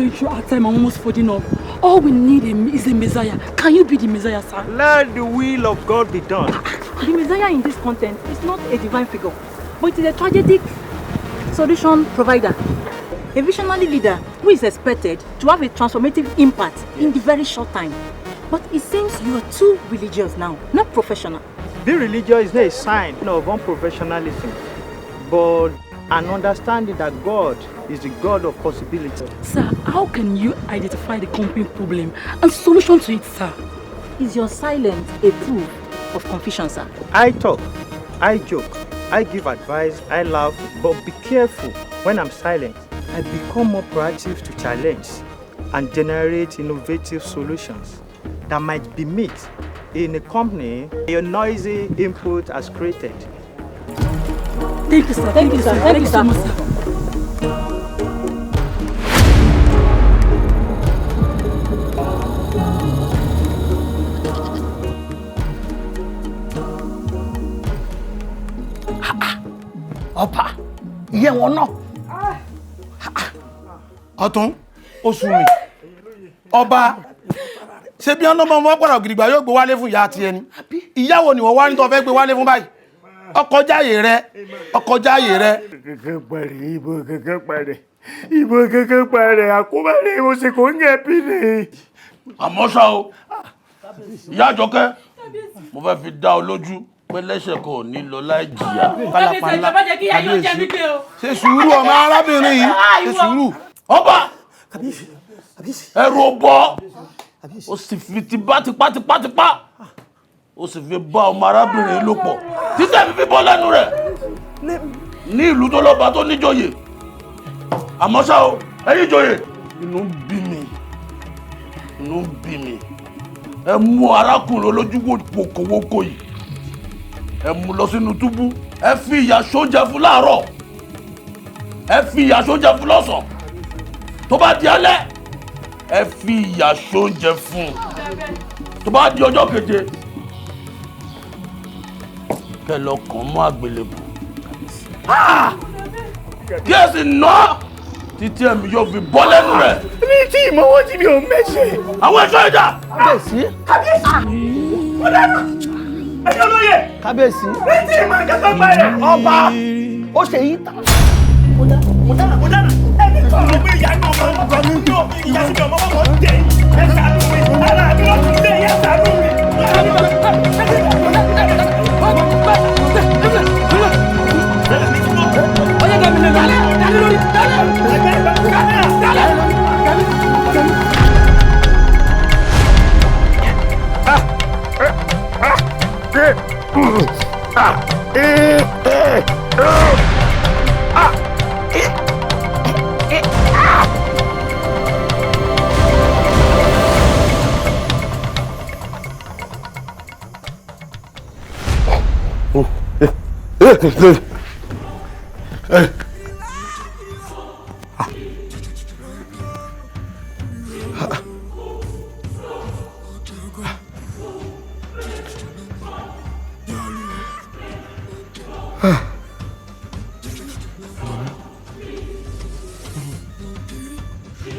going through hard time and almost folding up. All we need is a Messiah. Can you be the Messiah, sir? Let the will of God be done. The Messiah in this content is not a divine figure, but it is a tragic solution provider. A visionary leader who is expected to have a transformative impact in the very short time. But it seems you are too religious now, not professional. Being religious is not a sign of unprofessionalism, but an understanding that God is the God of possibility. Sir, how can you identify the company problem and solution to it, sir? Is your silence a proof of confusion, sir? I talk, I joke, I give advice, I laugh, but be careful when I'm silent. I become more proactive to challenge and generate innovative solutions that might be met in a company your noisy input has created. Thank you, sir. Thank you, sir. Thank you so much, sir. Ọba ìyẹn wọn náà. Ọ̀tún oṣù mi ọba ṣé bí ọ̀nà ọmọ wọn gbọ́dọ̀ gidigba yóò gbé wálé fún ìyá àti ẹni ìyàwó ni wọ́n wá ní tó fẹ́ gbé wálé fún báyìí ọkọjáyè rẹ ọkọjáyè rẹ. Kankan parẹ́ ibo kankan parẹ́ ibo kankan parẹ́ àkóbá rẹ̀ mo sì kò ń gẹ̀ bí ni. Àmọ́ ṣá o, ìyá Àjọkẹ́, mo fẹ́ fi dá ọ lójú pé lẹ́sẹ̀ kan ò ní lọ láì jìyà. Pálapàla kábíyèsí ṣe sùúrù ọmọ arábìnrin yìí ṣe sùúrù. Ọba ẹrù ọbọ ó sì fi tipátipátipátipá ó sì fi bá ọmọ arábìnrin lò pọ̀ títẹ̀ fífi bọ́ lẹ́nu rẹ̀ ní ìlú tó lọ́ba tó níjòyè. Àmọ́ ṣá o, ẹ̀yin ìjòyè, inú ń bí mi, inú ń bí mi. Ẹ mú arákùnrin olójú wòkòwòkò yìí, ẹ mú lọ sínú túbú, ẹ fi ìyà sóúnjẹ fún láàárọ̀, ẹ fi ìyà sóúnjẹ fún lọ́sàn-án, tó bá di alẹ́ ẹ fi ìyà sóúnjẹ fún, tó bá di ọjọ́ keje kẹ́ lọ kàn mọ́ àgbélébùú kí ẹ sì ná títí ẹ̀mí yóò fi bọ́ lẹ́nu rẹ̀. Mi tí ìmọ̀wọ́ tí mi ò mẹ́sẹ̀. Àwọn ẹ̀ṣọ́ ìjà. Kábíyèsí. Kábíyèsí. Mo dáná. Ẹ̀yin olóye. Kábíyèsí. Mi tí ìmọ̀ nǹkan parẹ́. Ọba ó ṣe yí ta. Mo dáná mo dáná mo dáná. Ẹni tó àwọn ọmọ ìyá náà máa ń gbọ́ mi ní òfin ìyá sí mi ọmọ wọn ń dé. Ẹ ṣàánú mi. Ara mi ló ti dé ìyá ṣàánú mi.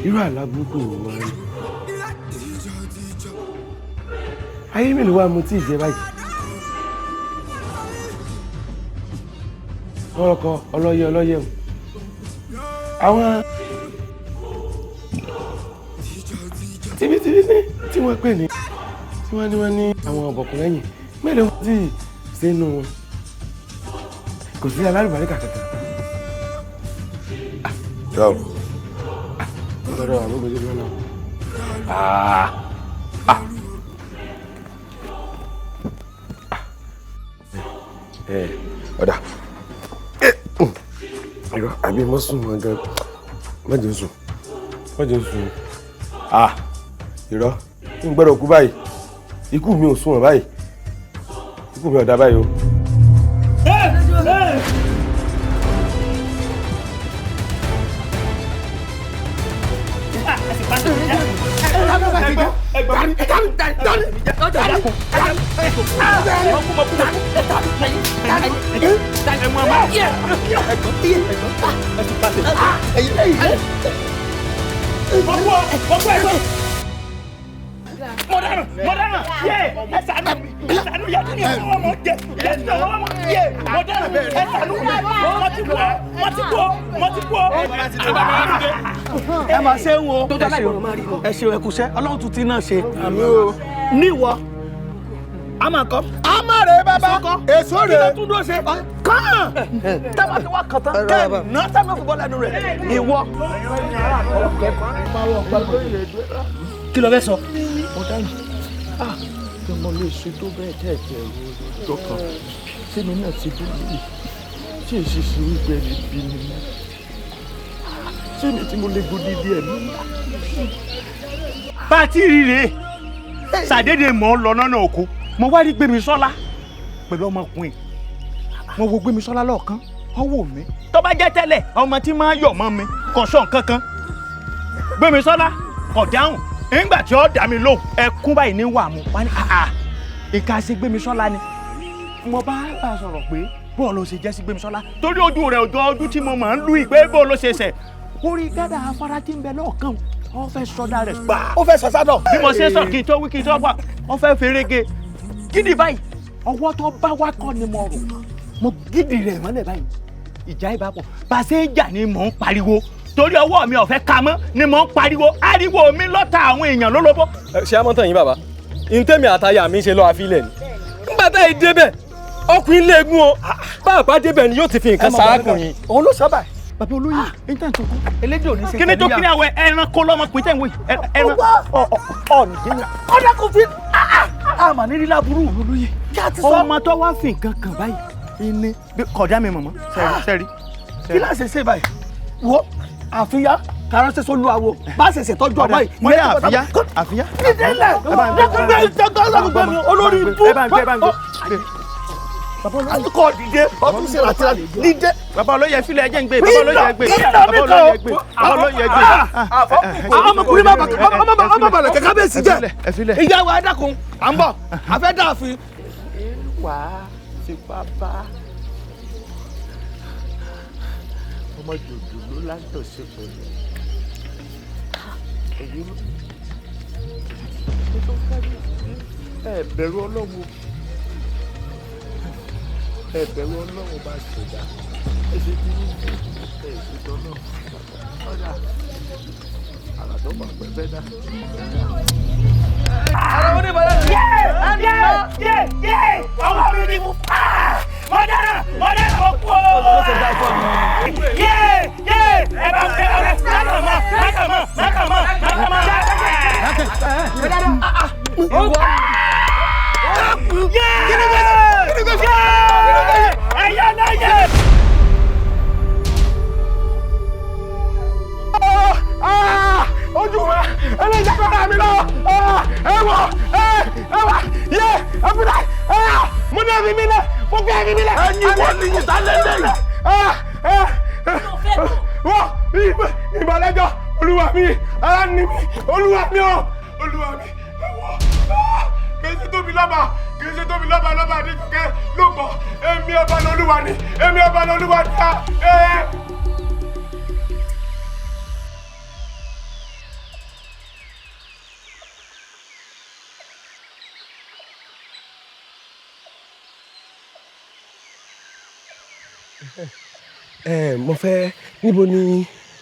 Irú àlá burúkú wo wá rí? Ayé mélòó wá mo tí ì jẹ báyìí? Ọlọ́kọ ọlọ́yẹ ọlọ́yẹ o. Àwọn tibítibí ní tí wọ́n pè ní tí wọ́n ní wọ́n ní àwọn ọ̀bọ̀kùn lẹ́yìn mélòó wọ́n tí ì sínú wọn. Kò sí alárùbáríkà kankan. Lọ́dọ̀ àwọn ọmọdé lọ́nà. Ọ̀dà. Irọ́ àbí mọ́ sùn mọ́ gan. Má jẹ́ sùn. Má jẹ́ sùn. Irọ́ n gbọ́dọ̀ kú báyìí. Ikú mi ò sùn wọ̀n báyìí. Ikú mi ò dá báyìí o. Mo kú ọ, mo kú ẹ̀gbọ́n. Mo dáná, mo dáná, yé, ẹ ṣàánú mi, ẹ ṣàánú yẹ kí ni ọwọ́ mọ jẹ, yẹ kí ni ọwọ́ mọ yé, mo dáná, ẹ ṣàánú mi, mo ti kú ọ, mo ti kú ọ, mo ti kú ọ. Ẹ máa ṣe ń wo. Ẹ ṣe ẹkúṣẹ́, Ọlọ́run tún ti náà ṣe. Níwọ, a máa kọ́. A máa rè é bàbá, èso rè é. Kí ló tún dúró ṣe? Kàn! Tábà tí wàá kàn tán, kẹ́ ẹ̀ ná sábà fún bọ́lá ẹnu rẹ̀. Ìwọ. Kí ló fẹ́ sọ? Mo dáhùn. Ah, kí mo lè ṣe tó bẹ́ẹ̀ tẹ́ ẹ̀jẹ̀ ọjọ́ kan. Sẹ́mi náà ti dúró yìí. Ṣé èsì sí wípé ẹni bí ni mí? Sẹ́mi tí mo lè gbódìdí ẹ̀mí? Bá a ti rí rèé, ṣàdédé mò ń lọ lọ́nà oko. Mo wá rí Gbémisọ́lá pẹ̀lú ọmọkùnrin. Mo wo Gbémisọ́lá lọ́ọ̀kan, ó wò mí. Tó bá jẹ́ tẹ́lẹ̀, ọmọ tí máa ń yọ̀ mọ́ mi kò sọ nǹkan kan. Gbémisọ́lá kò dáhùn. Nígbà tí ó dá mi lóhùn, ẹkún báyìí ní wà mú. Wá ní àà, ìka ṣe Gbémisọ́lá ni. Mo bá bá a sọ̀rọ̀ pé bóò ló ṣe jẹ́ sí Gbémisọ́lá. Torí ojú rẹ̀ òjò ọdún tí mo máa ń lù í pé bóò ló ṣe ṣẹ̀. Orí gádà afárá tí ń bẹ lọ́ọ̀kan, ó fẹ́ sọdá rẹ̀ gbà. Ó fẹ́ sọ sádọ̀. Bí mo ṣe sọ kí n tó wí kí n tó wà, ó fẹ́ ferege. Gidi báyìí, ọwọ́ tó bá wá kọ́ ni mo rò. Mo gidi rẹ̀ mọ́lẹ̀ báyìí. Ìjà ìbápọ̀. Bá a ṣe ń jà ni mò ń pariwo. Torí ọwọ́ mi ò fẹ́ ka mọ́ ni mò ń pariwo. Ariwo mi lọ́ta àwọn èèyàn lólobó. Ṣé amọ́tàn yín bàbá? Ntẹ́mi àtayà mi ṣe lọ àfilẹ̀ ni. Nígbà tá ì débẹ̀, ọkùnrin léegun o. Bàbá débẹ̀ ni yóò ti fi nǹkan sárákùnrin. Òun ló sábà. Bàbá olóyè, níta tó kú. Elédè ò ní ṣe Kíni tó kíni àwẹ̀ ẹranko lọ́mọkùnrin tẹ̀ ń wò yìí. Ẹran ọ̀nìyàn. Ọ̀dà kò fi àmà ní lílá burú. Olóyè, Kí a ti sọ. ọmọ tó wá fi nǹkan kàn báyìí. Ìní kọjá mi mọ̀mọ́. Sẹ́rí. Kí láà ṣe ṣe báyìí? Wo àfíyá kàránṣẹ́ sólú àwo bá ṣe ṣètọ́jú ọmọ yìí. Wọ́n ní àfíyá. Àfíyá. Dídé lẹ̀ dẹ́gbẹ́ mi olórí ibú. Ẹ bá ń gbé, ẹ bá ń gbé. Àtúkọ̀ dìde ọtún ṣe ràtìrà dìde. Bàbá olóyè filẹ̀ ẹjẹ̀ ń gbé. Bàbá olóyè gbé. Bàbá olóyè gbé. Bàbá olóyè gbé. Ọmọkùnrin má balẹ̀ kẹ́kẹ́ bẹ́ẹ̀ sì jẹ́. Ẹ filẹ̀. Ìyá wa ẹ dákun, à ń bọ̀, a fẹ́ dáàfin. Wà á fipá bá ọmọ jòjòló lájọṣepọ̀ ni. Èyí ló tó kárí ẹ bẹ̀rù Ọlọ́run, ẹ bẹ̀rù Ọlọ́run bá ṣẹ̀dá ẹ ṣe bí ẹ ṣe tọ́nà ọ̀dà àrà tó bá pẹ́ fẹ́ dá. Yé! Yé! Yé! Ọwọ́ mi ni mo fà á! Mo dáná! Mo dáná! Mo kú o! Yé! Yé! Ẹ bá fẹ́ ọ̀rẹ́ mákà mọ́! Mákà mọ́! Mákà mọ́! Mákà mọ́! Yé! Yé! Ẹ̀yà náà yé! Ojú wa ẹlẹ́jà kọ́ra mi lọ ẹ wọ ẹ wà yé ẹ fi dẹ mo ní ẹbí mi lẹ mo fi ẹbí mi lẹ. Ẹyin wo ni yìí sálẹ̀ lẹ́yìn? Wọ́n ìbàlẹ́jọ́ olúwa mi ara ni mi olúwa mi o olúwa mi ẹ wọ kì í ṣe tóbi lọ́ba kì í ṣe tóbi lọ́ba lọ́ba Adéjọkẹ́ ló gbọ́ èmi ọba lolúwa ni èmi ọba lolúwa ni. Ẹ mo fẹ́ níbo ni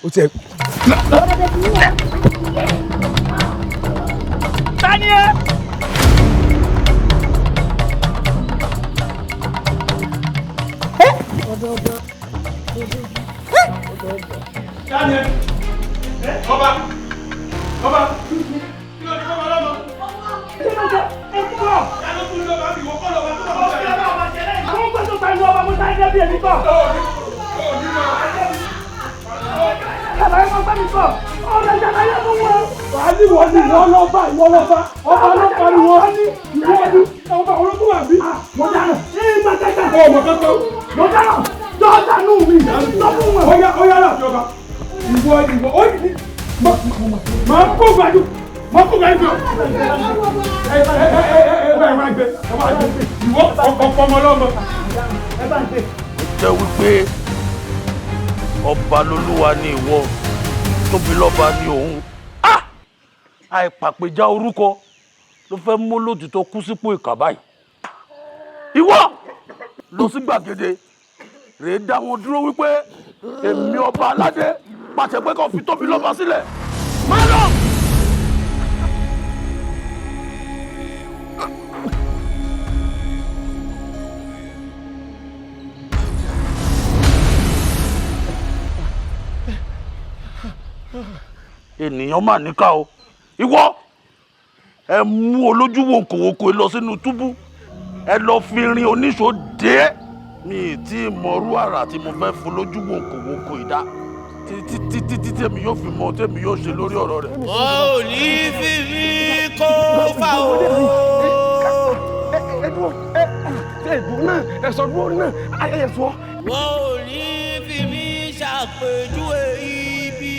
o ti ẹ. Ta ni ẹ? Tani ẹ? Ọba! Ọba! Kí ló dé fọmọ lọ́mọ? Ta ló tún lọ́ba bí wọ́n kọ́ lọ́ba tó lọ́ba jẹ́? Àwọn gbọ́dọ̀ pariwo ọba mo sáré débi èmi kọ́. Àlàyé máa gbá mi kọ́. Ọ̀rọ̀ ìjàláyé mú wọn. Wàá ní ìwọ ni ìwọ lọ́ba ìwọ lọ́ba ọba ló pariwo ìwọ ni ọba olókùn wà bí. Mo dáná. Ṣé ìgbà tẹ́tẹ́? Ọmọ kankan. Mo dáná. Dọ́ọ̀dà nù mí. Sọ fún wọn. Ọya ọya láti ọba ìwọ ìwọ ó ní máa kó gbàdú máa kó gbàdú fún ọ. Ẹ ẹ ẹ ẹ ẹ máa gbé ẹ máa gbé ìwọ ọkọ ọmọ lọ́mọ. Jẹ́ wípé ọba lolúwa ni ìwọ, tóbi lọ́ba ni òun. Àìpàpèjá orúkọ ló fẹ́ mú lójútó kú sípò ìkà báyìí. Ìwọ lọ sí gbàgede rèé dá wọn dúró wípé èmi ọba aládé pàṣẹ pé kó fi Tóbilọ́ba sílẹ̀. Má lọ. Ènìyàn mà níkà o. Ìwọ ẹ mú olójú wòǹkòwòǹkò lọ sínú túbú, ẹ lọ fi rin oníṣòó dé. Mi tí mọrú àrà tí mo fẹ́ fún lójú wòǹkòwòǹkò ìdá títí títí tèmi yóò fi mọ tèmi yóò ṣe lórí ọ̀rọ̀ rẹ̀. Wọn ò ní fi mí kó fà o. Wọn ò ní fi mí ṣàpèjúwe ibi.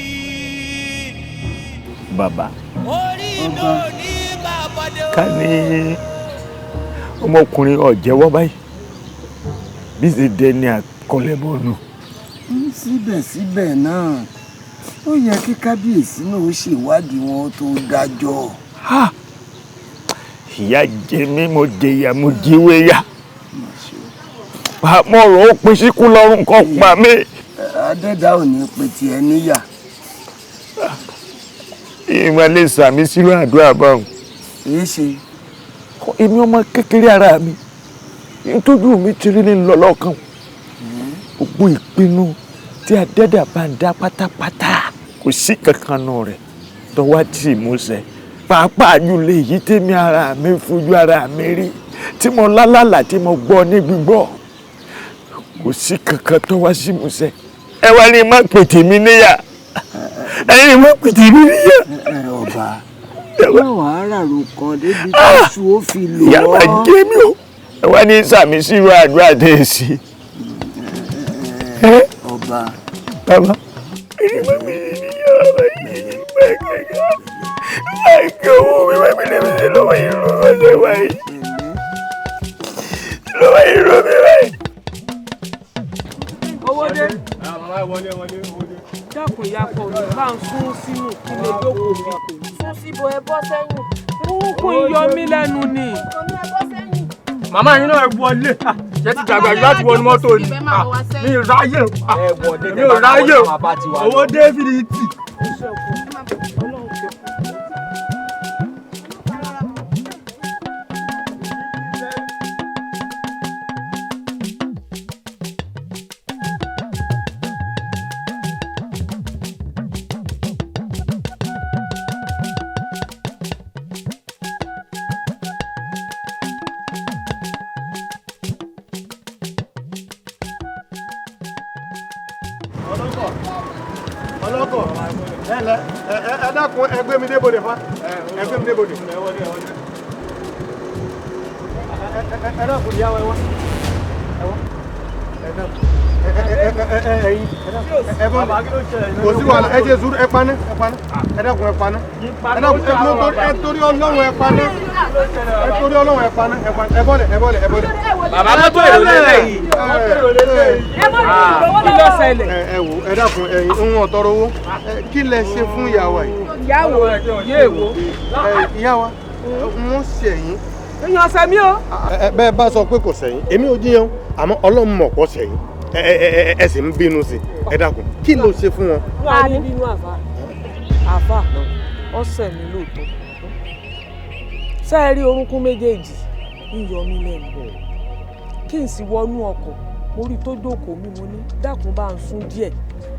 Bàbá, Orí mi ò ní gbàbọ̀dé o. ká ní ọmọkùnrin ọ̀jẹ̀wọ́ báyìí bí ṣe dẹni àkọlẹ́bọ̀nù. Síbẹ̀síbẹ̀ náà, ó yẹ kí kábíyèsí náà ó ṣèwádìí wọn tó dájọ́. Ìyá jẹ mí, mo jẹ ìyà, mo jíwé yá. Mo rò ó pin síkú lọ́rùn kan pa mí. Adẹ́dá ò ní pe tiẹ̀ níyà. Ìmọ̀ lè sàmì sínú àdúrà báwọn. Èé ṣe. Èmi ọmọ kékeré ara mi, ntójú mi ti rí ní lọ́lọ́kan. Gbogbo ìpinnu tí adẹ́dà bá ń dá pátápátá kò sí kankan nù rẹ̀ tó wá tì mú ṣẹ. Pàápàá jùlọ èyí tèmi ara mi fojú ara mi rí tí mo lálàlà tí mo gbọ́ ní gbígbọ́, kò sí kankan tó wá sí mú ṣẹ. Ẹ wá ní má pètè mi níyà, ẹ̀yin má pètè mi níyà. Ọba, yóò wá ràrò kan débi tó ṣu ó fi lò Ìyá ọ́. máa jẹ mí o. Ẹ wá ní sàmì sírò àdúrà tẹ̀ ẹ́ sí. Ọba. Bàbá. Owó dé. Dákun ìyá kọ mi bá ń sún sínú kí lè jókòó mi. Sún síbo, ẹ bọ́ sẹ́yìn. Orúnkún yọ mí lẹ́nu ni. Màmá yín náà wọlé. Ṣé ti dàgbà jù láti wọnú mọ́tò ni? Mi ò ráyè. Mi ò ráyè. Owó David tì. Ọlọ́kọ̀, ẹ lẹ ẹ dákun, ẹ gbé mi débòde fa, ẹ gbé mi débòde. Ẹ dákun, ìyá wa, ẹ wá, ẹ wá, ẹ dákun, ẹ ẹ ẹ ẹ ẹyin ẹ bọ́ mi. Kò sí wàhálà, ẹ ṣe sùúrù, ẹ paná, ẹ paná, ẹ dákun, ẹ paná, ẹ dákun, ẹ torí Ọlọ́run, ẹ paná, ẹ torí Ọlọ́run, ẹ paná, ẹ paná, ẹ bọ́lẹ̀, ẹ bọ́lẹ̀, ẹ bọ́lẹ̀. Bàbá, mọ́tò èrò lélẹ̀ yìí. Mọ́tò èrò lélẹ̀ yìí. Kí ló ṣẹlẹ̀? Ẹ wò, ẹ dákun, ẹ̀yin ń wọ̀n tọrọ owó. Kí lẹ ṣe fún ìyá wa yìí? Ìyàwó yé èwo. Ìyá wa, wọ́n ṣẹ̀yìn. Èèyàn ọ̀sẹ̀ mi o. Bẹ́ẹ̀ bá sọ pé kò ṣẹ̀yìn, èmi ò jiyàn, àmọ́ Ọlọ́run mọ̀ pọ̀ ṣẹ̀yìn. Ẹ sì ń bínú sí i. Ẹ dákun, kí ló ṣe fún wọn? Wọ́n á ní bínú àfà. Àfà, ọ̀sẹ̀ mi lóòótọ́. Ṣé ẹ rí orúnkún méjèèjì ń yọ mí lẹ́nu? Kí n sì wọnú ọkọ̀, mo rí tó jókòó mi, mo ní dákun bá ń sún díẹ̀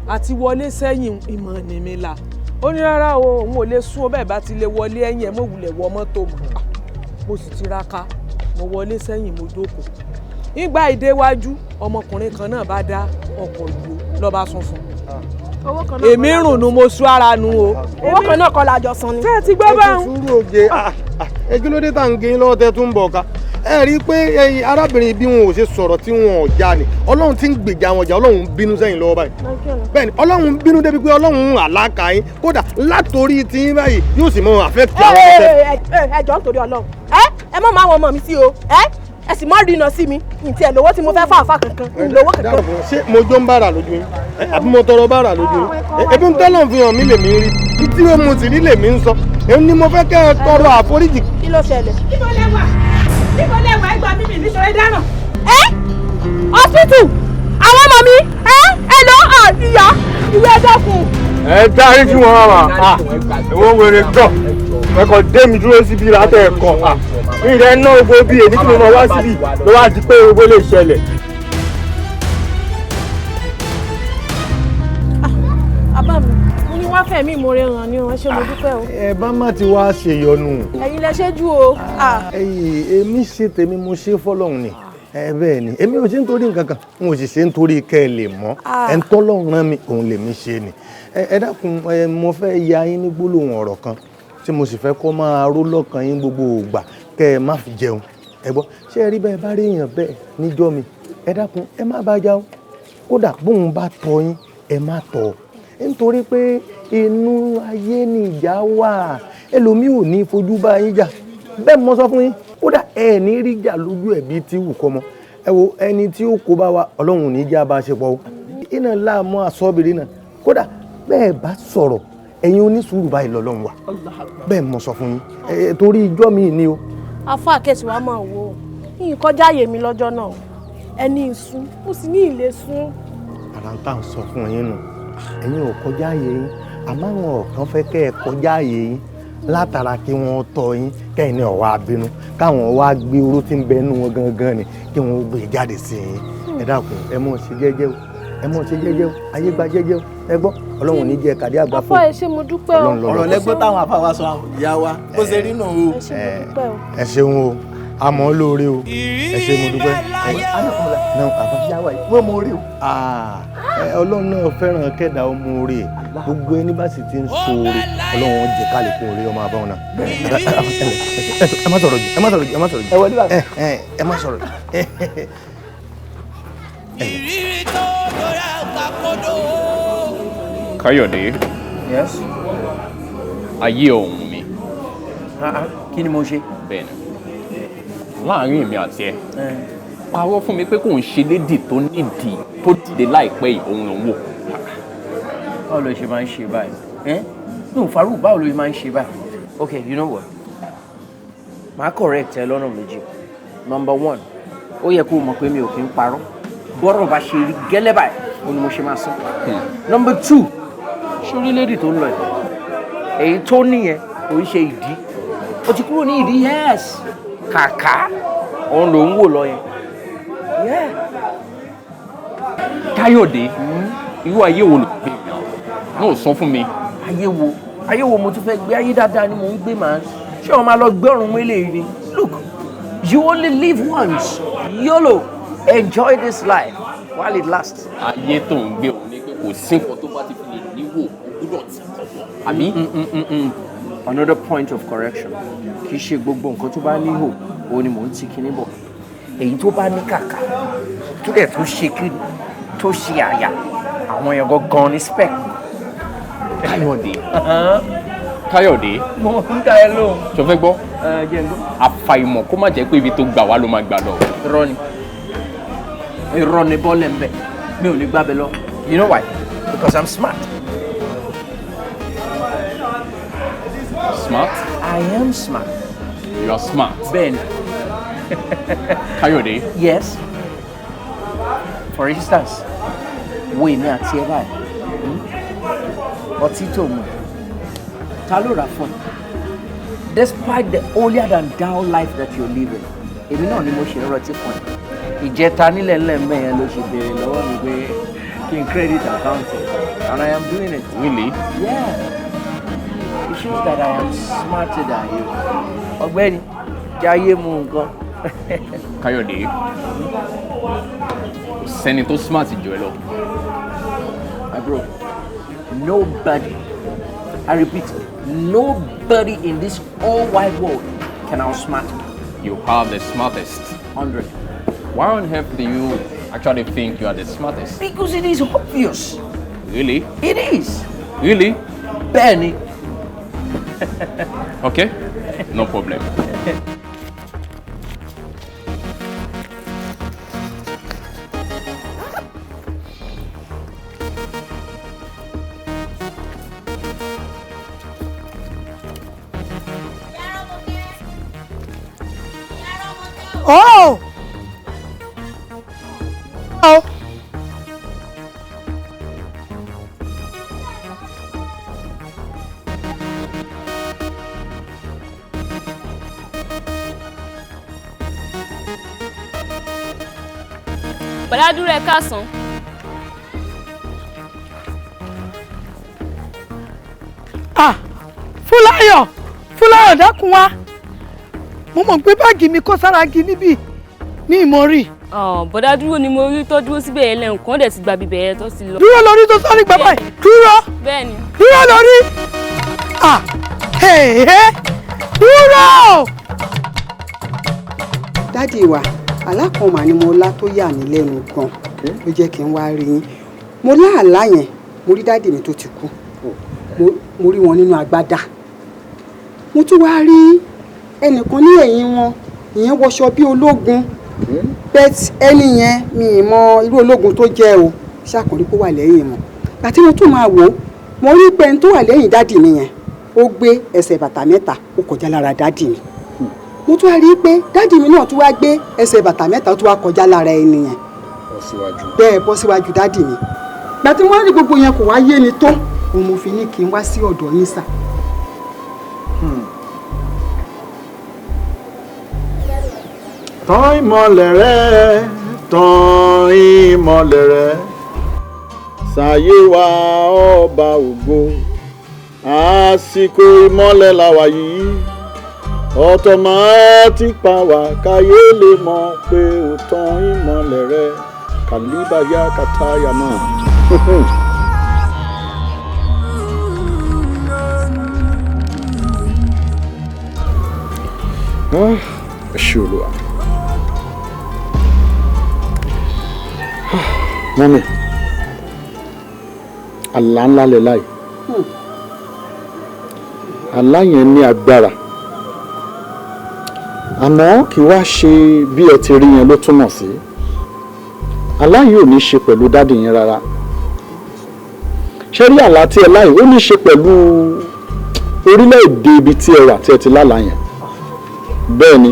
àti wọlé sẹ́yìn ìmọ̀ ní mi la. Ó ní rárá o, òun ò lè sún o, bẹ́ẹ̀ bá ti lè wọlé ẹ̀yìn ẹ̀ mọ̀ wulẹ̀ wọ mọ́tò mọ́. Mo sì tiraka, mo wọlé sẹ́yìn, mo jókòó. Nígbà ìdéwájú, ọmọkùnrin kan náà bá dá ọkọ̀ dúró ló bá sún fún un. Èmi rùn nu, mo sú ara nu o. Owó kan náà kọ́ la jọ san ni. Ṣé ẹ ti gbọ́ báwọn? Ẹ ti sùúrù oje, ẹ kí ló dé tá à ń gé lọ́wọ́ tẹ́ tún ń bọ̀ ká? Ẹ rí i pé arábìnrin bí wọn ò ṣe sọ̀rọ̀ tí wọn ò já ni, Ọlọ́run ti ń gbèjà wọn jà, Ọlọ́run ń bínú sẹ́yìn lọ́wọ́ báyìí. Bẹ́ẹ̀ni, Ọlọ́run ń bínú débi pé Ọlọ́run ń àlákà yín, kódà látòrí tí yín báyìí yóò sì mọ àfẹ́tì àwọn ọ̀tẹ̀. Ẹ jọ̀ọ́ nítorí Ọlọ́run, ẹ mọ̀ máa wọn ọmọ mi sí o, ẹ sì mọ́ rìnà sí mi, ntí ẹ lówó tí mo fẹ́ fàáfà kankan, n lówó kankan. Ṣé mo jó ń bára lójú yín àbí mo tọrọ bára lójú yín? Ebi ń tọ́lọ̀ fi hàn mí lèmi rí, tí ó mu sì rí lèmi ń sọ. Èmi ni mo fẹ́ kẹ́ ẹ tọrọ àforíjì. Kí ló ṣẹlẹ̀? Níbo lẹ wà? Níbo lẹ wà? Ẹ gbà mí mi nítorí dáràn. Ẹ hospital àwọn ọmọ mi ẹ ẹ lọ ìyá ìyá ẹ dákun. Ẹ dáríjì wọn wà ìwọ wèrè gbọ ẹ kàn dé mi dúró síbi látẹ ẹkọ ìrẹ náà gbogbo bí èmi tí mo máa wá síbi ló wá di pé gbogbo lè ṣẹlẹ̀. Bàbá mi, mo ní wá fẹ̀mí ìmoore hàn ni wọ́n ṣe, mo dúpẹ́ o. Ẹ bá má ti wá ṣèyọnu. Ẹ̀yin lẹ ṣe jù o. Ẹ̀yin èmi ṣe tèmi, mo ṣe fọ́lọ́run ni. Ẹ bẹ́ẹ̀ ni, èmi ò ṣe nítorí nǹkan kan, n ò sì ṣe nítorí kẹ́ ẹ lè mọ̀. Ẹ ń tọ́lọ́run rán mi, òun lèmi ṣe ni. Ẹ dákun, mo fẹ́ ya yín ní gbólóhùn ọ̀rọ̀ kan tí mo sì fẹ́ kó máa ró lọ́kàn yín gbogbo ìgbà kẹ́ ẹ má fi jẹun. Ẹ gbọ́, ṣé ẹ rí bẹ́ẹ̀ bá rí èèyàn bẹ́ẹ̀ níjọ́ mi, ẹ dákun, ẹ má bá já o. Kódà bóun bá tọ́ yín, ẹ má tọ̀ ọ́, nítorí pé inú ayé ni ìjà wà. Ẹlòmíì ò ní fojú bá yín jà, bẹ́ẹ̀ mo sọ fún yín. Kódà ẹ ní rí jà lójú ẹ̀ bíi tí wù kọ́ mọ́. Ẹ wo ẹni tí ó kó bá wa, Ọlọ́run ò ní já bá a ṣe pọ̀ o. Iná láàmú àsọ́bìrì náà, kódà bẹ́ẹ̀ bá sọ̀rọ̀, ẹ̀yin onísùúrù báyìí lọ́lọ́run wà, bẹ́ẹ̀ mo sọ fún yín, torí ijọ́ mi ni o. Afọ àkẹ́sì wa máa wò ó yìí kọjá àyè mi lọ́jọ́ náà, ẹni ìsún mo sì ní ìlé sún. Ara ń tà ń sọ fún yín nù, ẹ̀yin ò kọjá àyè yín, àmọ́ àwọn ọ̀kan fẹ́ kẹ́ ẹ kọjá àyè yín látara kí wọ́n tọ́ yín kẹ́yìn ní ọ̀wá abínú káwọn wá gbé oró tí ń bẹ nínú wọn gangan ni kí wọ́n gbé jáde sí yín. Ẹ dákun, ẹ mọ̀ ṣe jẹ́jẹ́ o, ẹ mọ̀ ṣe jẹ́jẹ́ o, ayé gba jẹ́jẹ́ o. Ẹ gbọ́, Ọlọ́run ò ní jẹ́ kàdé àgbà fún. Afọ ẹ ṣé mo dúpẹ́ o. Ọ̀rọ̀ lẹ́gbọ́n táwọn afa wa sọ ìyá wa bó ṣe rí nù o. Ẹ ṣé mo dúpẹ́ o. Ẹ ṣeun o, àmọ́ lóore o, ẹ ṣé mo dúpẹ́. Wọ́n mọ orí o. Ọlọ́run náà fẹ́ràn kẹ́dà ọmọ orí, gbogbo ẹni bá sì ti ń so orí, Ọlọ́run ó jẹ́ kálukú orí ọmọ abáwọn náà. Ẹ má sọ̀rọ̀ jù, ẹ má sọ̀rọ̀ jù, ẹ má sọ̀rọ̀ jù, ẹ má sọ̀rọ̀ jù. Ìrírí tó lóra kàkódó. Káyọ̀dé. Yes. Ayé ọ̀hún mi. Kí ni mo ṣe? Bẹ́ẹ̀ni, láàárín èmi àti ẹ, parọ́ fún mi pé kò ń ṣe lédì tó nídìí tó dìde láìpẹ́ yìí, òun ló ń wò. Báwo ló ṣe máa ń ṣe báyìí? No, Farouk, báwo ló ṣe máa ń ṣe báyìí? Okay, you know what? Màá correct ẹ lọ́nà méjì. Number one, ó yẹ kó o mọ̀ pé mi ò kí ń parọ́. Bọ́rọ̀ bá ṣe rí gẹ́lẹ́ báyìí, òun ni mo ṣe máa sọ. Number two, sórí lédì tó ń lọ yìí, èyí tó níyẹn kò ń ṣe ìdí. O ti kúrò ní ìdí, yes. Kàkà, òun ló ń wò lọ yẹn. Yeah. Káyọ̀dé, irú ayé wo ló gbé mi náà sọ fún mi. Ayé wo? Ayé wo mo tún fẹ́ gbé? Ayé dáadáa ni mò ń gbé màá. Ṣé o máa lọ gbé ọ̀run mélé ni? Look, you only live once. YOLO, enjoy this life while it lasts. Ayé tó ń gbé òun ni pé kò sí nǹkan tó bá ti fi lè níwò, o gbúdọ̀ ti kọ̀ bọ̀. Àbí? Another point of correction. Kì í ṣe gbogbo nǹkan tó bá níhò, òun ni mò ń ti kinní bọ̀. Èyí tó bá ní kàkà, tó dẹ̀ tó ṣe kí tó ṣe àyà, àwọn èèyàn gangan ní spec. Káyọ̀dé. Káyọ̀dé. Mo ń dá ẹ lóhùn. Ṣo fẹ́ gbọ́? Jẹ́ n gbọ́. Àfàìmọ̀ kó má jẹ́ pé ibi tó gbà wá ló máa gbà lọ. Irọ́ ni. Irọ́ ni bọ́ọ̀lù ń bẹ̀. Mi ò ní gbábẹ́ lọ. You know why? Because I'm smart. Smart? I am smart. You are smart. Bẹ́ẹ̀ni. Káyọ̀dé. Yes. For instance, wo èmi àti ẹ báyìí. Ọtí tó mu, ta ló rà fún ẹ? Despite the holier than thou life that you're living, èmi náà ni mo ṣe ń rọtí fún ẹ. Ìjẹta nílẹ̀ ńlẹ̀ mẹ́yẹn ló ṣe béèrè lọ́wọ́ mi pé kí n credit account ẹ, and I am doing it. Really? Yeah. It shows that I am smarter than you. Ọ̀gbẹ́ni, jayé mu nǹkan. Káyọ̀dé, kò sẹ́ni tó smart jù ẹ lọ. My bro, nobody, I repeat, nobody in this whole wide world can outsmart me. You are the smartest. 100. Why on earth do you actually think you are the smartest? Because it is obvious. Really? It is. Really? Bẹ́ẹ̀ni. Okay, no problem. Oh! Oh! Bọ̀dá Dúró, ẹ káàsán. Ah! Fúláyọ̀, Fúláyọ̀, dákun wá. Mo mọ̀ pé báàgì mi kó sára gi níbí ní ìmọ̀rí. Bọ̀dá Dúró ni mo rí tó dúró síbẹ̀ yẹn lẹ́hìn kan dẹ̀ ti gba bíbẹ̀ yẹn tó ti lọ. Dúró lórí tó sọ́rí gbà báyìí. Dúró. Bẹ́ẹ̀ni. Dúró lórí. Ah! Hey, hey. Dúró! Daddy wa, àlá kan mà ni mo lá tó yà mí lẹ́nu gan, ló jẹ́ kí n wá rí yín. Mo lá àlá yẹn, mo rí daddy mi tó ti kú. Mo rí wọn nínú agbádá. Mo tún wá rí ẹnìkan ní ẹ̀yìn wọn, ìyẹn wọṣọ bí ológun. But ẹni yẹn, mi ì mọ irú ológun tó jẹ́ o, ṣàkórí kó wà lẹ́yìn wọn. Àti mo tún máa wò ó, mo rí pé ẹni tó wà lẹ́yìn daddy mi yẹn, ó gbé ẹsẹ̀ bàtà mẹ́ta, ó kọjá lára daddy mi. Mo tún wá rí i pé daddy mi náà tún wá gbé ẹsẹ̀ bàtà mẹ́ta, ó tún wá kọjá lára ẹni yẹn. Bẹ́ẹ̀ bọ́ síwájú daddy mi. Ìgbà tí wọ́n rí gbogbo yẹn kò wá yé mi tó, òun mo fi ní kí n wá sí ọ̀dọ̀ yín sà. Tàn ìmọ̀lẹ̀ rẹ, tàn ìmọ̀lẹ̀ rẹ, ṣàyè wa ọba ògo. Àsìkò ìmọ̀lẹ̀ la wà yìí, automatic power káyé lè mọ̀ pé ó tàn ìmọ̀lẹ̀ rẹ. Kàlíbàyà kàtàyàmọ̀. Ẹ ṣé Olúwa. Mummy, àlá ńlá lẹ láì. Àlá yẹn ní agbára. Àmọ́ kì í wá ṣe bí ẹ ti rí yẹn ló túmọ̀ sí. Àlá yìí ò ní ṣe pẹ̀lú daddy yẹn rárá. Ṣé rí àlá tí ẹ láì, ó ní ṣe pẹ̀lú orílẹ̀-èdè ibi tí ẹ wà tí ẹ ti lálàá yẹn. Bẹ́ẹ̀ ni,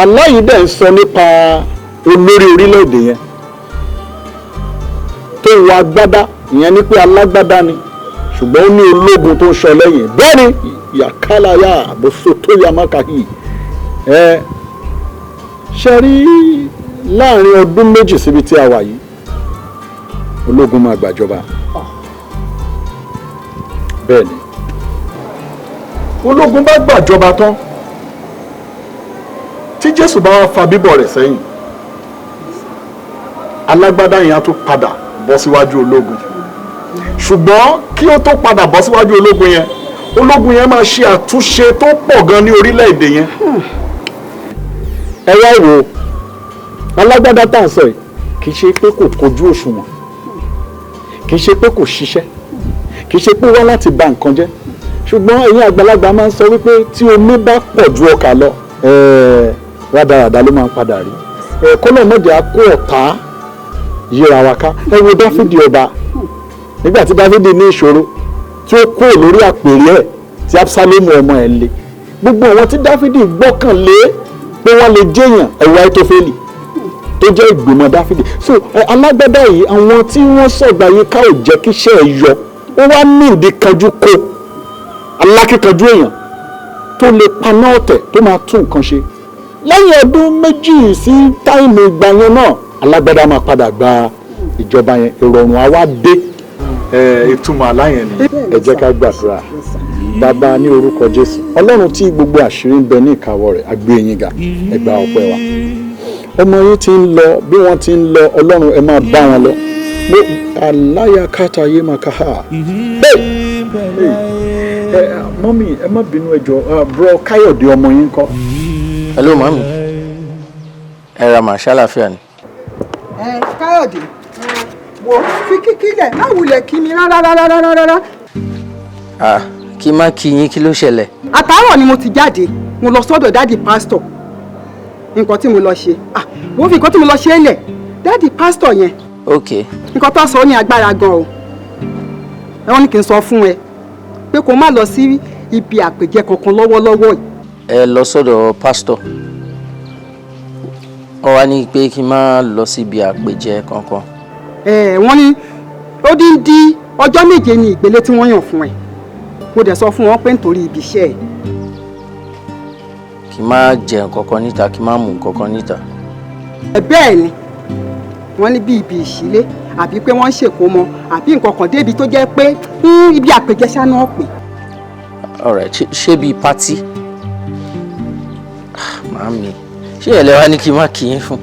àlá yìí dẹ̀ ń sọ nípa olórí orílẹ̀-èdè yẹn tó wọ agbádá, ìyẹn ni pé alágbádá ni, ṣùgbọ́n ó ní ológun tó ń sọ lẹ́yìn. Bẹ́ẹ̀ ni, yàkálàyà àbòsó tó yà mákàhí. Ẹ ṣe rí, láàrin ọdún 2 síbi tí a wà yìí, ológun máa gbàjọba. Bẹ́ẹ̀ ni, ológun bá gbàjọba tán, tí Jésù bá wá fa bíbọ̀ rẹ̀ sẹ́yìn, alágbádá yẹn á tún padà bọ́ síwájú ológun. Ṣùgbọ́n kí ó tó padà bọ́ síwájú ológun yẹn, ológun yẹn máa ṣe àtúnṣe tó pọ̀ gan ní orílẹ̀-èdè yẹn. Ẹ wá wò ó, alágbádá tá à ń sọ yìí kì í ṣe pé kò kojú òṣùwọ̀n, kì í ṣe pé kò ṣiṣẹ́, kì í ṣe pé wá láti bà nǹkan jẹ́. Ṣùgbọ́n ẹ̀yin àgbàlagbà máa ń sọ wípé tí omi bá pọ̀ ju ọkà lọ, rádaràda ló máa ń padà rí. Kọ́lọ̀ mọ̀jẹ̀ á kó ọ̀tá yíra wa ká. Ẹ wo Dáfídì ọba, nígbà tí Dáfídì ní ìṣòro tí ó kúrò lórí àpèrè ẹ̀ tí Absalomu ọmọ ẹ̀ le, gbogbo àwọn tí Dáfídì gbọ́kàn lé pé wọ́n lè jẹ́yàn, ẹ̀wọ̀ Ahítọ́fẹ́lì tó jẹ́ ìgbìmọ̀ Dáfídì. So alágbádá yìí, àwọn tí wọ́n sọ̀gbà yìí ká ò jẹ́ kíṣẹ́ ẹ̀ yọ, ó wá ní ìdí kanjú kó alákíkanjú èèyàn tó lè paná ọ̀tẹ̀ tó máa tún nǹkan ṣe. Lẹ́yìn ọdún 2 sí táìmù ìgbà yẹn náà, alágbádá máa padà gba ìjọba yẹn, ìrọ̀rùn á wá dé. Ìtumọ̀ àlá yẹn ni. Ẹ jẹ́ ká gbàdúrà. Bàbá, ní orúkọ Jésù, Ọlọ́run tí gbogbo àṣírí ń bẹ ní ìkáwọ́ rẹ̀, á gbé yín ga, ẹ gba ọpẹ́ wa. Ọmọ yín ti ń lọ, bí wọ́n ti ń lọ, Ọlọ́run ẹ máa bá wọn lọ. Mo aláya kàtà yé máa kà á. Mummy, ẹ má bínú, ẹ jọ̀ọ́, bro Káyọ̀dé ọmọ yín kọ́? Hello mummy, ẹ ra màá ṣàlàáfíà ni. Ẹ Káyọ̀dé, wo fi kíkí lẹ̀, má wulẹ̀ kí mi rárá rárá rárá rárá. Ah, kí má kí yín, kí ló ṣẹlẹ̀? Àtàárọ̀ ni mo ti jáde, mo lọ sọ́dọ̀ daddy pásítọ̀. Nǹkan tí mo lọ ṣe, ah, wo fi nǹkan tí mo lọ ṣe é lẹ̀, daddy pásítọ̀ yẹn. Ok. Nǹkan tó sọ ní agbára gan o. Ẹ wọ́n ní kí n sọ fún ẹ pé kó má lọ sí ibi àpèjẹ kankan lọ́wọ́lọ́wọ́ yìí. Ẹ lọ sọ́dọ̀ pásítọ̀. Wọ́n wá ní pé kí n má lọ síbi àpèjẹ kankan. Ẹ wọ́n ní ó dín dín ọjọ́ 7 ni ìgbélé tí wọ́n yàn fún ẹ. Mo dẹ̀ sọ fún wọn pé nítorí ibi iṣẹ́ ẹ. Kí n má jẹ nǹkan kan níta, kí n má mu nǹkan kan níta. Ẹ bẹ́ẹ̀ ni wọ́n ní bí ibi ìṣílé àbí pé wọ́n ń ṣèkómọ àbí nǹkan kan débi tó jẹ́ pé ibi àpèjẹ ṣá náà pè. Alright, ṣé bíi pátí? Màámi, ṣé ẹ lẹ wá ní kí n má kí yín fún?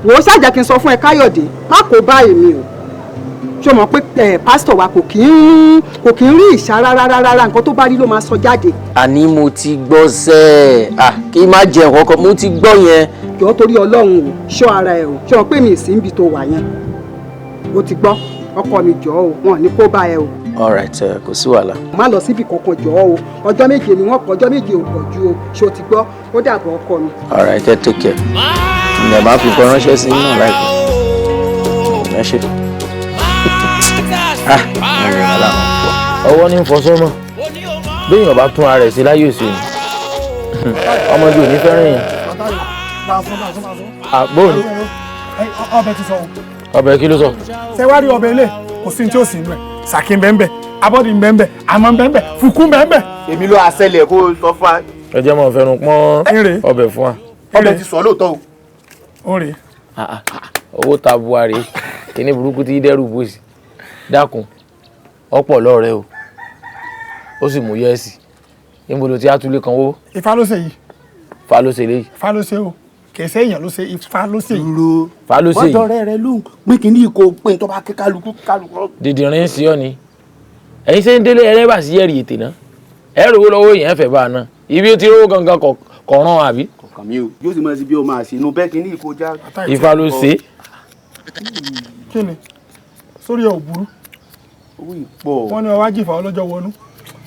Wò ó ṣàjẹ́ kí n sọ fún ẹ Káyọ̀dé, má kó bá èmi o. Ṣé o mọ̀ pé pásítọ̀ wa kò kí ń rí ìṣá rárá rárá, nǹkan tó bá rí ló máa sọ jáde. Àní mo ti gbọ́ sẹ́ ẹ̀, kí n má jẹ nǹkan kan, mo ti gbọ́ yẹn. Jọ̀ọ́ torí Ọlọ́run o, ṣọ́ ara ẹ o, ṣé o mọ̀ pé mi ì sí níbi tó wà yẹn. O ti gbọ́, ọkọ mi jọ̀ọ́ o, wọn ò ní kó bá ẹ o. Alright, kò sí wàhálà. Má lọ síbi kankan jọ̀ọ́ o, ọjọ́ 7 ni wọ́n kọ, ọjọ́ 7 ò pọ̀ ju o, ṣé o ti gbọ́, ó dàbọ̀ ọkọ mi. Alright, ẹ take care. Ǹjẹ́ máa fi nǹkan ránṣẹ́ sí yín náà láìpẹ́? Ẹ ṣé. Ọwọ́ ní fọsọ́mọ̀ béèyàn bá tún ara rẹ̀ sí láyé òsè ni ọmọdé ò ní fẹ́ràn yẹn. Àbóòní. Ọbẹ̀ ti sọ o. Ọbẹ̀ kí ló sọ? Ṣé wá rí ọbẹ̀ ilé? Kò sí ní tí ó sì ń rẹ̀. Sàkí ń bẹ́ẹ̀, abọ́dì ń bẹ́ẹ̀, àmọ́ ń bẹ́ẹ̀, fùkú ń bẹ́ẹ̀. Èmi ló àṣẹlẹ̀ kó sọ fún wa. Ẹ jẹ́ mọ̀ fẹnu pọ́n ọbẹ̀ fún wa. Ọbẹ̀ ti sọ lóòótọ́ o. Ó rèé. Owó tabua rèé, kíní burúkú tí dẹ́rù bòsì. Dákun, ọ̀pọ̀ lọ́rẹ́ o, ó sì mú yẹ́sì. Níbo ló ti á túlé kan wó? Ifá ló ṣe yìí. Ifá ló ṣe léyìí. Ifá ló ṣe o, kìí ṣe èèyàn ló ṣe, Ifá ló ṣe yìí. Dúró. Ifá ló ṣe yìí. Mọ́tò rẹ̀ ló ń pín kínní kò pín tó bá ké kálukú kálukú. Dìdìrín ń sí ọ ni. Ẹ̀yin ṣe ń délé ẹlẹ́bà sí ẹ̀rì ètè náà. Ẹ rówó lọ́wọ́ èèyàn fẹ́ bá a náà. Ibi ó ti rówó gangan kọ̀ọ̀ràn àbí. Kọ̀ọ̀kan mi o, yóò sì máa ṣe bí ọmọ àṣìnú bẹ́ẹ̀ kínní kò já. Ifá ló ṣe. Kí ni? Sórí ẹ̀ ò burú. Owó ìpọ̀. Wọ́n ní ọwá jìfà ọlọ́jọ́ wọnú.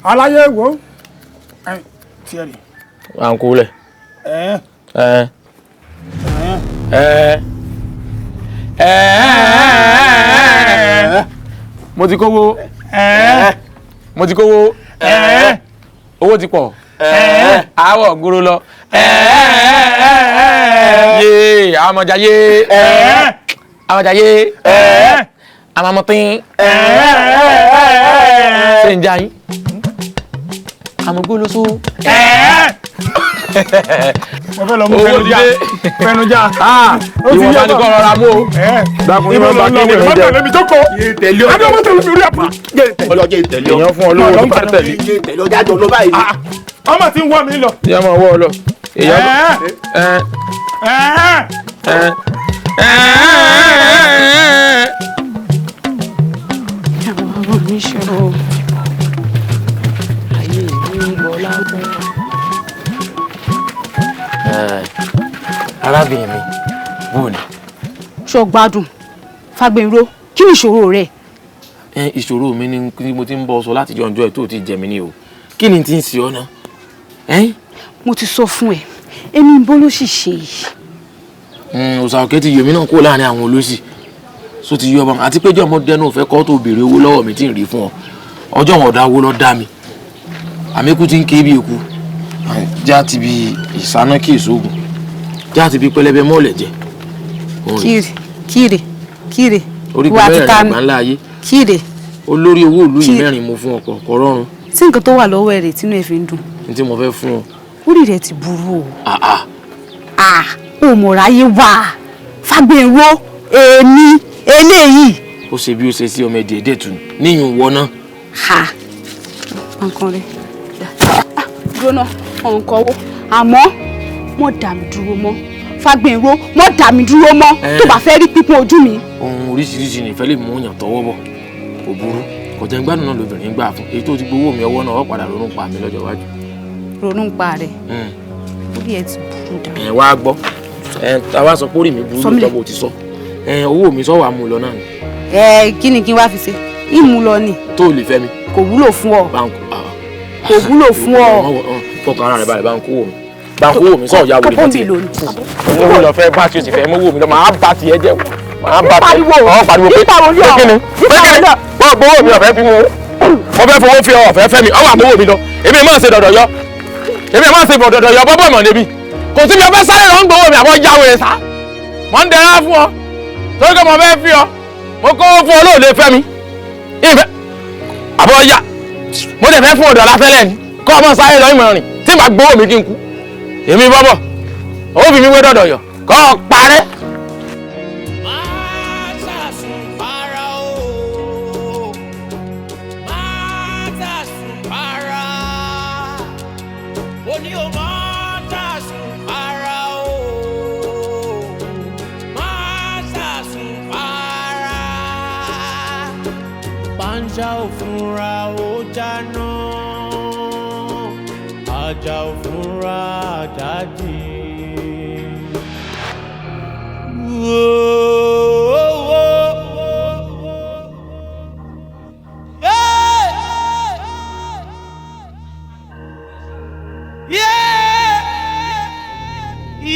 Aláyé wo? Tiẹ̀ rè. À ń kú lẹ̀. Mo ti kówó. Mo ti kówó. Owó ti pọ̀. Àwọ̀ gbòòrò lọ. Yé àmọ̀jà yé. Àmọ̀jà yé. Àmọ̀mọ̀tín. Ṣé ń já yín? Àmọ̀gbólóso. Mo fẹ́ lọ mú fẹnujá. Fẹnujá. Ìwọ̀n bá ní kọ́ rọra mú o. Dákun yín máa bá kí ni mi jẹ. Mọ́tò mi jókòó. Adé mọ́tò mi rí àpá. Èèyàn fún ọ lówó tó bá tẹ̀lé. Ọmọ tí ń wọ́ mi lọ. Ìyá máa wọ́ ọ lọ. Arábìnrin mi, bó ni? Ṣó gbádùn Fágbénró, kí ni ìṣòro rẹ? Ìṣòro mi ni mo ti ń bọ́ sọ láti jọjọ́ ẹ̀ tó ti jẹ mí ní o. Kí ni ti ń ṣe ọ náà? Mo ti sọ fún ẹ, èmi ń bó ló sì ṣe yìí. Òòsà òkè ti yèmí náà kúrò láàrin àwọn olóṣì. So ti yọ ọba àti pé jọmọ dẹnu òfẹ kọ́ tó béèrè owó lọ́wọ́ mi tí ń rí fún ọ. Ọjọ́ wọn ọ̀dà owó lọ dá mi. Àmíkú ti ń ké bí eku. Já ti bi ìsáná kí èso ògùn. Já ti bi pẹlẹbẹ mọ́ọ̀lẹ̀ jẹ. Kíre kíre kíre. Orí kò mẹ́rin àgbà ńlá ayé. Kíre. Olórí owó ìlú yìí mẹ́rin mo fún ọkọ̀ kọ̀ rọrùn. Sí nǹkan tó wà lọ́wọ́ ẹ̀ rè tínú ẹ̀ fi ń dùn. Ní tí mo fẹ́ fún ọ. Orí rẹ̀ ti burú o. O mọ̀ ráyé wá. Fágbénró èmi eléyìí. Ó ṣe bí ó ṣe sí ọmọ ẹ̀dẹ̀ ẹ̀dẹ̀ tù níyùn wọ náà. Ha! Nǹkan rẹ̀. Dúró náà, ọ̀nkọ̀ wo. Àmọ́ mọ̀ dà mí dúró mọ́. Fágbénró mọ̀ dà mí dúró mọ́ tó bá fẹ́ rí pípọ́n ojú mi. Ohun oríṣiríṣi nìfẹ́ lè mú yàn tọwọ́ bọ̀. Kò burú. Kò jẹ́ gbádùn náà lóbìnrin gbà fún. Èyí tó ti gbowó mi ọwọ́ náà ó padà ronú pa mi lọ́jọ́ iwájú. Ronú pa rẹ̀. Orí ẹ ti burú dà. Ẹ wá gbọ́. Ẹ ta wá sọ pé orí mi burú lóòótọ́ bó ti sọ. Ẹ owó mi sọ wàá mú lọ náà ni. Ẹ kí ni kí n wá fi ṣe? Ìmú lọ ni. Tó o lè fẹ́ mi. Kò wúlò fún ọ. Kò wúlò fún ọ. Fọkàn ara rẹ̀ balẹ̀ bá ń kówó mi. Bá ń kówó mi sọ̀rọ̀ ya wòlé bá tiẹ̀. Owó lọ fẹ́ bá tí o sì fẹ́ mówó mi lọ máa bá tiẹ̀ jẹ́ máa bá tiẹ̀. Ọ̀ pariwo pé kí ni? Pé kí ni? Wọ́n gbowó mi ọ̀fẹ́ fi mú. Mo fẹ́ fowó fi ọ̀fẹ́ fẹ́ mi, ọwọ́ àmówó mi lọ. Èmi máa ń ṣe dọ̀dọ̀ yọ. Èmi ẹ̀ máa ṣe bọ̀dọ̀dọ̀ yọ bọ́bọ̀ mọ̀ níbí. Kò sí mi ọbẹ̀ sáré lọ ń gbowó mi àbọ̀ jáwé ẹ̀ sá. Mọ̀ ń dẹ̀ra fún ọ. Torí pé mo fẹ́ fi ọ. Mo kó fún ọ lóòlé fẹ́ mi. Ìfẹ́ àbọ̀ ya. Mo dẹ̀ fẹ́ fún ọ̀dọ̀ láfẹ́lẹ́ ni. Kọ́ ọmọ sáré lọ ìmọ̀ rìn tí màá gbowó mi kí n kú. Èmi bọ́bọ̀. Ó fi mi wé dọ̀dọ̀ yọ. Kọ́ ọ parẹ́. Pàǹṣá ò fúnra ó jáná, ajá ò fúnra àjájì.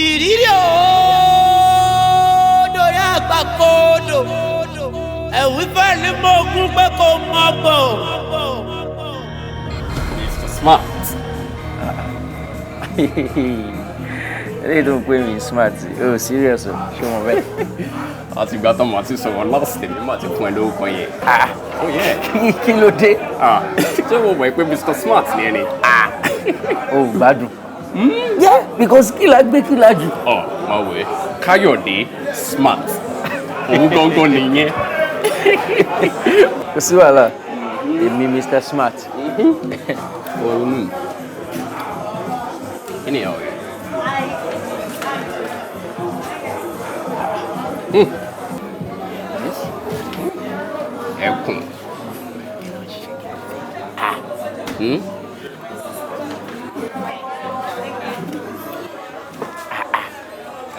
Ìrírí òòdò yà gbàgbọ́dọ̀ ẹ̀wí fẹ́ ní mo gún pé kò mọ̀ bọ̀. Mr. Smart. Eléyìí tó ń pè mí smart, o serious o, ṣé mo bẹ́ẹ̀? Àti ìgbà tó máa ti sọ̀rọ̀ last mi máa ti fún ẹ lórúkọ yẹn. Oh yeah. Kí ló dé? Ṣé mo mọ̀ pé Mr. Smart ni ẹ ni? O gbádùn. Yeah, because kí la gbé kí la jù. Ọ̀ máa wẹ̀ ẹ́, Káyọ̀dé Smart. Òun gangan nìyẹn. Kò sí wàhálà, èmi Mr. Smart. Òun kí ni ìyàwó rẹ̀? Ẹkùn.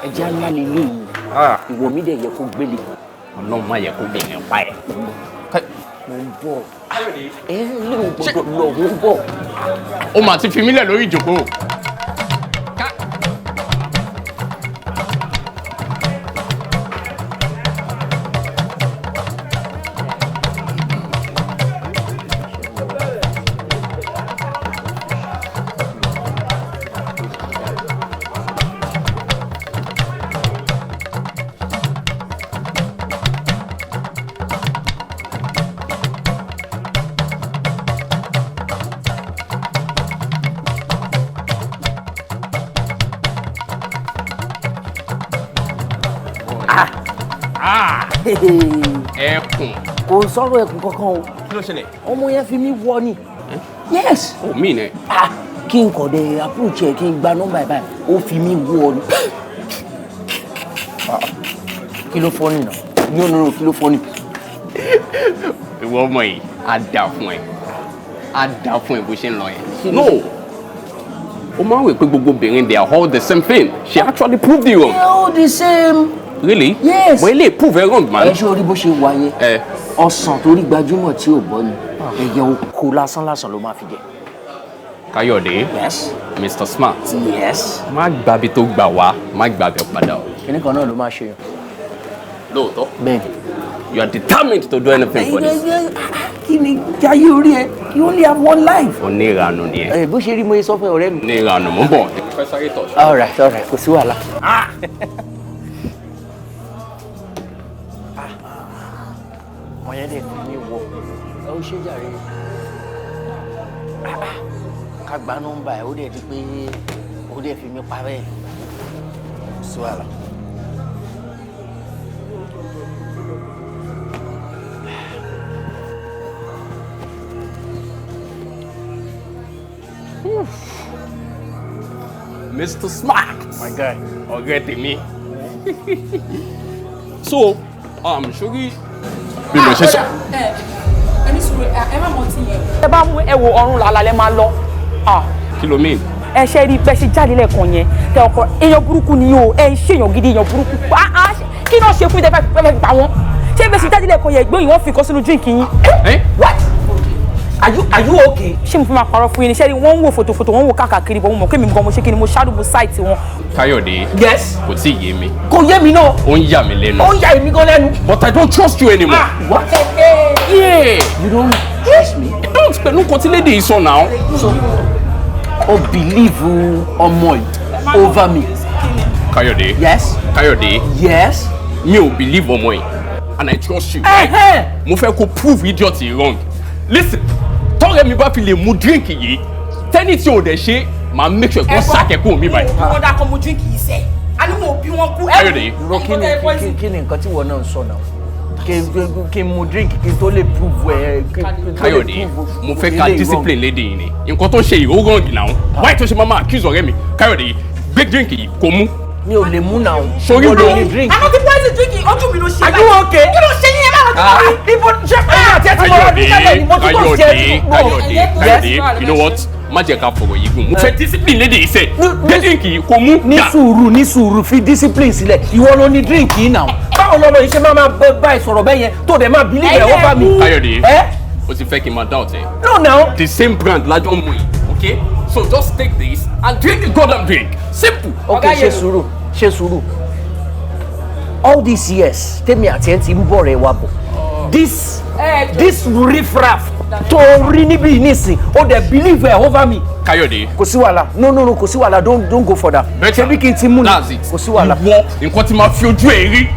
Ẹja ńlá ni ilé yìí, ìwọ mi dẹ̀ yẹ kó gbélé. Ọlọ́run má yẹ kó bẹ̀rẹ̀ pa ẹ̀. Mo ń bọ̀. Ẹ lè gbọ́dọ̀ lọ, mo ń bọ̀. Ó mà ti fi mí lẹ̀ lórí ìjókòó. Ẹkùn. Kò sọ̀rọ̀ ẹkùn kankan o. Kí ló ṣẹlẹ̀? Ọmọ yẹn fi mí wọ ni. Yes. Ó mí nẹ. Kí n kọ̀ dé approach ẹ̀ kí n gba nọ́mbà ẹ̀ báyìí, ó fi mí wọ ni. Kí ló fọ́ nìyà? No no no, kí ló fọ́ ni? Ìwọ ọmọ yìí, á dà fún ẹ. Á dà fún ẹ bó ṣe ń lọ yẹn. No! Ó máa ń wò pé gbogbo obìnrin they are all the same thing. She actually proved you wrong. They are all the same. Really? Yes. But ilé prove ẹ wrong, man. Ẹ ṣe orí bó ṣe wà yẹn. Ọsàn torí gbajúmọ̀ tí ò bọ́ ni. Ẹyẹ oko lásán lásán ló máa fi jẹ. Káyọ̀dé. Yes. Mr. Smart. Yes. Má gbàbí tó gbà wá, má gbàbí padà o. Kíní kan náà ló máa ṣe yàn. Lóòótọ́. Bẹ́ẹ̀ni. You are determined to do anything for this. Kí ni jayé orí ẹ? You only have one life. Oníranù ni ẹ. Ẹ bó ṣe rí mo sọ fún ọ̀rẹ́ mi. Oníranù mò ń bọ̀. Fẹ́ sáré tọ̀. All right, all right, kò sí wàhálà. Ọmọ yẹn dẹ̀ fi mí wọ. Ẹ ó ṣe jàre. Ká gba nọ́mbà ẹ̀, ó dẹ̀ di pé ó dẹ̀ fi mí pa bẹ́ẹ̀. Kò sí wàhálà. Mr. Smart. My guy. Ọ̀rẹ́ tèmi. So, sórí bí mo ṣe sọ. Ẹ ní sùúrù, ẹ má mọ tí yẹn. Ẹ bá mú ẹ wo ọrùn làlá lẹ máa lọ. Kí ló mean? Ẹ ṣe rí bẹ́ẹ̀ ṣe jáde lẹ́ẹ̀kan yẹn tẹ ọkọ èèyàn burúkú ni o, ẹ ń ṣe èèyàn gidi, èèyàn burúkú. Kí náà ṣe fún ìtẹ́fẹ́ fẹ́ pa wọ́n? Ṣé bẹ́ẹ̀ ṣe jáde lẹ́ẹ̀kan yẹn ìgbóyìn wọ́n fi kọ́ sínú drink yín? What? Are you okay? Ṣé mo fi máa parọ́ fún yín ni? Ṣé rí wọ́n ń wo fòtòfòtò, wọ́n ń wo káàkiri bọ̀, mo mọ̀ pé mi gan mo ṣe kí ni mo ṣáàdùn mo sáìtì wọn. Káyọ̀dé. Yes. Kò tí ì yé mi. Kò yé mi náà. Ó ń yà mí lẹ́nu. Ó ń yà èmi gan lẹ́nu. But I don't trust you anymore. Ah, what? Yeah. You don't trust me? I don't pẹ̀lú nǹkan tí lady yìí sọ now. So, O believe ọmọ yìí over me. Káyọ̀dé. Yes. Káyọ̀dé. Yes. Mi ò believe ọmọ yìí and I trust you. Right? Mo fẹ́ kó prove idiot yìí wrong. Listen, tọ́rẹ́ mi bá fi lè mu drink yìí, tẹ́ni tí o dẹ̀ ṣe, màá make sure kó sàkẹ́kọ̀ọ́ mi báyìí. Wọ́n dákọ̀ mu drink yìí sẹ́, a ní mo bí wọn kú. Káyọ̀dé. Ro kí ni nǹkan tí wọ́n náà ń sọ náà? Kí n mu drink kí n tó lè prove ẹ. Káyọ̀dé, mo fẹ́ ká discipline lédè yìí ni. Nǹkan tó ṣe yìí ó wrong now. Why tó ṣe máa máa accuse ọ̀rẹ́ mi? Káyọ̀dé, gbé drink yìí kò mú. Mi ò lè mú náà. Sori Mo wo? lè drink. Àná ti poison drink yìí, ojú mi ló ṣe Are you okay? Kí ló ṣe yín ẹ máa rọjú mi? Ibo ṣé ẹ̀yin àti ẹ̀ ti mọ̀ra ní tẹ́lẹ̀ ni mo tún kò ṣe é. Káyọ̀dé, Káyọ̀dé, you know what? Má jẹ́ ká fọ̀rọ̀ yìí gùn. Mo fẹ́ discipline lédè yìí sẹ́. Gbé drink yìí kò mú. Ní sùúrù, ní sùúrù, fi discipline sílẹ̀. Ìwọ ló ní drink yìí náà. Báwo lọmọ yìí ṣe máa máa bá ẹ sọ̀rọ̀ bẹ́ẹ̀ yẹn tó dẹ̀ máa believe ẹ̀ over me? Káyọ̀dé, Ẹ́ o ti fẹ́ kí n máa doubt ẹ. No now. The same brand lájọ́ mú yìí, okay? So just take this and drink the goddamn drink. Simple. Ok, ṣe sùúrù, ṣe sùúrù. All these years tèmi àti ẹ ti ń bọ̀ rẹ̀ wa bọ̀. This riffraff tó rí níbí nísìn, ó dẹ̀ believe ẹ̀ over me. Káyọ̀dé. Kò sí wàhálà. No, no, no, kò sí wàhálà. Don't go for that. Ṣé bí kí n ti mú ni? That's it. Kò sí wàhálà. Ìwọ nǹkan tí máa fi ojú ẹ rí.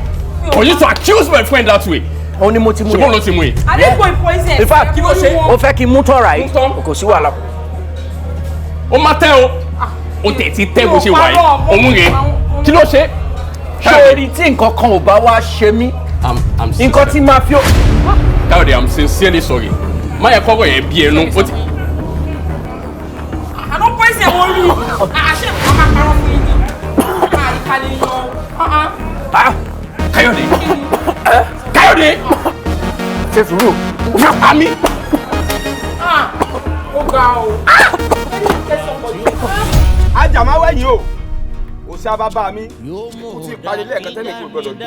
For you to accuse my friend that way. Òun ni mo ti mú yẹn. Ṣùgbọ́n ló ti mú yẹn. Adégbò poison. In fact, Kí ló ṣe? o fẹ́ kí n mú tán right? Kò sí wàhálà. Ó máa tẹ́ o. O tẹ̀ ti tẹ́ bó ṣe wà yìí. Òun rèé. Kí ló ṣe? Ṣé orí tí nǹkan kan ò bá wá ṣe mí? Nǹkan tí máa fi. Káyọ̀dé, I'm sincerely sorry. Má yẹ kọ́rọ̀ yẹn bí ẹnu. Ó ti. Àná poison mo rí. Àṣé nǹkan máa parọ́ fún yín ni. Àìkàlẹ̀ yan. Káyọ̀dé. Káyọ̀dé. Ṣe sùúrù. O fẹ́ pa mí. Ó ga o. Ajàmáwẹ̀yìn o, òṣà bàbá mi kò tí ì parí lẹ́ẹ̀kan tẹ́lẹ̀ kí o gbọ́dọ̀ dé.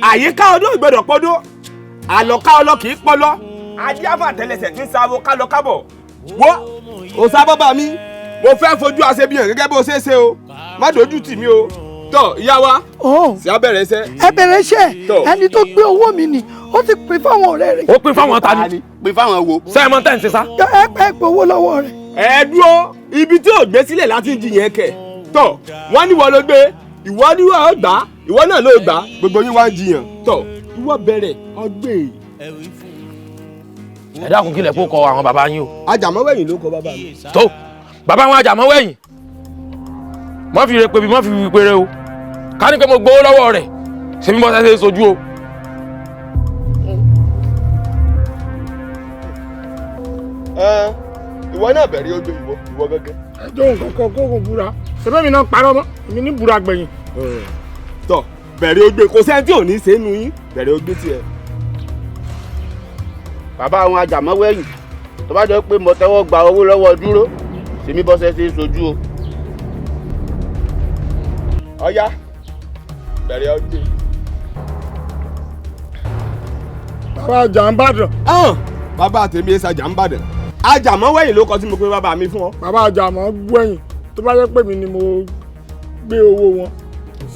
Àyíká ọdún ìgbọ́dọ̀ pọ́dún, àlọ́ká ọlọ́ kì í pọ́lọ́, adíáfà tẹlẹsẹ̀ tí ń sáwó kálọ kábọ̀. Wo òṣà bàbá mi, mo fẹ́ fojú aṣebíyàn gẹ́gẹ́ bó ṣe é ṣe o, má dojú tì mí o. Tọ́ ìyá wa, sí abẹ́rẹ́ iṣẹ́. Ẹ bẹ̀rẹ̀ iṣẹ́, ẹni tó gbé owó mi ni ó ti pín fáwọn ọ̀rẹ́ rẹ̀. Ó pín fáwọn ta ni. Pín fáwọn wo. Sẹ́yìn mọ́ tẹ́ ń ṣe sá. Ẹ pẹ́ gbowó lọ́wọ́ rẹ̀. Ẹ dúró, ibi tí ò gbé sílẹ̀ láti ń jiyàn kẹ̀. Tọ́ wọ́n ní wọ́n ló gbé, ìwọ ní wọ́n gbà, ìwọ náà ló gbà, gbogbo yín wá ń jiyàn. Tọ́ ìwọ bẹ̀rẹ̀ ọgbẹ́. Ẹ dákun, kílẹ̀ kó kọ àwọn bàbá yín o. Ajàmọ́wẹ̀yìn ló kọ bàbá mi. Tó bàbá wọn Ajàmọ́wẹ̀yìn, mọ́ fi re pebi, mọ́ fi fi péré o. Ká ní pé mo gbowó lọ́wọ́ rẹ̀, ṣé bí mo ṣe ṣe sojú o. Ìwọ náà bẹ̀rẹ̀ ojú ìwọ gẹ́gẹ́. Ẹjọ́ nǹkan kan kókò búra, ṣẹbẹ́ mi náà parọ́ mọ́, èmi ní búra gbẹ̀yìn. Tọ́ bẹ̀rẹ̀ ogbè, kò sẹ́ni tí ò ní ṣe é nu yín, bẹ̀rẹ̀ ogbè tiẹ̀. Bàbá àwọn Ajàmọ́wẹ̀yìn, tó bá jọ pé mo tẹ́wọ́ gba owó lọ́wọ́ dúró, sèmi bọ́sẹ̀ ṣe é sojú o. Ọ̀yá bẹ̀rẹ̀ ogbè. Bàbá Àjàmbàdàn. Bàbá tèmi ẹ̀ ṣàjàmbàdàn. Ajàmọ́wẹ̀yìn ló kọ tí mo pe bàbá mi fún ọ. Bàbá Ajàmọ́wẹ̀yìn, tó bá jẹ́ pé mi ni mo gbé owó wọn,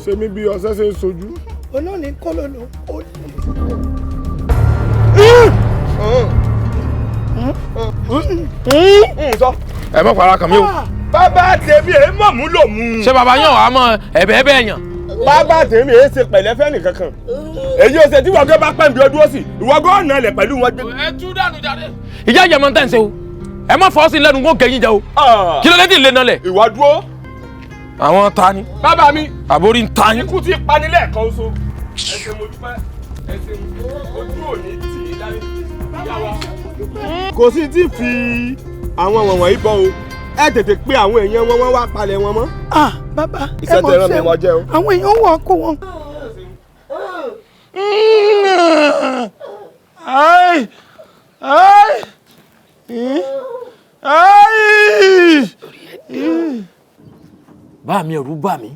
ṣe mí bí ọṣẹ ṣe ń sojú. Olóòní kọ́ ló ló kó lè. Ẹ mọ̀ para kàn mí o. Bàbá tèmi ẹ̀ mọ̀ mú lò mú. Ṣé bàbá yàn wá mọ ẹ̀bẹ̀ ẹ̀bẹ̀ yàn? Bàbá tèmi ẹ̀ ṣe pẹ̀lẹ́ fẹ́ nìkankan. Èyí ò ṣe tí wọ́n gé bá pẹ́ nbí ọdún òsì, ìwọ gán ọ̀nà ilẹ̀ pẹ̀lú wọn gbé. Ẹ tú dànù jáde. Ìyá ìyá máa ń tẹ̀ ń ṣe o. Ẹ má fọ́ sí lẹ́nu kó gẹ̀yìn jẹ o. Kí ló dé tí ì lé náà lẹ̀? Ìwọ dúró. Àwọn ta ni. Bàbá mi. Àbórí ń ta yín. Ikú ti pani lẹ́ẹ̀kan oṣù. Ẹ ṣé mo dúpẹ́, ẹ ṣé ojú òní tì í dání. Ìyá wa. Kò sí tí fi àwọn wọ̀nwọ̀n yìí bọ́ o. Ẹ tètè pé àwọn èèyàn wọn, wọ́n wá palẹ̀ wọn mọ́. Ah bàbá, ẹ Iṣẹ́ mọ̀ tẹ́ rán mi wọ́n jẹ́ o. Àwọn èèyàn wọ̀ kó wọn. Ai! Ai! Ai! Bá mi ẹ̀rù bà mí,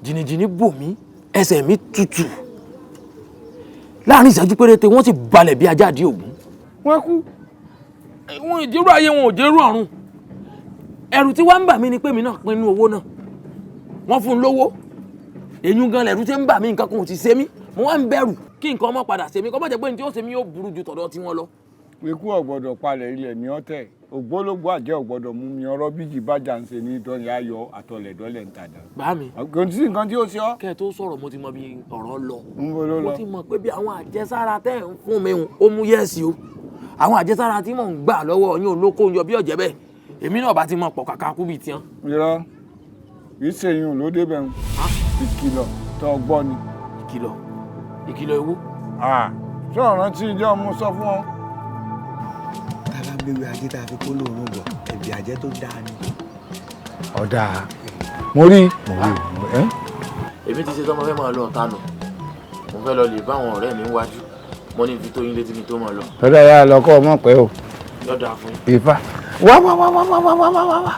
jìnnìjìnnì bò mí, ẹsẹ̀ mi tutù. Láàrin ìṣẹ́jú péréte wọ́n sì balẹ̀ bí ajá àdí ògún. Wọ́n kú. Wọn ìjérò ayé, wọn ò jérò ọ̀run. Ẹ̀rù tí wá ń bà mí ni pé mi náà pinnu owó náà. Wọ́n fún un lówó. Èyún gan lẹ̀rù tí ń bà mí, nǹkan kan ò ti ṣe mí. Mo wá ń bẹ̀rù kí nǹkan ọmọ padà ṣe mí, kó má jẹ́ pé ní tí ó ṣe mí yóò burú ju tọ̀dọ̀ tí wọ́n lọ. Ikú ọ̀gbọ́dọ̀ palẹ̀ ilẹ̀ ní ọ̀tẹ̀, ògbólógbò àjẹ́ ọ̀gbọ́dọ̀ mú mi ọ̀rọ̀ bíjì bájà ń ṣe ní dọ́ni ayọ̀ àtọlẹ̀dọ́lẹ̀ ń tàdá. Bá mi. Kò sí nǹkan tí ó ṣe ọ́. Kẹ́ ẹ tó sọ̀rọ̀, mo ti mọ bí ọ̀rọ̀ lọ. Ń bo ló lọ? Mo ti mọ̀ pé bí àwọn àjẹsára tẹ́ ẹ̀ ń fún mi hùn, ó mú yẹ́ẹ̀sì o. Àwọn àjẹsára tí mò ń gbà lọ́wọ́ yín olóko ń yọ bí ọ̀jẹ̀ bẹ́ẹ̀. Èmi náà bá ti mọ pọ̀ kàkà kú bíi tiẹ́. Irọ́, kì í ṣe ìyún ló débẹ̀ ń. Ìkìlọ̀ tó gbọ́ ni. Ìkìlọ̀? Ìkìlọ̀ ewu? Ṣé ọ̀ràn tí ìjọ mo sọ fún ọ? Tá a bá gbéwèé ajé tá a fi kó lóorùn bọ̀, ẹ̀bì àjẹ́ tó dáa ni. Ọ̀dà, mo rí mo rí ẹ́. Èmi ti ṣe tán, mo fẹ́ máa lọ ọ̀tá nù. Mo fẹ́ lọ lè bá àwọn ọ̀rẹ́ mi wájú. Mo ní fi tó yín létí mi tó máa lọ. Ọ̀dà, yà lọ kọ́ ọmọ pẹ́ o. Yọ̀dà fún yín. Ifá, wá wá wá wá wá wá wá wá wá.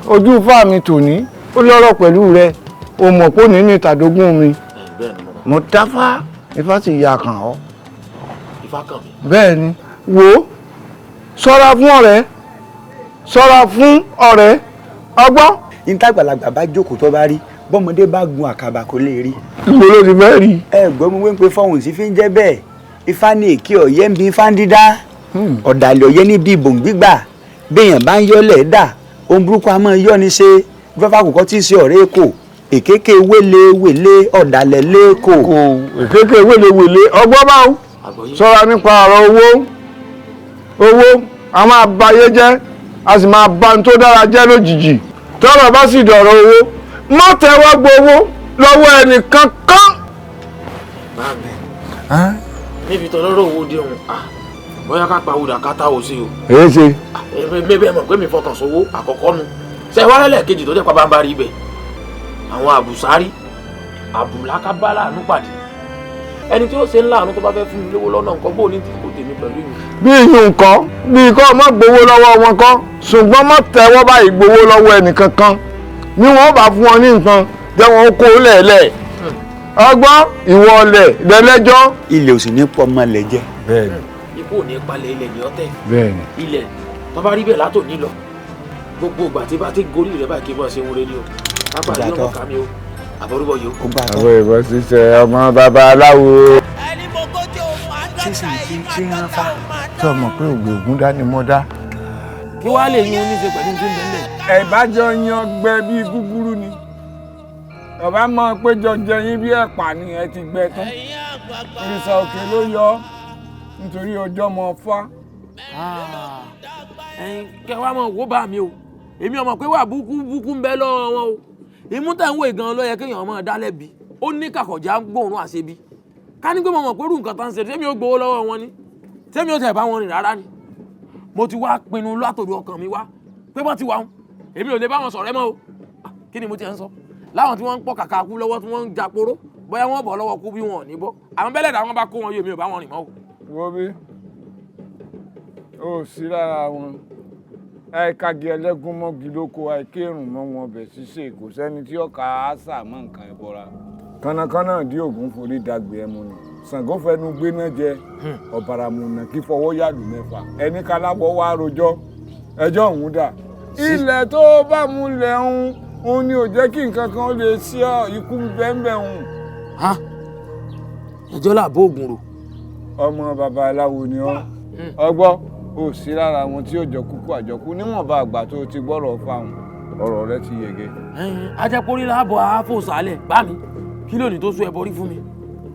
Ojú ifá mi tòní ó lọ́rọ̀ pẹ̀lú rẹ, o mọ̀ pé òní ní ìtàdógún mi. Mo dáfá, ifá sì ya kàn ọ́. Ifá kàn mí. Bẹ́ẹ̀ ni, wò ó, ṣọ́ra fún ọ̀rẹ́, ṣọ́ra fún ọ̀rẹ́, ọgbọ́n. Ní tàgbàlagbà bá jókòó tó bá rí, bọ́mọdé bá gun àkàbà kò lè rí. Ìgbò ló ti fẹ́ rí. Ẹ gbọ́ mi wí pé fọ́hùn sí fi ń jẹ́ bẹ́ẹ̀. Ifá ní èké ọ̀yẹ́ ń bi ifá ń dídá. Ọ̀dàlẹ̀ ọ̀yẹ́ níbi ìbò ń gbígbà. Béèyàn bá ń yọ́lẹ̀ dà, ohun burúkú a máa yọ́ ni ṣe. Fẹ́fà kò tí ì ṣe ọ̀rẹ́ èkó. Èkékè wéle wèlé ọ̀dàlẹ̀ lẹ́kọ̀ọ́. Èkékè wéle wèlé, ọgbọ́n báwo. Ṣọ́ra nípa ọ̀rọ̀ owó. Owó a máa ba ayé jẹ́, a sì máa ba ohun tó dára jẹ́ lójijì. Tọ́rọ̀ bá sì dọ̀rọ̀ owó, má tẹ́wọ́ gbowó lọ́wọ́ ẹnì kankan. Báàmì, níbi tọ́lọ́rọ̀ owó dé òun, bóyá ká pa awùdà ká táwọ̀ sí o. Èyí ṣe. Bẹ́ẹ̀ mọ̀ pé mi fọkàn sówó àkọ́kọ́ nu. Ṣé wàá rẹ́lẹ̀ kejì tó jẹ́ pabambarì ibẹ̀? Àwọn àbùsárì, àbùlákábá láàánú pàdé. Ẹni tí ó ṣe ńlá àánú tó bá fẹ́ fún mi lówó lọ́nà nǹkan bó ní tí kò tèmi pẹ̀lú ìyún. Bí ìyún nǹkan, bí ikọ́ má gbowó lọ́wọ́ wọn kọ́, ṣùgbọ́n má tẹ́wọ́ báyìí gbowó lọ́wọ́ ẹnì kankan. Bí wọ́n bá fún ọ ní nǹkan, jẹ́ wọn kó lẹ̀lẹ̀. Ọgbọ́n, ìwọ ọlẹ̀ lẹ́lẹ́jọ́. Ilẹ̀ ò sì ní pọ̀ mọ́ lẹ̀ jẹ́. Bẹ́ẹ̀ni. Ikú ò ní palẹ̀ ilẹ̀ ní ọ̀tẹ̀. Bẹ́ẹ̀ni. Ilẹ̀ tó bá rí bẹ́ẹ̀ látòní lọ, gbogbo ìgbà tí bá ti gorí rẹ̀ báyìí kí n bá ṣe ń re ni o. Pápá yóò mọ̀ ká mi o. Àbọ̀rúbọ̀ yìí o. Àwọn ìbọn ṣiṣẹ́ ọmọ babaláwo. Sísè tí tí ń fa. Tí ọmọ pé ògbógun dání mọ́ dá. Kí wàá lè yín oníṣe pẹ̀lú tí ń bẹ́ẹ̀ lẹ̀. Ẹ̀bájọ yan gbẹ bíi gúgúrú ni. Ọba mọ̀ pé jọjọ yín bí ẹ̀pà ni ẹ ti gbẹ tán. Òrìṣà òkè ló yọ nítorí ọjọ́ mọ fá. Kẹ wá mọ̀ wó bá mi o. Èmi ọmọ pé wà búkú búkú ń bẹ lọ́wọ́ wọn o. Ìmú tá ń wò gan ló yẹ kéèyàn máa dá lẹ́bi. Ó ní kàkọ̀já gbóòórùn àṣebi. Ká ní pé mo mọ̀ pé irú nǹkan tá ń ṣe, tẹ́mi ó gbowó lọ́wọ́ wọn ni, tẹ́mi ó tẹ̀ bá wọn rìn rárá ni. Mo ti wá pinnu látòdì ọkàn mi wá pé wọ́n ti wà wọn, èmi ò lè bá wọn sọ̀rẹ́ mọ́ o. Kí ni mo ti ń sọ? Láwọn tí wọ́n ń pọ̀ kàkà kú lọ́wọ́ tí wọ́n ń jàporó, bóyá wọ́n bọ̀ lọ́wọ́ kú bí wọn ò ní bọ́. Àwọn bẹ́lẹ̀ dà wọ́n bá kó wọn yóò, èmi ò bá wọn rìn mọ́ o. Wo bí o sí lára wọn, àìkàgì ẹlẹ́gún mọ́gi lóko, àìkérùn mọ́ wọn bẹ̀ ṣíṣe, kò sẹ́ni tí ọkà àṣà mọ́ nǹkan ẹ̀bọra. Kánnakánná dí ògún forí dàgbé ẹmu ni. Ṣàngó fẹnu gbéná jẹ, ọ̀bàràmùnà kí fọwọ́ yàlù mẹ́fà. Ẹni kálábọ̀ wá rojọ́, ẹjọ́ òun dà. Ilẹ̀ tó bá múlẹ̀ ń òun ni ò jẹ́ kí nǹkan kan lè ṣe ọ́, ikú bẹ́ẹ̀ ń. Ẹjọ́ là bó ògùn rò. Ọmọ babaláwo ni ọ́, ọgbọ́ ò sí lára wọn tí ó jọ kúkú àjọkú níwọ̀nba àgbà tó ti gbọ́rọ̀ fáwọn, ọ̀rọ̀ rẹ ti yege. Ajẹ́pórí láàbọ̀ àáfò sálẹ̀ bá mi, kí lónìí tó sún ẹbọ rí fún mi?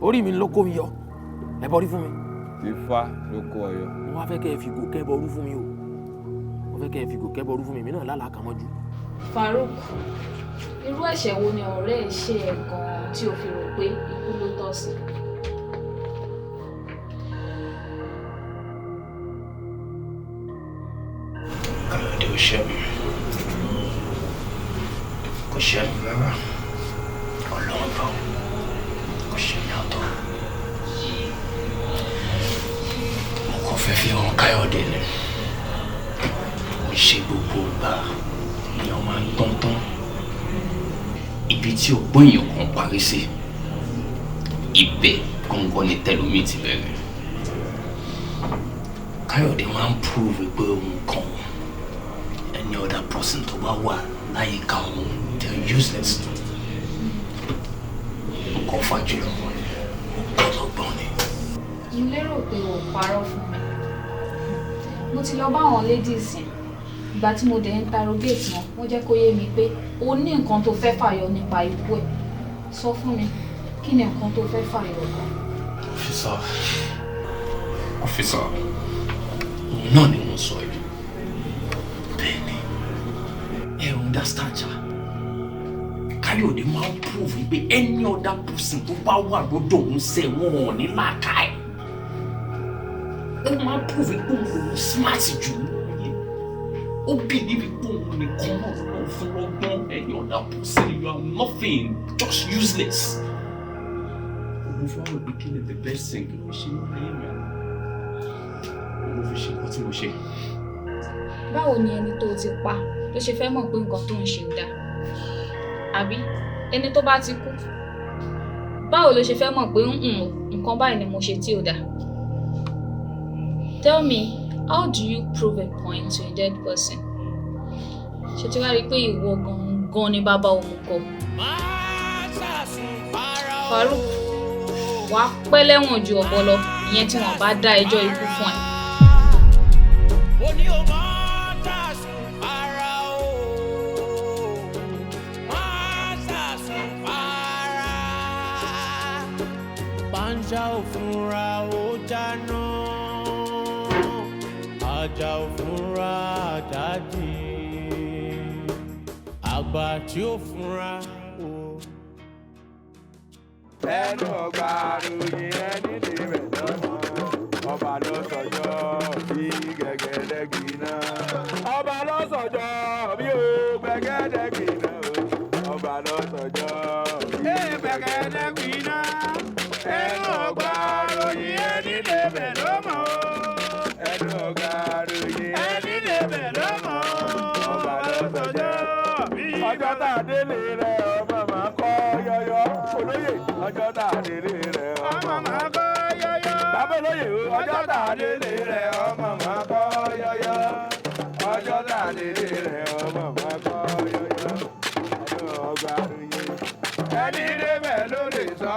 Orí mi ló kó mi yọ, ẹbọ rí fún mi. Ifá ló kó ọ yọ. Mo wá fẹ́ kẹ́ ẹ fìgò kẹ́bọ rú fún mi o. Mo fẹ́ kẹ́ ẹ fìgò kẹ́bọ rú fún mi, èmi náà lálàá kan mọ́jú. Farouk, irú ẹ̀ṣẹ̀ wo ni ọ̀rẹ́ ẹ̀ ṣe ẹ̀ gan-an tí o fi rò pé ikú ló tọ́ sí? Káyọ̀dé ò ṣẹ́ mi, kò ṣẹ́ mi rárá, Ọlọ́run bá kò ṣẹ́ mi àtọ̀. Mo kàn fẹ́ fi hàn Káyọ̀dé ni, kò ṣe gbogbo ìgbà èèyàn máa ń gbọ́n tán. Ibi tí ọgbọ́n èèyàn kan parí sí, ibẹ̀ gangan ni tẹlómi ti bẹ̀rẹ̀. Káyọ̀dé máa ń prove pé òun kàn wọ́n. Any other person tó bá wà láyìíká òun, they are useless. Nǹkan fàjùlọ wọn ni, ó kọ́ lọ́gbọ́n ni. Mo lérò pé ò parọ́ fún mi. Mo ti lọ bá àwọn ladies yẹn. Ìgbà tí mo dẹ̀ interrogate wọn, wọ́n jẹ́ kó yé mi pé o ní nǹkan tó fẹ́ fàyọ nípa ikú ẹ̀. Sọ fún mi, kí ni nǹkan tó fẹ́ fàyọ gan? Officer, officer, òun náà ni mo sọ yìí. Bẹ́ẹ̀ ni, ẹ understand ṣá. Káyọ̀dé máa ń prove pé any other person tó bá wà lọ́dọ̀ òun sẹ́ wọn ò ní làákàyè. Ó máa ń prove pé òun lòun smart jù ú. Ó believe pé òun nìkan náà ló fún lọ́gbọ́n. Any other person, you are nothing, just useless. Òun fún àwọn ìpè kí ni the best thing kí ló ṣe ní ayé mi? Òun fi ṣe nǹkan tí mo ṣe. Báwo ni ẹni tó ti pa ló ṣe fẹ́ mọ̀ pé nǹkan tó ń ṣe ò dáa? Àbí ẹni tó bá ti kú, báwo ló ṣe fẹ́ mọ̀ pé nǹkan báyìí ni mo ṣe tí ò dáa? Tell me, how do you prove a point to a dead person? Ṣé tí wàá rí i pé ìwọ gangan ni bàbá òmùgọ̀? Farouk, wàá pẹ́ lẹ́wọ̀n ju ọ̀bọ lọ, ìyẹn tí wọ́n bá dá ẹjọ́ ikú fún ẹ. Mo ní o máa ṣàṣùn para o, máa ṣàṣùn para. Pàǹṣá ò fúnra ó jáná, ajá ò fúnra àjàdì, àgbà tí ó fúnra o. Ẹnu ọgbà ròyìn ẹni dèrè lọ́mọ, ọba ló sọjọ́ bí gẹ́gẹ́dẹ́ gbiná. Ọba ló sọjọ́ bí o gbẹ́gẹ́dẹ́ gbiná o. Ọba ló sọjọ́ bí gbẹ́gẹ́dẹ́ gbiná. Ẹnu ọgbà ròyìn ẹni dèrè lọ́mọ. Ẹnu ọgbà ròyìn ẹni dèrè lọ́mọ. Ọba ló sọjọ́ ọjọ́ tá a délé rẹ̀ ọmọ máa kọ́ yọyọ olóyè, ọjọ́ tá a délé rẹ̀ ọmọ máa kọ́ yọyọ. Bàbá olóyè o, ọjọ́ tá a délé rẹ̀ ọmọ máa kọ́ yọyọ. Ọjọ́ tá a délé rẹ̀ ọmọ máa kọ́ yọyọ. Ẹnu ọgbà ròyìn ẹni débẹ̀ ló lè sọ,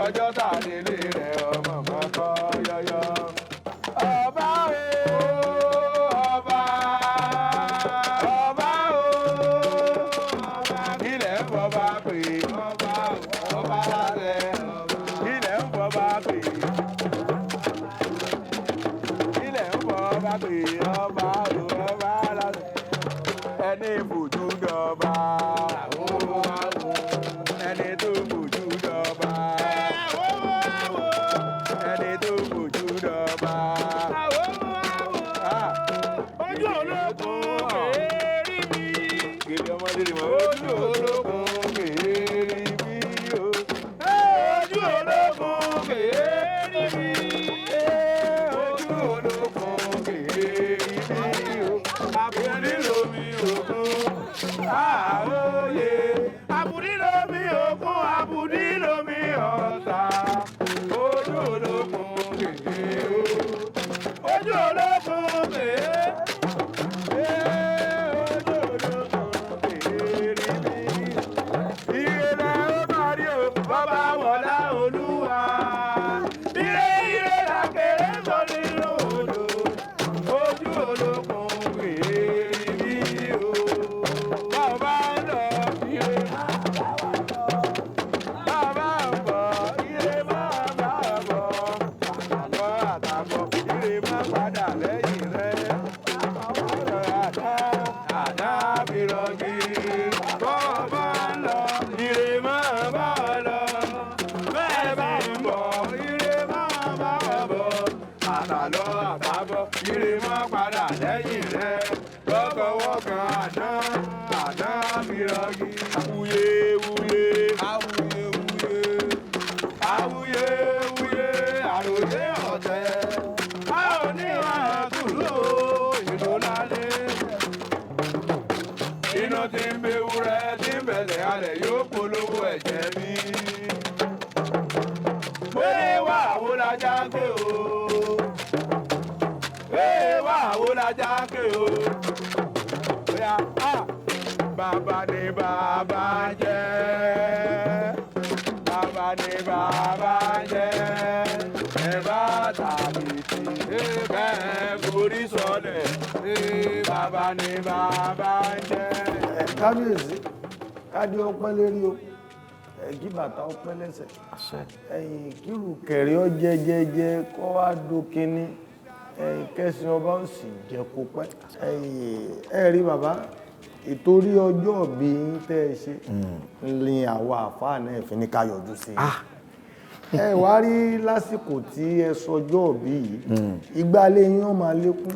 ọjọ́ tá a délé rẹ̀ ọmọ máa kọ́ yọyọ. Ọba o, ọba, ọba o, ilẹ̀ ń fọba pè, ọba ọba lálẹ́, ilẹ̀ ń fọba pè, ilẹ̀ ń fọba pè, ọba o, ọba lálẹ́, ẹni fojú dọba, ẹni tó fojú dọba, ẹni tó fojú dọba. Ojú olókun kèérí mi. Kiri ọmọdé ni mo. Ojú olókun kèérí mi o. Ojú olókun kèérí mi. Ojú olókun kèérí mi o. Àbùrí lomi òkun. Àwòye. Àbùrí lomi òkun, àbùrí lomi ọ̀sà. Ojú olókun kèé o. Ojú olókun kèé. Ire ó máa rí o, bàbá wọlá olúwa. Ire ire la kéré sọ nínú odò. Ojú olókun kèé rí o. Bàbá ń lọ ire máa bá wa lọ. Bàbá ń bọ̀ ire máa bá wa bọ̀. Àtàkọ́ àtàbọ̀ ire máa padà lẹ́yìn rẹ̀. Àdá àdá fi rọ̀gì. Bàbá ń lọ ire máa bá wa lọ. Bẹ́ẹ̀ bá ń bọ̀ ire máa bá wa bọ̀. Àtàlọ́ àtàbọ̀ ire máa padà lẹ́yìn rẹ̀. Lọ́kọ̀wọ́kan àdá àdá fi rọ̀gì. Awuye wuye awuye wuye awuye wuye àròyé ọ̀tẹ̀. A ò ní àtúrò ìlú lálẹ́. Iná tí ń bewúrẹ́ tí ń bẹ̀lẹ̀ alẹ̀ yóò polówó ẹ̀jẹ̀ mi. Mo ní wà wó lajá ké o. Ee wà wó lajá ké o. Bóyá a bàbá ni bàbá jẹ́. Bàbá ni bàbá jẹ́. Ẹ bá tàbí ẹ forí sọlẹ̀, bàbá ni bàbá ń jẹ́. Kábíyèsí, kádé ọpẹ́ lérí o, kí bàtà ọpẹ́ lẹ́sẹ̀, ẹ̀yìn kírù kẹrẹ ọ jẹjẹjẹ kó wá dókinní, ẹ̀yìn kẹsìn ọba ó sì jẹ kó pẹ́. Ẹ̀yìn ẹ rí bàbá, ìtorí ọjọ́ òbí yín tẹ́ ẹ ṣe ní àwa àfáà náà fi ní ká yọjú sí i. Ẹ wá rí lásìkò tí ẹ sọjọ́ òbí yìí, ìgbà ilé yín ó máa lékún,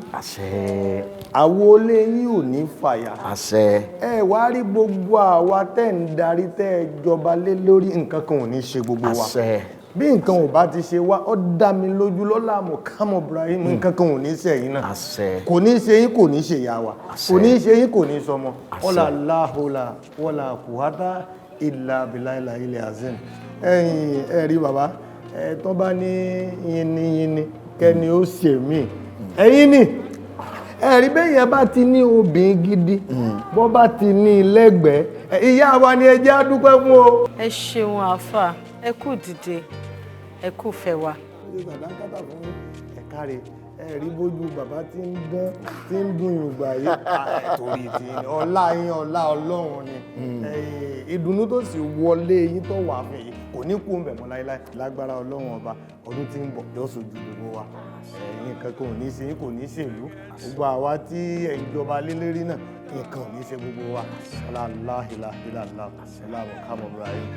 àwo ilé yín ò ní fàyà. Ẹ wá rí gbogbo àwa tẹ́ ń darí tẹ́ ẹ jọba lé lórí, nǹkan kan ò ní ṣe gbogbo wa. Bí nǹkan ò bá ti ṣe wá, ó dá mi lójú lọ́la Mọ̀kámọ́ Ibrahim, nǹkan kan ò ní ṣe yín náà, kò ní ṣe yín, kò ní ṣe ìyá wa, kò ní ṣe yín, kò ní sọmọ. Ọlá láhùlà wọlà kùhátà ìlà bìláìlà ilẹ̀ azim. Ẹ̀yin ẹ rí bàbá, ẹ tó bá ní yinni kẹ́ni ó ṣe mí, ẹ̀yin ni ẹ rí bẹ́ẹ̀ yẹn bá ti ní obìnrin gidi, bọ́ bá ti ní lẹ́gbẹ̀ẹ́, ìyá wa ni ẹ jẹ́ á dúpẹ́ fún o. Ẹ ṣeun àáfà, ẹ kú dìde, ẹ kú fẹ́ wa. Ẹ káre, ẹ rí bójú bàbá tí ń dán tí ń dùn ìgbà yìí, torí ti ọlá yín, ọlá Ọlọ́run ni. Ìdùnnú tó sì wọlé yín tó wà fún yìí kò ní kú mbẹ̀ mọ́ láéláé. Lágbára Ọlọ́run ọba, ọdún tí ń bọ̀ yóò sojú gbogbo wa. Ẹ̀yin kankan ò ní ṣe yín, kò ní ṣèlú. Gbogbo àwa tí ẹ̀ ń jọba lé lérí náà, nǹkan ò ní ṣe gbogbo wa. Ọlá aláhìláhìláhìlá, ọlá Mọ̀kámọ́ Ibrahim.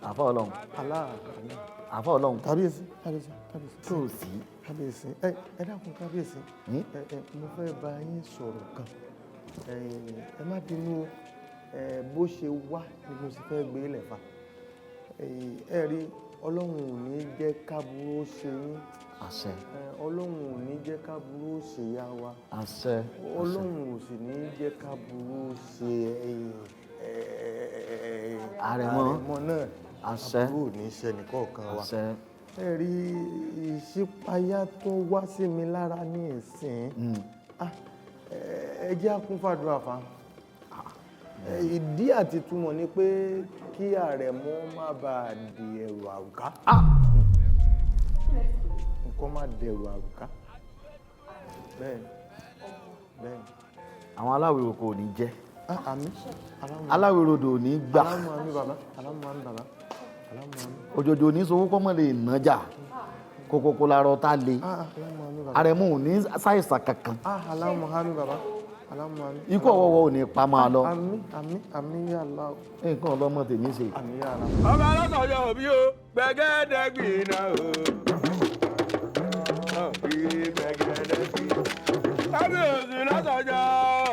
Àfọ Ọlọ́run. Àfọ Ọlọ́run. Kábíyèsí, kábíyèsí, kábíyèsí. Tó o sí. Kábíyèsí, ẹ dákun kábíyèsí, ẹ mo fẹ́ bá yín sọ̀rọ̀ kan. Ẹ má bínú o, bó ṣe wá ni mo sì fẹ́ gbé lẹ̀ fa. Ẹ rí, Ọlọ́run ò ní jẹ́ káburú ṣe yín. Àṣẹ. Ọlọ́run ò ní jẹ́ káburú ṣe yá wa. Àṣẹ. Ọlọ́run ò sì ní jẹ́ káburú ṣe Àrẹ̀mọ náà. Àṣẹ. Àbúrò ò ní ṣe nìkọ̀ọ̀kan wa. Àṣẹ. Ẹ rí ìṣípayá tó wá sí mi lára ní ìsìn. Ẹ jẹ́ á kún fàdúrà fa. Ìdí àti túmọ̀ ni pé kí Àrẹ̀mọ má bàa di ẹrù àrùká. Nǹkan má dẹrù àrùká. Bẹ́ẹ̀ni, bẹ́ẹ̀ni. Àwọn aláwèrò kò ní jẹ́. Àmín. Aláwèrò ò ní gbà. Aláwọ̀ àmín bàbá, aláwọ̀ àmín bàbá, aláwọ̀ àmín. Òjòjò ní sowó kọ́mọ lè nájà, kókókó lára ọ̀tá le. Àrẹ̀mọ ò ní ṣàìsàn kankan. Aláwọ̀ àmín bàbá, aláwọ̀ àmín. Ikú ọ̀wọ́wọ́ ò ní pa máa lọ. Àmín, àmín, àmín yà Allah. Nǹkan ọlọ́mọ tèmi ṣe. Àmín yà Allah. Ọba alásọ̀yọ̀ òbí o, gbẹ̀gẹ́dẹ́ gbiná o. Gbẹ̀gẹ́dẹ́ gbiná. Kábíyèsí lásọ̀yọ̀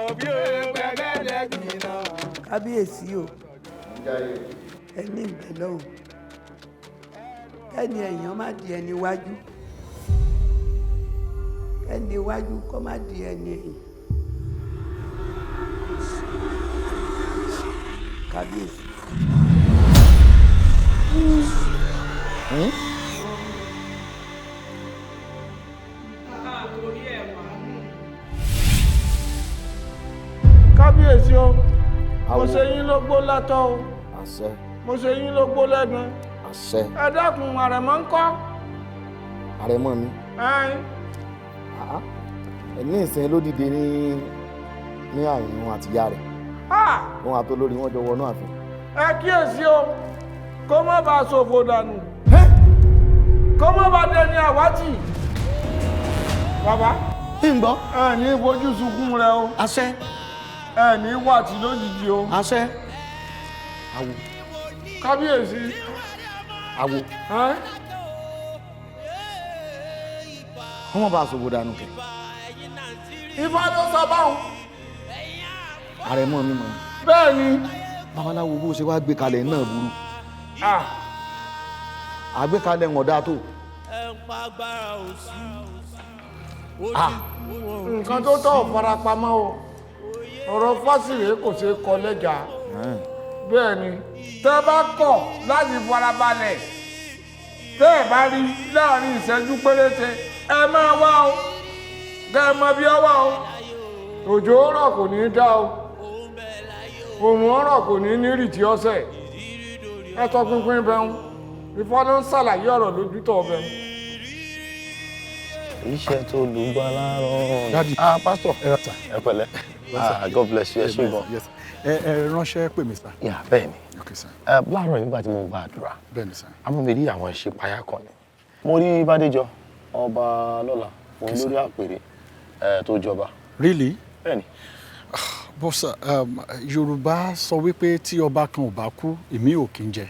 òbí o, gbẹ̀gẹ́dẹ́ gbiná. Kábíyèsí o, ẹni ń bẹ lọ́hùn, kẹ́ni ẹ̀yàn má di ẹni wájú, kẹ́ni wájú kó má di ẹni ẹ̀yìn. Kábíyèsí. Kábíyèsí o, mo ṣe yín lógbó látọ̀ o. Àṣẹ. Mo ṣe yín lógbó lẹ́nu. Àṣẹ. Ẹ dákun, Àrẹ̀mọ ńkọ́? Àrẹ̀mọ mi. Ní ìsìn ló dìde ní àyìn wọn àti ìyá rẹ̀. Wọn àtolórí wọn jọ wọnú ààfin. Ẹ kíyèsí o, kó má bàa ṣòfò dànù, kó má bàa dẹni àwátì. Bàbá. Ń gbọ́. Ẹ ní fojú sunkún rẹ o. Àṣẹ. Ẹ ní wàtí lójijì o. Àṣẹ. Àwo. Kábíyèsí. Àwo. Kó má bàa ṣòfò dànù kẹ. Ifá ló sọ báwọn. Àrẹ̀mọ mi mọ̀. Bẹ́ẹ̀ ni. Babaláwo bó ṣe wá gbé kalẹ̀ náà burú. Àgbékalẹ̀ ń ọ̀dà tó. Nǹkan tó tọ̀ farapamọ́ o, ọ̀rọ̀ fásirè kò ṣeé kọ lẹ́jà. Bẹ́ẹ̀ ni, tẹ́ bá kọ̀ láti farabalẹ̀, Tẹ́ ẹ bá rí láàrin ìṣẹ́jú péréte, ẹ máa wá o, kẹ́ ẹ mọ bí ọ wá o. Òjò rọ̀ kò ní í dá o, òrùn ọ̀rọ̀ kò ní ní rìtì ọ̀sẹ̀. Ẹ tọpinpin bẹ́ẹ̀ ń Ifá ló ń ṣàlàyé ọ̀rọ̀ lójútọ̀ bẹ́ẹ̀. Iṣẹ́ tó lùgbà láàárọ̀. Daddy. Ah, pastor. Ẹ ra sà. Ẹ pẹ̀lẹ́. Ah, God bless you. Ẹ ṣé gan. Yes. Ẹ ránṣẹ́ pè mí sà. Yeah, bẹ́ẹ̀ ni. Okay sà. Ẹ láàárọ̀ nígbà tí mo gba àdúrà. Bẹ́ẹ̀ ni sà. Àmọ́ mi rí àwọn ìṣípayá kan ni. Mo rí Bádéjọ, ọba lọ́la, òun lórí àpèrè tó jọba. Really? Bẹ́ẹ̀ ni. But sir, Yorùbá sọ wípé tí ọba kan ò bá kú, èmi ò kí ń jẹ.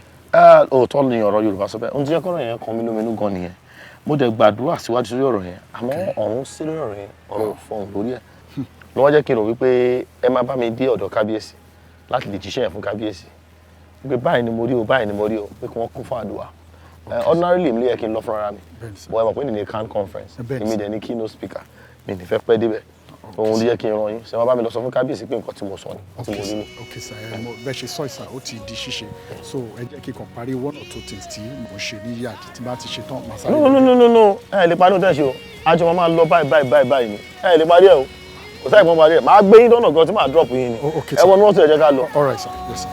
Òótọ́ ni ọ̀rọ̀ Yorùbá sọ bẹ́ẹ̀. Ohun tí jẹ́ kọ́rọ̀ yẹn kan mí lóminú gan nìyẹn. Mo dẹ̀ gbàdúrà síwájú sórí ọ̀rọ̀ yẹn, àmọ́ ọ̀run sí lórí ọ̀rọ̀ yẹn, ọ̀run ò fọhùn lórí ẹ̀. Ló wá jẹ́ kí n rò wípé ẹ máa bá mi dé ọ̀dọ̀ kábíyèsí láti lè jíṣẹ́ yẹn fún kábíyèsí. Wípé báyìí ni mo rí o, báyìí ni mo rí o, pé kí wọ́n kún fún àdúrà. Ordinarily èmi ló yẹ kí n lọ fúnra mi. But ẹ mọ̀ pé ní CAN conference, èmi dẹ̀ ní keynote speaker, mi ní fẹ́ pẹ́ débẹ̀. Òun ló yẹ kí n rán yín. Ṣé wọ́n bá mi lọ sọ fún kábíyèsí pé nǹkan tí mo sọ ni, tí mo rí ni. Okay sir, ẹ mọ bẹ́ẹ̀ ṣe sọ ìsà, ó ti di ṣíṣe. So ẹ jẹ́ kí n kàn parí one or two things tí mò ń ṣe ní yard, tí bá ti ṣe tán, màá sáré. No, no, no, no, no, ẹ lè parí ohun tẹ́ ẹ ṣe o. Àjọ máa lọ báyìí báyìí báyìí báyìí ni. Ẹ lè parí ẹ o. Kò sáì pọ́n parí ẹ. Màá gbé yín dọ́nà gan tí màá drop yín ni. Ẹ wọnú mọ́tò, ẹ jẹ́ ká lọ. All right sir, yes sir.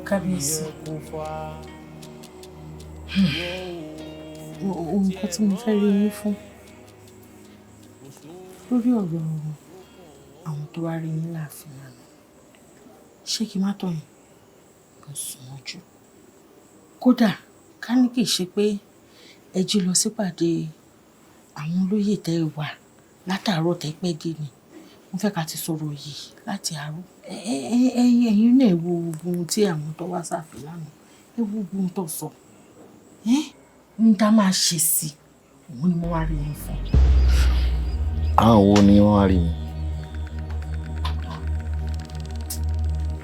Kábíyèsí, nǹkan tí mo fẹ́ rí yín fún lórí ọ̀rọ̀ àwọn tó wá rí yín láàfin lánàá, ṣé kí n má tọ̀ yín, mo sùn mọ́jú. Kódà ká ní kì í ṣe pé ẹ jí lọ sípàdé àwọn olóyè tẹ́ ẹ wà látàárọ̀ tẹ́ pẹ́ dé ni, mo fẹ́ ká ti sọ̀rọ̀ yìí láti àárọ̀. Ẹ̀yin náà wo gbogbo ohun tí àwọn tó wá sáàfin lánàá, ẹ wo gbogbo ohun tó sọ, ń dá máa ṣe sí i, òun ni mo wá rí yín fún. Àwọn wo ni wọ́n wá rí yín?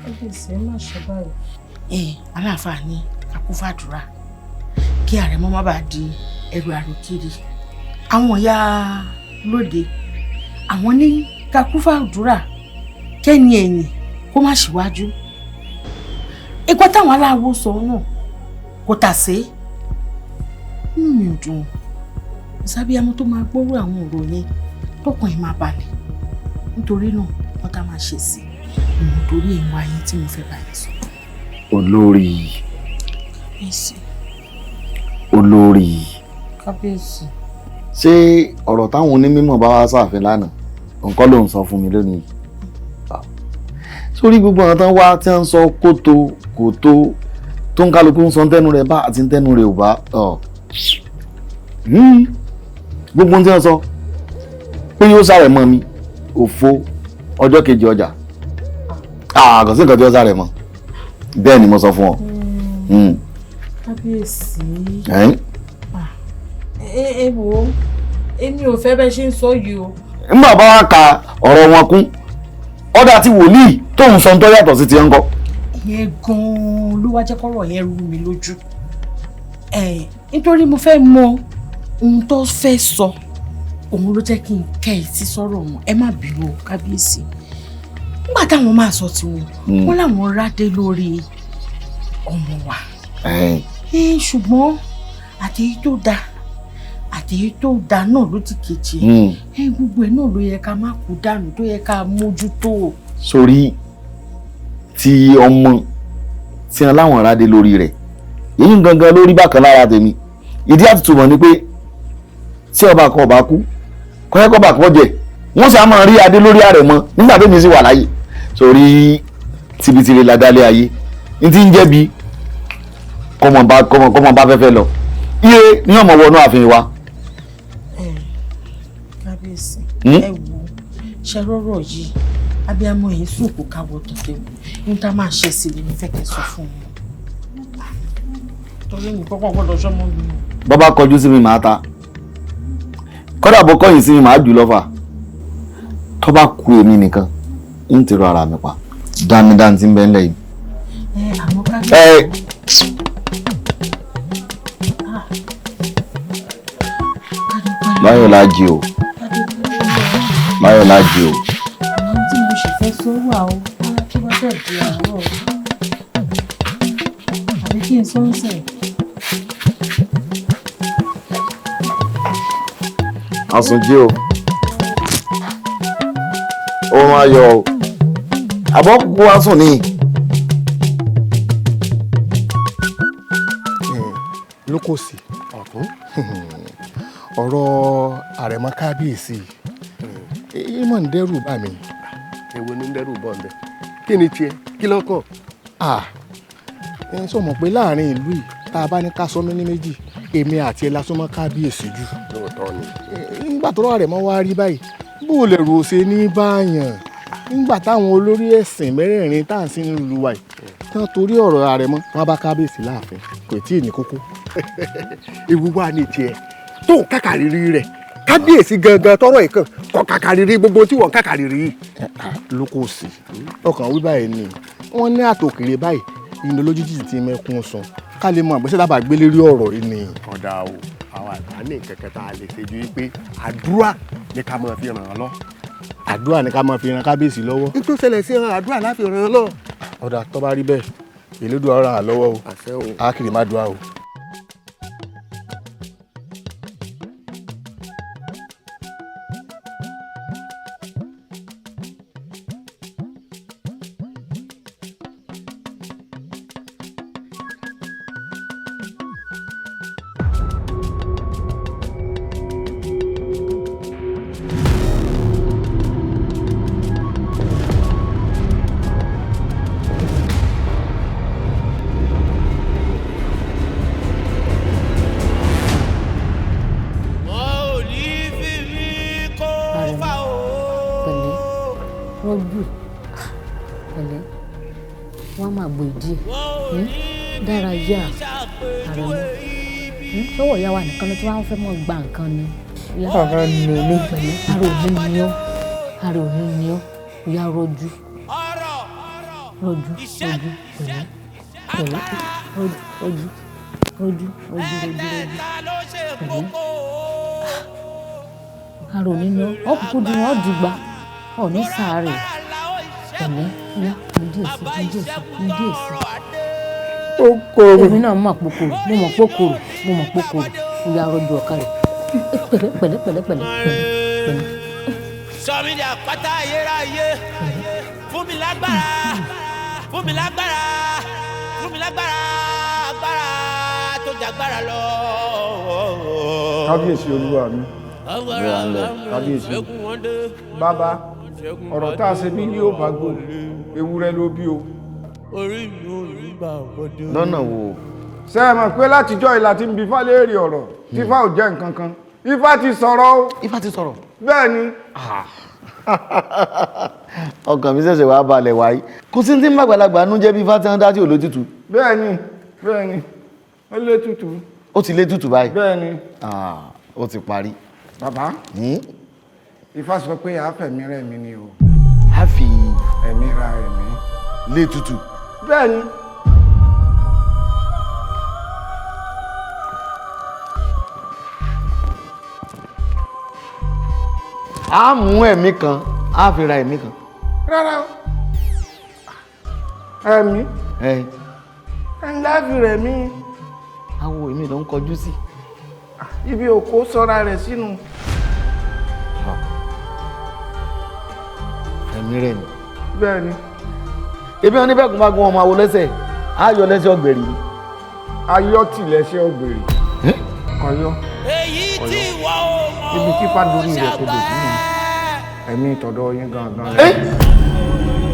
Kábíyèsí, ẹ má ṣe báyìí. Ẹ aláàfáà ní ká kún fàdúrà kí àrẹ̀mọ má bàa di ẹrù àròkiri. Àwọn ìyá lóde, àwọn ní ká kún fàdúrà kẹ́ni ẹ̀yìn kó má ṣíwájú. Ẹ̀kọ́ táwọn aláwo sọ náà kò tà sí. Inú mi ò dùn. Sábíàmú tó máa gbóró àwọn ọ̀rọ̀ yẹn tọkàn ẹ̀ máa balẹ̀. Nítorí náà wọ́n tá máa ṣe sí i. Mo torí ẹ̀ ń wá yín tí mo fẹ́ bá yín sọ. Olórí. Kábíyèsí. Olórí. Kábíyèsí. Ṣé ọ̀rọ̀ táwọn onímọ̀ bá wá sáàfin lánàá, nǹkan ló ń sọ fún mi lónìí? Sórí gbogbo àwọn tán wá tí wọ́n ń sọ kótó kótó tó ń kálukú ń sọ tẹnu rẹ̀ bá àti tẹnu rẹ̀ ò bá, gbogbo ohun tí wọ́n sọ pé yóò sáré mọ́ mi, òfo ọjọ́ kejì ọjà, kò sí nǹkan tí yóò sáré mọ́, bẹ́ẹ̀ ni mo sọ fún ọ. Kábíyèsí, ẹ wo, èmi ò fẹ́ bẹ́ẹ̀ ṣe ń sọ yìí o. Nígbà bá wá ka ọ̀rọ̀ wọn kún, ọ̀dà tí wòlíì tóun sọ ń tọ́ yàtọ̀ sí ti ń kọ́. Ìyẹn gan-an ló wá jẹ́ kọ́rọ̀ yẹn rú mi lójú, nítorí mo fẹ́ mọ ohun tó fẹ́ sọ, òun ló jẹ́ kí n kẹ́ ẹ sí sọ̀rọ̀ wọn. Ẹ má bínú o kábíyèsí. Nígbà táwọn máa sọ tiwọn, wọn làwọn rádé lórí ọmọ wa, ṣùgbọ́n àtèyí tó dáa àtèyí tó dáa náà ló ti kejì ẹ, gbogbo ẹ náà ló yẹ ká má kú dànù, tó yẹ ká mójútó. Sórí tí ọmọ tí wọn láwọn rádé lórí rẹ̀ èyí gangan lórí bákan lára tèmi, ìdí àtútùmọ̀ ni pé tí ọba kan ọba kú kọ́yẹ́kọ́ bá kọ́ jẹ, wọ́n sá máa rí adé lórí ààrẹ mọ́ nígbà tó mi sì wà láyé. Sórí tibitire ládálé ayé ní ti ń jẹ́bi kọ́mọ bá fẹ́fẹ́ lọ iye ní ọmọ wọnú ààfin wa. Kábíyèsí, ẹ wo ṣe rọrọ yìí, abiyamọ yìí sùn kó káwọ́ tọ̀tẹ̀ wò ní tá máa ṣe sí ni mo fẹ́ kẹ́ sọ fún un, torí mi kọ́kọ́ gbọ́dọ̀ sọ́mọ́ mi. Bọ́bá kọjú sí mi màá ta, kódà bó kọ̀yìn sí mi màá jù lọ́fà, tó bá ku èmi nìkan ń tèrò ara mi pa dánidáni tí ń bẹ ńlẹ̀ yìí. Báyọ̀ la jí o. Láyọ̀ lájẹ o. Àwọn tí mo sì fẹ́ sọ wà o, tó bá dẹ̀ di àárọ̀ àbí kí n sọ ń sìn. Àsùnjí o, oorun ayọ̀ o, àbọ̀ kúkú wá sùn ní. Lókòsì ọ̀tún ọ̀rọ̀ àrẹ̀mọ kábíyèsí èyí mọ̀ ń dẹ́rù bà mí. Èwo ni ń dẹ́rù bọ̀ ń bẹ̀? Kí ni tiẹ̀? Kí ló kàn? Ẹ sọ mọ̀ pé láàrin ìlú yìí tá a bá ní ká sọ mí ní méjì, èmi àti ẹ la súnmọ́ kábíyèsí jù. Lóòótọ́ ni. Nígbà tó àrẹ̀mọ wá rí báyìí, bó o lè rò ó ṣe ní báyàn nígbà táwọn olórí ẹ̀sìn mẹ́rẹ̀ẹ̀rin tá à ń sin nílùú wa yìí tán torí ọ̀rọ̀ àrẹ̀mọ wọn bá kábíyèsí láàfin, kò tí ì ní kókó. Ewu wa ni tiẹ̀ tó ń kàkàrírí rẹ̀, kábíyèsí gangan tọrọ ìkan kọ kàkàrírí gbogbo tí wọ́n kàkàrírí. Lókòsì ọkàn wí báyìí ni wọ́n ní àtòkèrè báyìí ìnà lójijì ti mẹ́kún sùn ká lè mọ àgbẹ̀sẹ̀ dábàá gbélé rí ọ̀rọ̀ yìí ni. Ọ̀dà o, àwọn àgbà ní kẹ̀kẹ́ tá a lè ṣe ju wípé àdúrà ni ká máa fi ràn án lọ. Àdúrà ni ká máa fi ran kábíyèsí lọ́wọ́. Nítorí ṣẹlẹ̀ sí ran àdúrà láfi ràn án lọ. Ọ̀dà tó bá rí bẹ́ẹ̀, Elédùà ràn án lọ́wọ́ o, á kiri má dùá o. Rọ́jù pẹ̀lẹ́, wọ́n máa gbò ìdí ẹ̀ dára yá àrẹ̀mọ. Sọ́wọ́ ìyá wa nìkan ló tí wọ́n fẹ́ mọ́ gba nǹkan ni. Ara ni mí. Pẹ̀lẹ́, ara òní ni ọ́, ara òní ni ọ́, ìyá rọ́jù rọ́jù rọ́jù pẹ̀lẹ́ pẹ̀lẹ́ rọ́jù rọ́jù rọ́jù rọ́jù rọ́jù pẹ̀lẹ́. Ara òní ni ọ́, ọ́ kúkú di wọn ọ́ dìgbà ọ̀ní sáré pẹ̀lẹ́ yá mo díẹ̀ sí mo díẹ̀ sí mo díẹ̀ sí. Ó korò. Èmi náà mọ̀ pé korò, mo mọ̀ pé korò, mo mọ̀ pé korò, ó yá rọ́jò ọ̀ka rẹ̀ pẹ̀lẹ́ pẹ̀lẹ́ pẹ̀lẹ́ pẹ̀lẹ́ pẹ̀lẹ́. Sọ mi di àpáta ayérayé, fún mi lágbára, fún mi lágbára, fún mi lágbára, agbára tó jàgbára lọ. Kábíyèsí olúwa mi. Kábíyèsí. Bàbá, ọ̀rọ̀ tá a ṣe bí yóò bá gbò, ewúrẹ́ ló bí o. Orí mi ò ní gbà wọdé. Lọ́nà wo? Ṣé ẹ mọ̀ pé látijọ́ ìlà tí ń bi Ifá léèrè ọ̀rọ̀ tí Ifá ò jẹ́ nǹkan kan. Ifá ti sọ̀rọ̀ o. Ifá ti sọ̀rọ̀. Bẹ́ẹ̀ ni. Ọkàn mi ṣẹ̀ṣẹ̀ wá balẹ̀ wáyé. Kò sí ní màgbàlagbà nú jẹ́ bí Ifá ti ń dá tí ò lójútu. Bẹ́ẹ̀ ni, bẹ́ẹ̀ ni, ó lé tutù. Ó ti lé tutù báyìí. Bẹ́ẹ̀ ni. Ó ti parí. Bàbá, Ifá sọ pé àáfẹ̀mí rẹ̀ mi ni o. A fi ẹ̀mí ra ẹ̀mí. Lé tutù. Bẹ́ẹ̀ ni. A mú ẹ̀mí kan, a fi ra ẹ̀mí kan. Rárá o. Ẹ̀mí. Ńlá fi rẹ̀ mí. Awo èmi ló ń kọjú sí. Ibi òkú sọra rẹ̀ sínú. Ẹ̀mí rẹ̀ ni. Bẹ́ẹ̀ ni. Ebi wọn ní bẹ́ẹ̀ kún bá gún ọmọ awo lẹ́sẹ̀, á yọ lẹ́sẹ̀ ọ̀gbẹ̀rì ni. Ayọ́ tì lẹ́sẹ̀ ọ̀gbẹ̀rì. Kọ̀yọ́. Èyí tí ìwọ ò mọ̀ Ibi tí fàdúrí rẹ̀ kò dò sínú. Ẹ̀mí tọ̀dọ̀ yín gangan rẹ̀.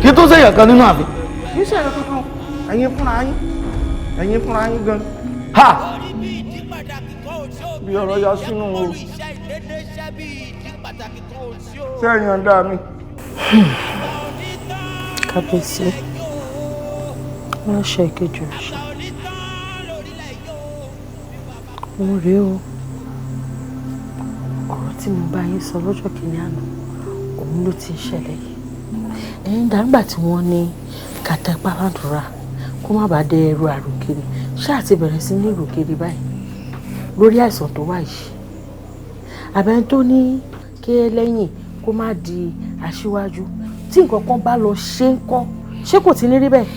Kí tó ṣèyàn kan nínú ààfin. Kì í ṣèyàn kankan, ẹ̀yin fúnra yín, ẹ̀yin fúnra yín gan. Ha! Bí ọ̀rọ̀ ya sínú o. Sẹ́yìn ọ̀dà mi. Kábíyèsí, wọ́n ṣe ìkejì òrìṣà. Òun rèé o, ọ̀rọ̀ tí mo bá yín sọ lọ́jọ́ kìíní àná, òun ló ti ń ṣẹlẹ̀ yìí. Ẹ̀yin dàgbà tí wọ́n ní kàtẹ́pá ládùúrà kó má bàa dé ẹrù àròkiri, ṣáà ti bẹ̀rẹ̀ sí ní ìròkiri báyìí lórí àìsàn tó wà yìí. Àbẹ̀ni tó ní kí lẹ́yìn Kó má di aṣíwájú. Tí nǹkan kan bá lọ ṣe ń kọ́, ṣé kò ti ní rí bẹ́ẹ̀?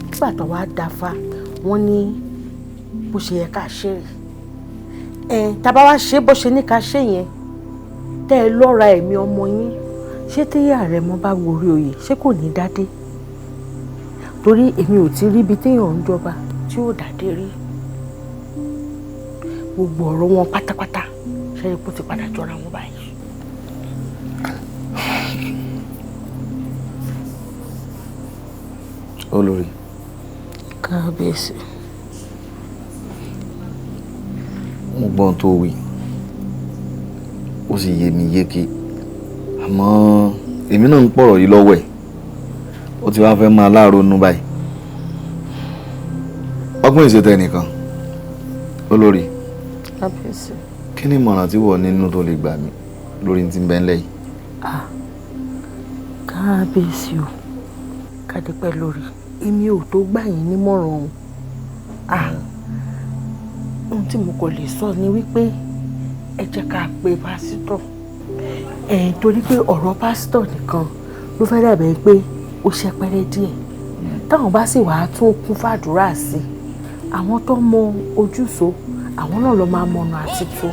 Nígbà tó wá dáfá, wọ́n ní bó ṣe yẹ ká ṣe rè ẹ. Tá bá wá ṣe bó ṣe ní ká ṣe yẹn, tẹ́ ẹ lọ́ra ẹ̀mí ọmọ yín, ṣé tí Àrẹ̀mọ bá gorí oyè, ṣé kò ní dádé? Torí èmi ò ti rí ibi téèyàn ń jọba tí ò dádé rí. Gbogbo ọ̀rọ̀ wọn pátápátá, ṣe é kó ti padà jọra wọn báyìí. Olórí. Kábíyèsí. Mo gbọ́n tó wí, ó sì yé mi yéké, àmọ́ èmi náà ń pọ̀rọ̀ yìí lọ́wọ́ ẹ̀, ó ti wá fẹ́ máa láàrónú báyìí. Ọgbọ́n ìṣètò ẹnìkan. Olórí. Kábíyèsí. Kí ni ìmọ̀ràn tí wọ́n nínú tó lè gbà mí lórí ti ń bẹ ńlẹ̀ yìí? Kábíyèsí o, kádépẹ́ lórí, èmi ò tó gbà yín nímọ̀ràn o. Ohun tí mo kò lè sọ ni wípé ẹ jẹ́ ká pe pásítọ̀ ẹ̀, torí pé ọ̀rọ̀ pásítọ̀ nìkan ló fẹ́ dàbẹ̀ pé ó ṣẹpẹrẹ díẹ̀. Táwọn bá sì wàá tún kún fàdúrà sí i, àwọn tó mọ ojúṣo, àwọn náà ló máa mọ̀nà àti tó.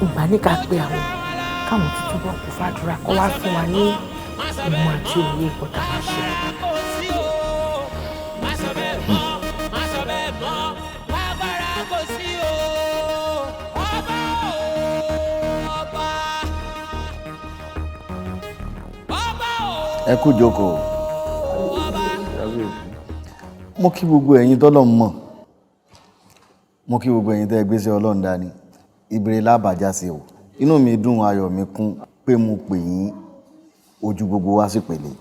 Ìgbà ní ká pe àwọn káwọn tuntun bọ̀ kún fàdúrà kó wá fún wa ní ìmọ̀ àti òye nǹkan tá a máa ṣe. Ẹ kú jókòó. Mo kí gbogbo ẹ̀yin tọ́lọ́run mọ̀, mo kí gbogbo ẹ̀yin tẹ́ ẹ gbéṣẹ́ Ọlọ́run dání. Ìbéèrè lábàjá sí o. Inú mi dùn, ayọ̀ mi kún pé mo pè yín, ojú gbogbo wa sì pèlè.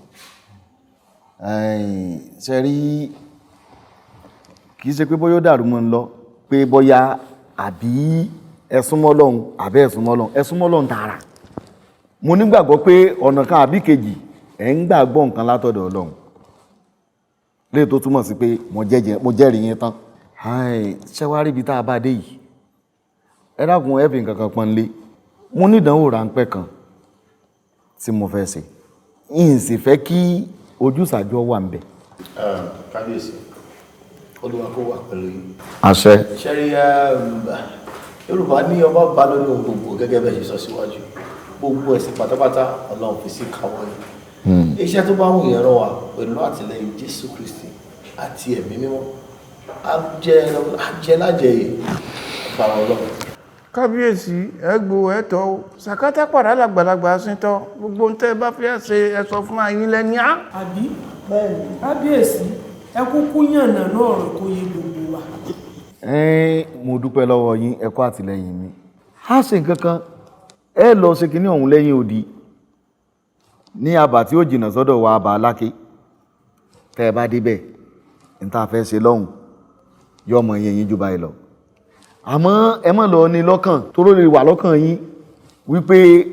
Ṣe rí, kì í ṣe pé bóyá ó dàrú mọ́ ń lọ pé bóyá àbí ẹ súnmọ́ Ọlọ́run àbí ẹ súnmọ́ Ọlọ́run, ẹ súnmọ́ Ọlọ́run tààrà. Mo nígbàgbọ́ pé ọ̀nà kan àbí kejì ẹ̀ ń gbàgbọ́ nǹkan látọ̀dọ̀ Ọlọ́run, léyìí tó túmọ̀ sí pé mo jẹ́rìí yín tán. Ṣé wàá rí ibi tá a bá dé yìí? Ẹ dákun, ẹ fi nǹkan kan pọ́n lé. Mo ní ìdánwò ráńpẹ́ kan tí mo fẹ́ ṣe, n sì fẹ́ kí ojúsàájú wà ń bẹ̀. Kábíyèsí, Olúwa kó wà pẹ̀lú yín. Àṣẹ. Ṣẹ́rí, Yorùbá ní ọba bá lórí ohun gbogbo, gẹ́gẹ́ bẹ́ẹ̀ ṣe sọ síwájú. Gbogbo ẹ̀sìn pátápátá Ọlọ́run fi sí káwọ́ yìí. Iṣẹ́ tó bá wù yẹn rán wa pẹ̀lú àtìlẹ́yìn Jésù Kristi àti ẹ̀mí mímọ́, á jẹ́ lájẹyè agbára Ọlọ́run. Kábíyèsí, ẹ gbó ẹ tọ́ o, sàkátà pàrà làgbàlagbà síntọ́, gbogbo ohun tẹ́ ẹ bá fẹ́ ṣe, ẹ sọ fún ayín lẹ́ni á. Àbí kábíyèsí, ẹ kúkú yànnà náà ọ̀rọ̀ kó yé gbogbo wa. Mo dúpẹ́ lọ́wọ́ yín, ẹ kú àtìlẹ́yìn mi. Á ṣe nǹkan kan, ẹ lọ ṣe kinní ọ̀hún lẹ́yìn odi ní abà tí ó jìnnà sọ́dọ̀ wa, abà Aláké. Tẹ́ ẹ bá débẹ̀, n tá a fẹ́ ṣe lọ́hùn yóò mọ iye yín jù báyìí lọ. Àmọ́ ẹ má lọ ní lọ́kàn, toró lè wà lọ́kàn yín wípé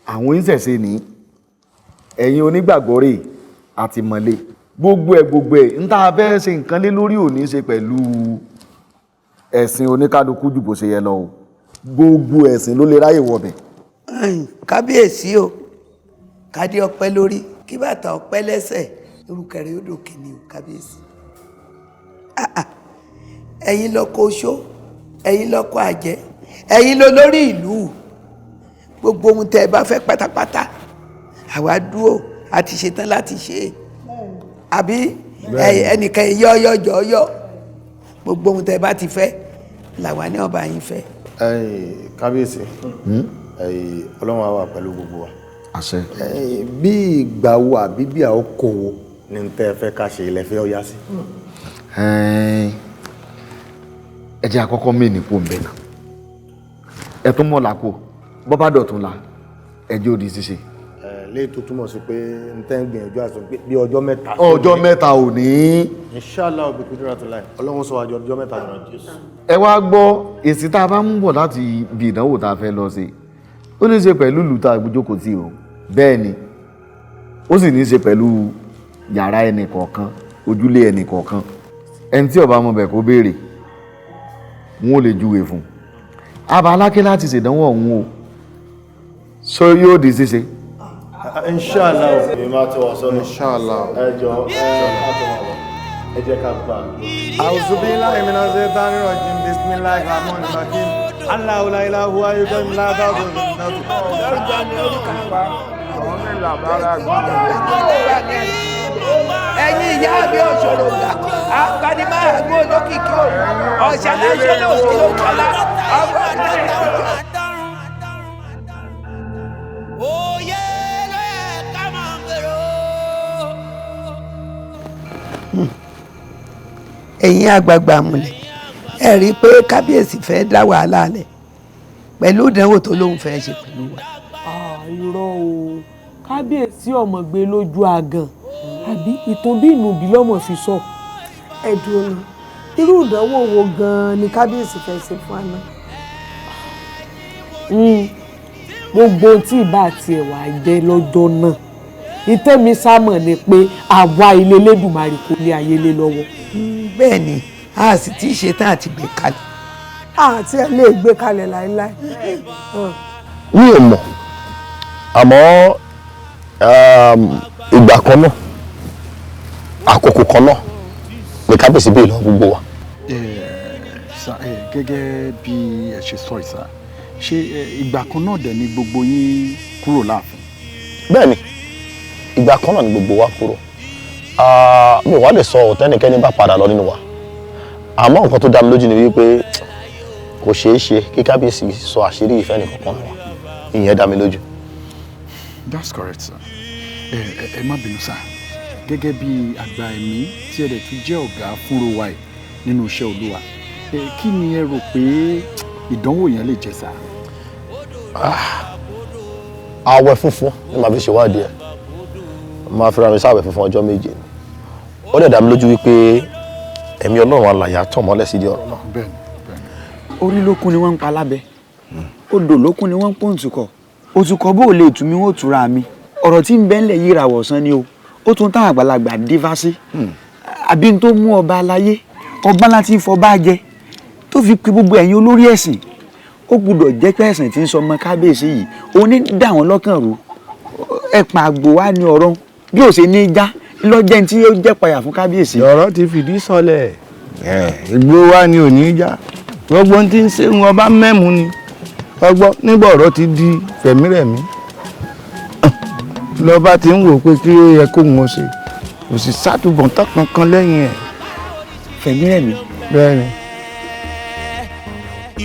àwọn oníṣẹ̀ṣe ní ẹ̀yin onígbàgbọ́ rè àti mọ̀lẹ́ gbogbo ẹ̀ gbogbo ẹ̀. N tá a fẹ́ ṣe nǹkan lé lórí òní ṣe pẹ̀lú ẹ̀sìn oníkálukú jù bó ṣe yẹ lọ o. Gbogbo ẹ̀sìn ló lè ráyè wọbẹ̀. Kábíyèsí o, kádé ọpẹ́ lórí, kí bàtà ọpẹ́ lẹ́sẹ̀, irúkẹrẹ ó dòkè ni o. Kábíyèsí, ẹ̀yin lọkọ oṣó, ẹ̀yin lọkọ àjẹ́, ẹ̀yin ló lórí ìlú. Gbogbo ohun tẹ́ ẹ bá fẹ́ pátápátá, àwa dúró, a ti ṣetán láti ṣe é. Àbí ẹnìkan yọ yọ jọ yọ, gbogbo ohun tẹ́ ẹ bá ti fẹ́ làwa ní ọba yín fẹ́. Kábíyèsí, Ọlọ́run á wà pẹ̀lú gbogbo wa. Àṣẹ. Bí ìgbà wo àbí bí àkókò wo ni tẹ́ ẹ fẹ́ ká ṣe ilẹ̀ fẹ́ ọ̀yá sí? Ẹ jẹ́ àkọ́kọ́ mí kú ń bẹ̀ náà, ẹ tún mọ̀ làkó bọ́ bá dọ̀tún la, ẹ jẹ́ òdi ṣíṣe. Léyìí tó túmọ̀ sí pé n tẹ́ ń gbìyànjú àti pé bí ọjọ́ 3. Ọjọ́ 3 ò ní. Inshallah òbí kúndúrà tó láì Ọlọ́run sọ wájú ọjọ́ 3 lọ Jésù. Ẹ wá gbọ́ èsì tá a bá ń bọ̀ láti ibi ìdánwò tá a fẹ́ lọ sí, ó ní í ṣe pẹ̀lú ìlú tá a jókòó tì o, bẹ́ẹ̀ ni ó sì ní í ṣe pẹ̀lú yàrá ẹnì kọ̀ọ̀kan, ojúlé ẹnì kọ̀ọ̀kan. Ẹni tí ó bá mọ̀ bẹ̀ kó béèrè, wọn ò lè júwe fún un. Abà Aláké láti ṣèdánwò ọ̀hún o, So yóò di ṣíṣe. Inshallah. Mi máa tó wa sọ́nà. Inshallah. Ẹ jọ ẹ ká tó wà lọ. Ẹ jẹ́ ká gbà. A'udhu billahi minash shaitani rajim. Bismillahir rahmanir rahim. Allahu la ilaha huwa yughyi la Ẹ̀yin ìyá mi òṣòro gbà agbanimáàgbó olókìkí o ọ̀ṣàlẹ̀ òkè òkọlá ọgbà Òye ló yẹ ká máa gbèrò. Ẹ̀yin àgbààgbà múlẹ̀, ẹ rí i pé kábíyèsí fẹ́ dá wàhálà lẹ̀ pẹ̀lú ìdánwò tó lóun fẹ́ ṣe pẹ̀lú wa. Irọ́ o, kábíyèsí ọ̀mọ̀gbé lójú àgàn àbí ìtàn bí ìnùbí lọ́mọ fi sọ. Ẹ dúró ná, irú ìdánwò wo gan-an ni kábíyèsí fẹ́ ṣe fún àná? Gbogbo ohun tí ìbá tiẹ̀ wá jẹ́ lọ́jọ́ náà, ìtẹ́mi sámọ̀ ni pé àwa ilé Elédùmarè kò lé ayé lé lọ́wọ́. Bẹ́ẹ̀ ni, a sì ti ṣetán àti gbé kalẹ̀. Àti ẹ lè gbé kalẹ̀ láéláé. Mi ò mọ̀, àmọ́ ìgbà kan náà, àkókò kan náà ni kábíyèsí bí ìlọ gbogbo wa. Gẹ́gẹ́ bí ẹ ṣe sọ ìsà, ṣé ìgbà kan náà dẹ̀ ni gbogbo yín kúrò láàfin? Bẹ́ẹ̀ni, ìgbà kan náà ni gbogbo wa kúrò. Mi ò wá lè sọ ọ̀tẹ́nikẹ́ni bá padà lọ nínú wa, àmọ́ nǹkan tó dá mi lójú ni wípé kò ṣeé ṣe kí kábíyèsí sọ àṣírí ìfẹ́ nìkankan wa, ìyẹn dá mi lójú. That's correct, sir. Ẹ má bínú, sir. Gẹ́gẹ́ bí àgbà ẹ̀mí tí ẹ dẹ̀ tún jẹ́ ọ̀gá fúnra wa yìí nínú iṣẹ́ Olúwa, kí ni ẹ rò pé ìdánwò yẹn lè jẹ́, sir? Àwẹ̀ funfun ni màá fi ṣèwádìí ẹ̀. Màá fi ra mi sáwẹ̀ funfun ọjọ́ 7 ni. Ó dẹ̀ dá mi lójú wípé ẹ̀mí Ọlọ́run alààyè á tàn mọ́lẹ̀ sídìí ọ̀rọ̀ náà. Bẹ́ẹ̀ni. Orí lókun ni wọ́n ń pa lábẹ́, odò lókun ni wọ́n ń pòǹtùkọ̀, òtùkọ̀ bó lè tù mí wọ́n tura mi. Ọ̀rọ̀ tí ń bẹ ńlẹ̀ yìí ràwọ̀ sán ni o, ó tún táwọn àgbàlagbà dífá sí. Àbí n tó mú ọba aláyé, ọba láti fọba jẹ, tó fi pe gbogbo ẹ̀yin olórí ẹ̀sìn, ó gbúdọ̀ jẹ́ pé ẹ̀sìn tí ń sọmọ kábíyèsí yìí òní dà wọ́n lọ́kàn rú. Ẹ̀pà àgbò wa ni ọ̀rọ̀ bí ó ṣe ní já lọ́jẹ́ tí ó jẹ́ payà fún kábíyèsí. Ọ̀rọ̀ ti fìdí sọlẹ̀, ìgbó wa ni ò ní já, gbogbo ohun tí ń ṣe wọn bá mẹ́mu ni ọgbọ́n nígbà ọ̀rọ̀ ti di fẹ̀mírẹ̀mí lọ́ba ti ń wò pé kí ó yẹ kó wọn ṣe, kò sì sátúbọ̀ntán kankan lẹ́yìn ẹ̀. Fẹ̀mírẹ̀mí. Bẹ́ẹ̀ ni.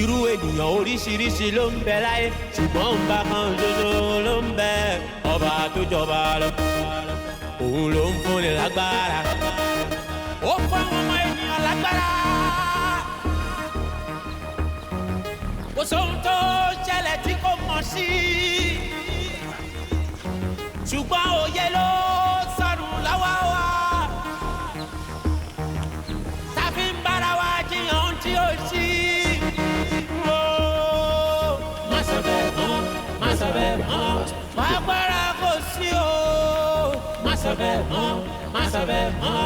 Irú ènìyàn oríṣiríṣi ló ń bẹ láyé, ṣùgbọ́n ń bá kan ṣoṣo ló ń bẹ, ọba tó jọba lọ, òun ló ń fúnni lágbára, ó fáwọn ọmọ ènìyàn lágbára. Kò sóhun tó ṣẹlẹ̀ tí kò mọ̀ sí, ṣùgbọ́n òye ló sọnù lọ́wọ́ wa, tá fi ń bára wa jiyàn ohun tí ó sí. Má sọ bẹ́ẹ̀ mọ́, má sọ bẹ́ẹ̀ mọ́, agbára kò sí o. Má sọ bẹ́ẹ̀ mọ́, má sọ bẹ́ẹ̀ mọ́.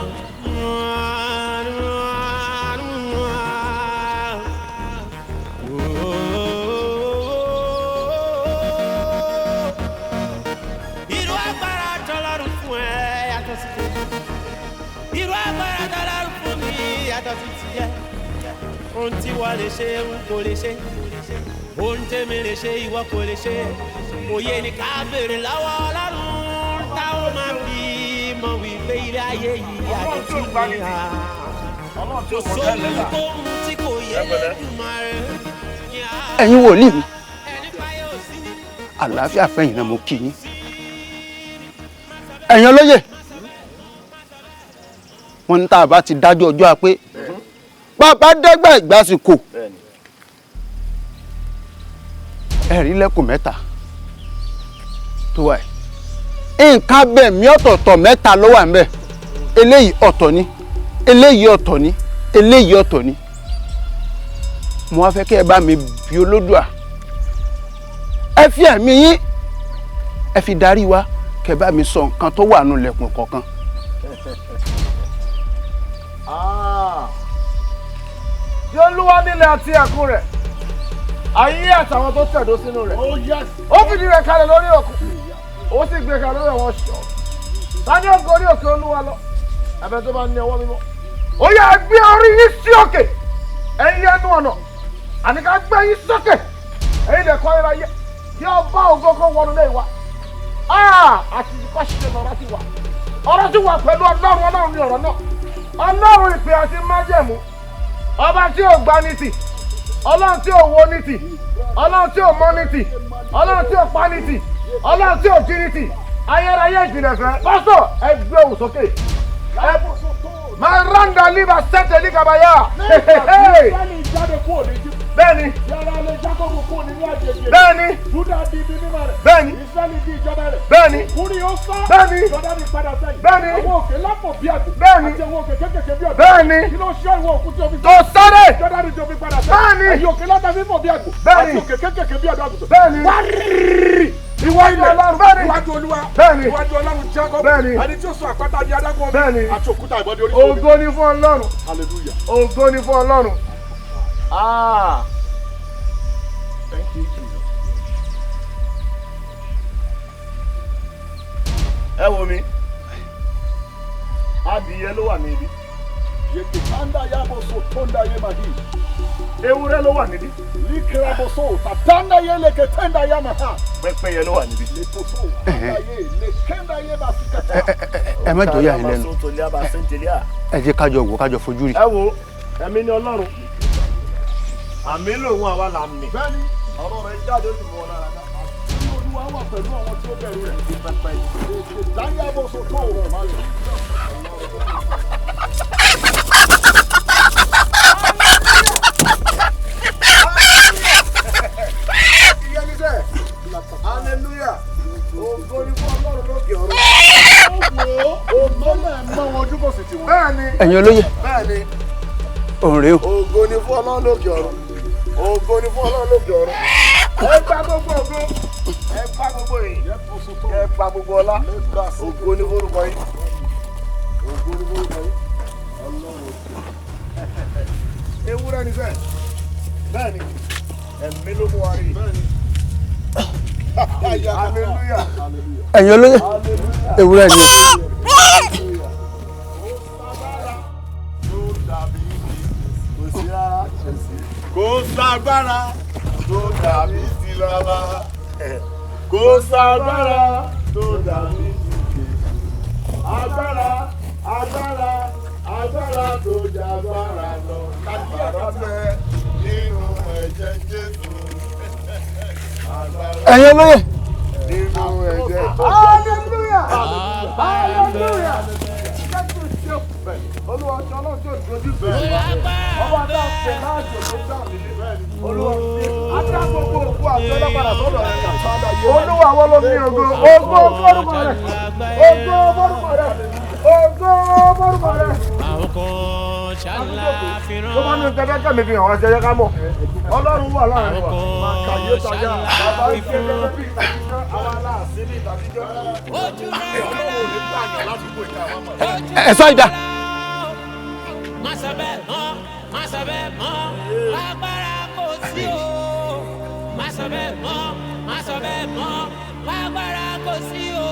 Irú agbára tọ́lọ́run fún ẹ yàtọ̀ sí tèmi. Irú agbára tọ́lọ́run fún mi yàtọ̀ sí tìyẹ. Ohun tí wọ́n lè ṣe n kò lè ṣe, ohun tèmi lè ṣe ìwọ kò lè ṣe. Òye ni ká béèrè lọ́wọ́ Ọlọ́run tá ó máa fi mọ̀ wípé ilé ayé yìí àdìtú ni a. Kò sóhun kóhun tí kò yé Lédùmarè. Ẹ̀yin wòlíì mi, àlàáfíà fẹ́yìn náà mo kí yín. Ẹ̀yin olóyè, wọ́n ní tá a bá ti dájú ọjọ́ àpé bàbá dẹ́gbà ìgbàsíkò ẹ̀rí lẹ́kùn mẹ́ta tó wà yìí, nǹkan abẹ̀mí ọ̀tọ̀ọ̀tọ̀ mẹ́ta ló wà ńbẹ̀. Eléyìí ọ̀tọ̀ ni, eléyìí ọ̀tọ̀ ni, eléyìí ọ̀tọ̀ ni. Mo wá fẹ́ kí ẹ bá mi bi Olódùà, ẹ fi ẹ̀mí yín ẹ fi darí wa, kẹ́ bá mi sọ nǹkan tó wà nù lẹ̀kùn kọ̀ọ̀kan. Tí Olúwa nílẹ̀ àti ẹ̀kún rẹ̀, Ayé àtàwọn tó tẹ̀dó sínú rẹ̀. Ó fìdí rẹ̀ kalẹ̀ lórí òkun. Ó sì gbé kalẹ̀ lórí àwọn ṣọ̀. Ta ni ó gorí òkè Olúwa lọ? Ẹ̀bẹ̀ tó bá ní ọwọ́ mímọ́. Ó yá, gbé orí yín sí òkè. Ẹ̀yin ẹnu ọ̀nà. Àní ká gbé yín sókè. Ẹ̀yin lè kọ́ ẹ̀rọ ayé. Kí ọba ògo kó wọnú lé wa. Àti kọ́ ṣe lọ́rọ́ ti wà. Ọ̀rọ̀ ti wà pẹ̀lú Ọlọ́run. Ọlọ́run ni ọ̀rọ̀ náà. Ọlọ́run ìpè àti májẹ̀mú. Ọba tí ò gba ní tì. Ọlọ́run tí ò wo ní tì. Ọlọ́run tí ò mọ ní tì. Ọlọ́run tí ò pa ní tì. Ọlọ́run tí ò jí ní tì. Ayérayé ìjìnlẹ̀ fẹ́. Pásítọ̀, ẹ gbé ohùn sókè. Máa randa liba sẹ́tẹ̀ ní kabaya. Bẹ́ẹ̀ni. Bẹ́ẹ̀ni. Bẹ́ẹ̀ni. Bẹ́ẹ̀ni. Bẹ́ẹ̀ni. Bẹ́ẹ̀ni. Bẹ́ẹ̀ni. Bẹ́ẹ̀ni. Tó sáré. Bẹ́ẹ̀ni. Bẹ́ẹ̀ni. Bẹ́ẹ̀ni. Ìwọ ilẹ̀. Bẹ́ẹ̀ni. Iwájú Olúwa. Bẹ́ẹ̀ni. Iwájú Ọlọ́run Jacob. Bẹ́ẹ̀ni. Ẹni tí ó sọ àpáta di adágún omi. Bẹ́ẹ̀ni. Àti òkúta ìbọdí orí. Ògo ni fún Ọlọ́run. Hallelujah. Ògo ni fún Ọlọ́run. Ah. Thank you, Jesus. Ẹ wo mi, adìyẹ ló wà níbí. Yeketanda yaboso tonda yemahi. Ewúrẹ́ ló wà níbí. Likraboso tatanda yeleketenda yamaha. Pẹ́pẹ́yẹ ló wà níbí. Leposo tanda ye lekenda yemasikata. Ẹ má jọ yà yín lẹ́nu, ẹ jẹ́ kájọ wò, kájọ fojú rí. Ẹ wo, ẹ̀mí ni Ọlọ́run. Àmì lòun àwa là ń mì. Bẹ́ẹ̀ni, ọ̀rọ̀ rẹ̀ jáde ó sì mú ọ lára dá. Olúwa wà pẹ̀lú àwọn tí ó bẹ̀rù rẹ̀. Yeketanda yaboso tó rọ̀ má lè. Hallelujah. Ògo ni fún Ọlọ́run lókè ọ̀run. Bẹ́ẹ̀ni. Ẹ̀yin olóyè. Bẹ́ẹ̀ni. Òun rèé o. Ògo ni fún Ọlọ́run lókè ọ̀run. Ògo ni fún Ọlọ́run lókè ọ̀run. Ẹ gba gbogbo ògo. Ẹ gba gbogbo ìyìn. Ẹ gba gbogbo ọlá. Ògo ni forúkọ yín. Ògo ni forúkọ yín. Ewúrẹ́ ni sẹ́ẹ̀. Bẹ́ẹ̀ni. Ẹ̀mí ló mú wa rí. Bẹ́ẹ̀ni. Hallelujah. Ẹ̀yin olóyè, ewúrẹ́ ni o. Kò ságbára tó dàbí ti bàbá. Kò ságbára tó dàbí ti Jésù. Agbára, agbára, agbára tó jàgbára lọ. Agbára bẹ nínú ẹ̀jẹ̀ Jésù. Ẹ̀yin olóyè. Nínú ẹ̀jẹ̀. Hallelujah! Hallelujah! Olúwa ṣe ọlọ́run tí ò dojú bẹ̀rẹ̀. Ọba tá a pè láàjò tó dà mí. Olúwa ṣe adá gbogbo òkú àti ọlọ́padà sọ́dọ̀ rẹ̀. Olúwa wọ́n ló ní ògo. Ògo fórúkọ rẹ̀. Ògo fórúkọ rẹ̀. Ògo fórúkọ rẹ̀. Àwọn kan ṣàlá fi rán. Tó bá ní tẹ́lẹ̀ kẹ́mi fi hàn wá ṣe yẹ ká mọ̀. Ọlọ́run wà láàrin wa. Kàyé tajà. Bàbá ń ṣe gẹ́gẹ́ bí ìtàkìjọ́. Àwa aláàsí ní ìtàkìjọ́. Ọlọ́run ò ní pààyàn ládùúgbò ìta wa mọ̀. Ẹ sọ ìdá. Má sọ bẹ́ẹ̀ mọ́, má sọ bẹ́ẹ̀ mọ́, agbára kò sí o. Má sọ bẹ́ẹ̀ mọ́, má sọ bẹ́ẹ̀ mọ́, agbára kò sí o.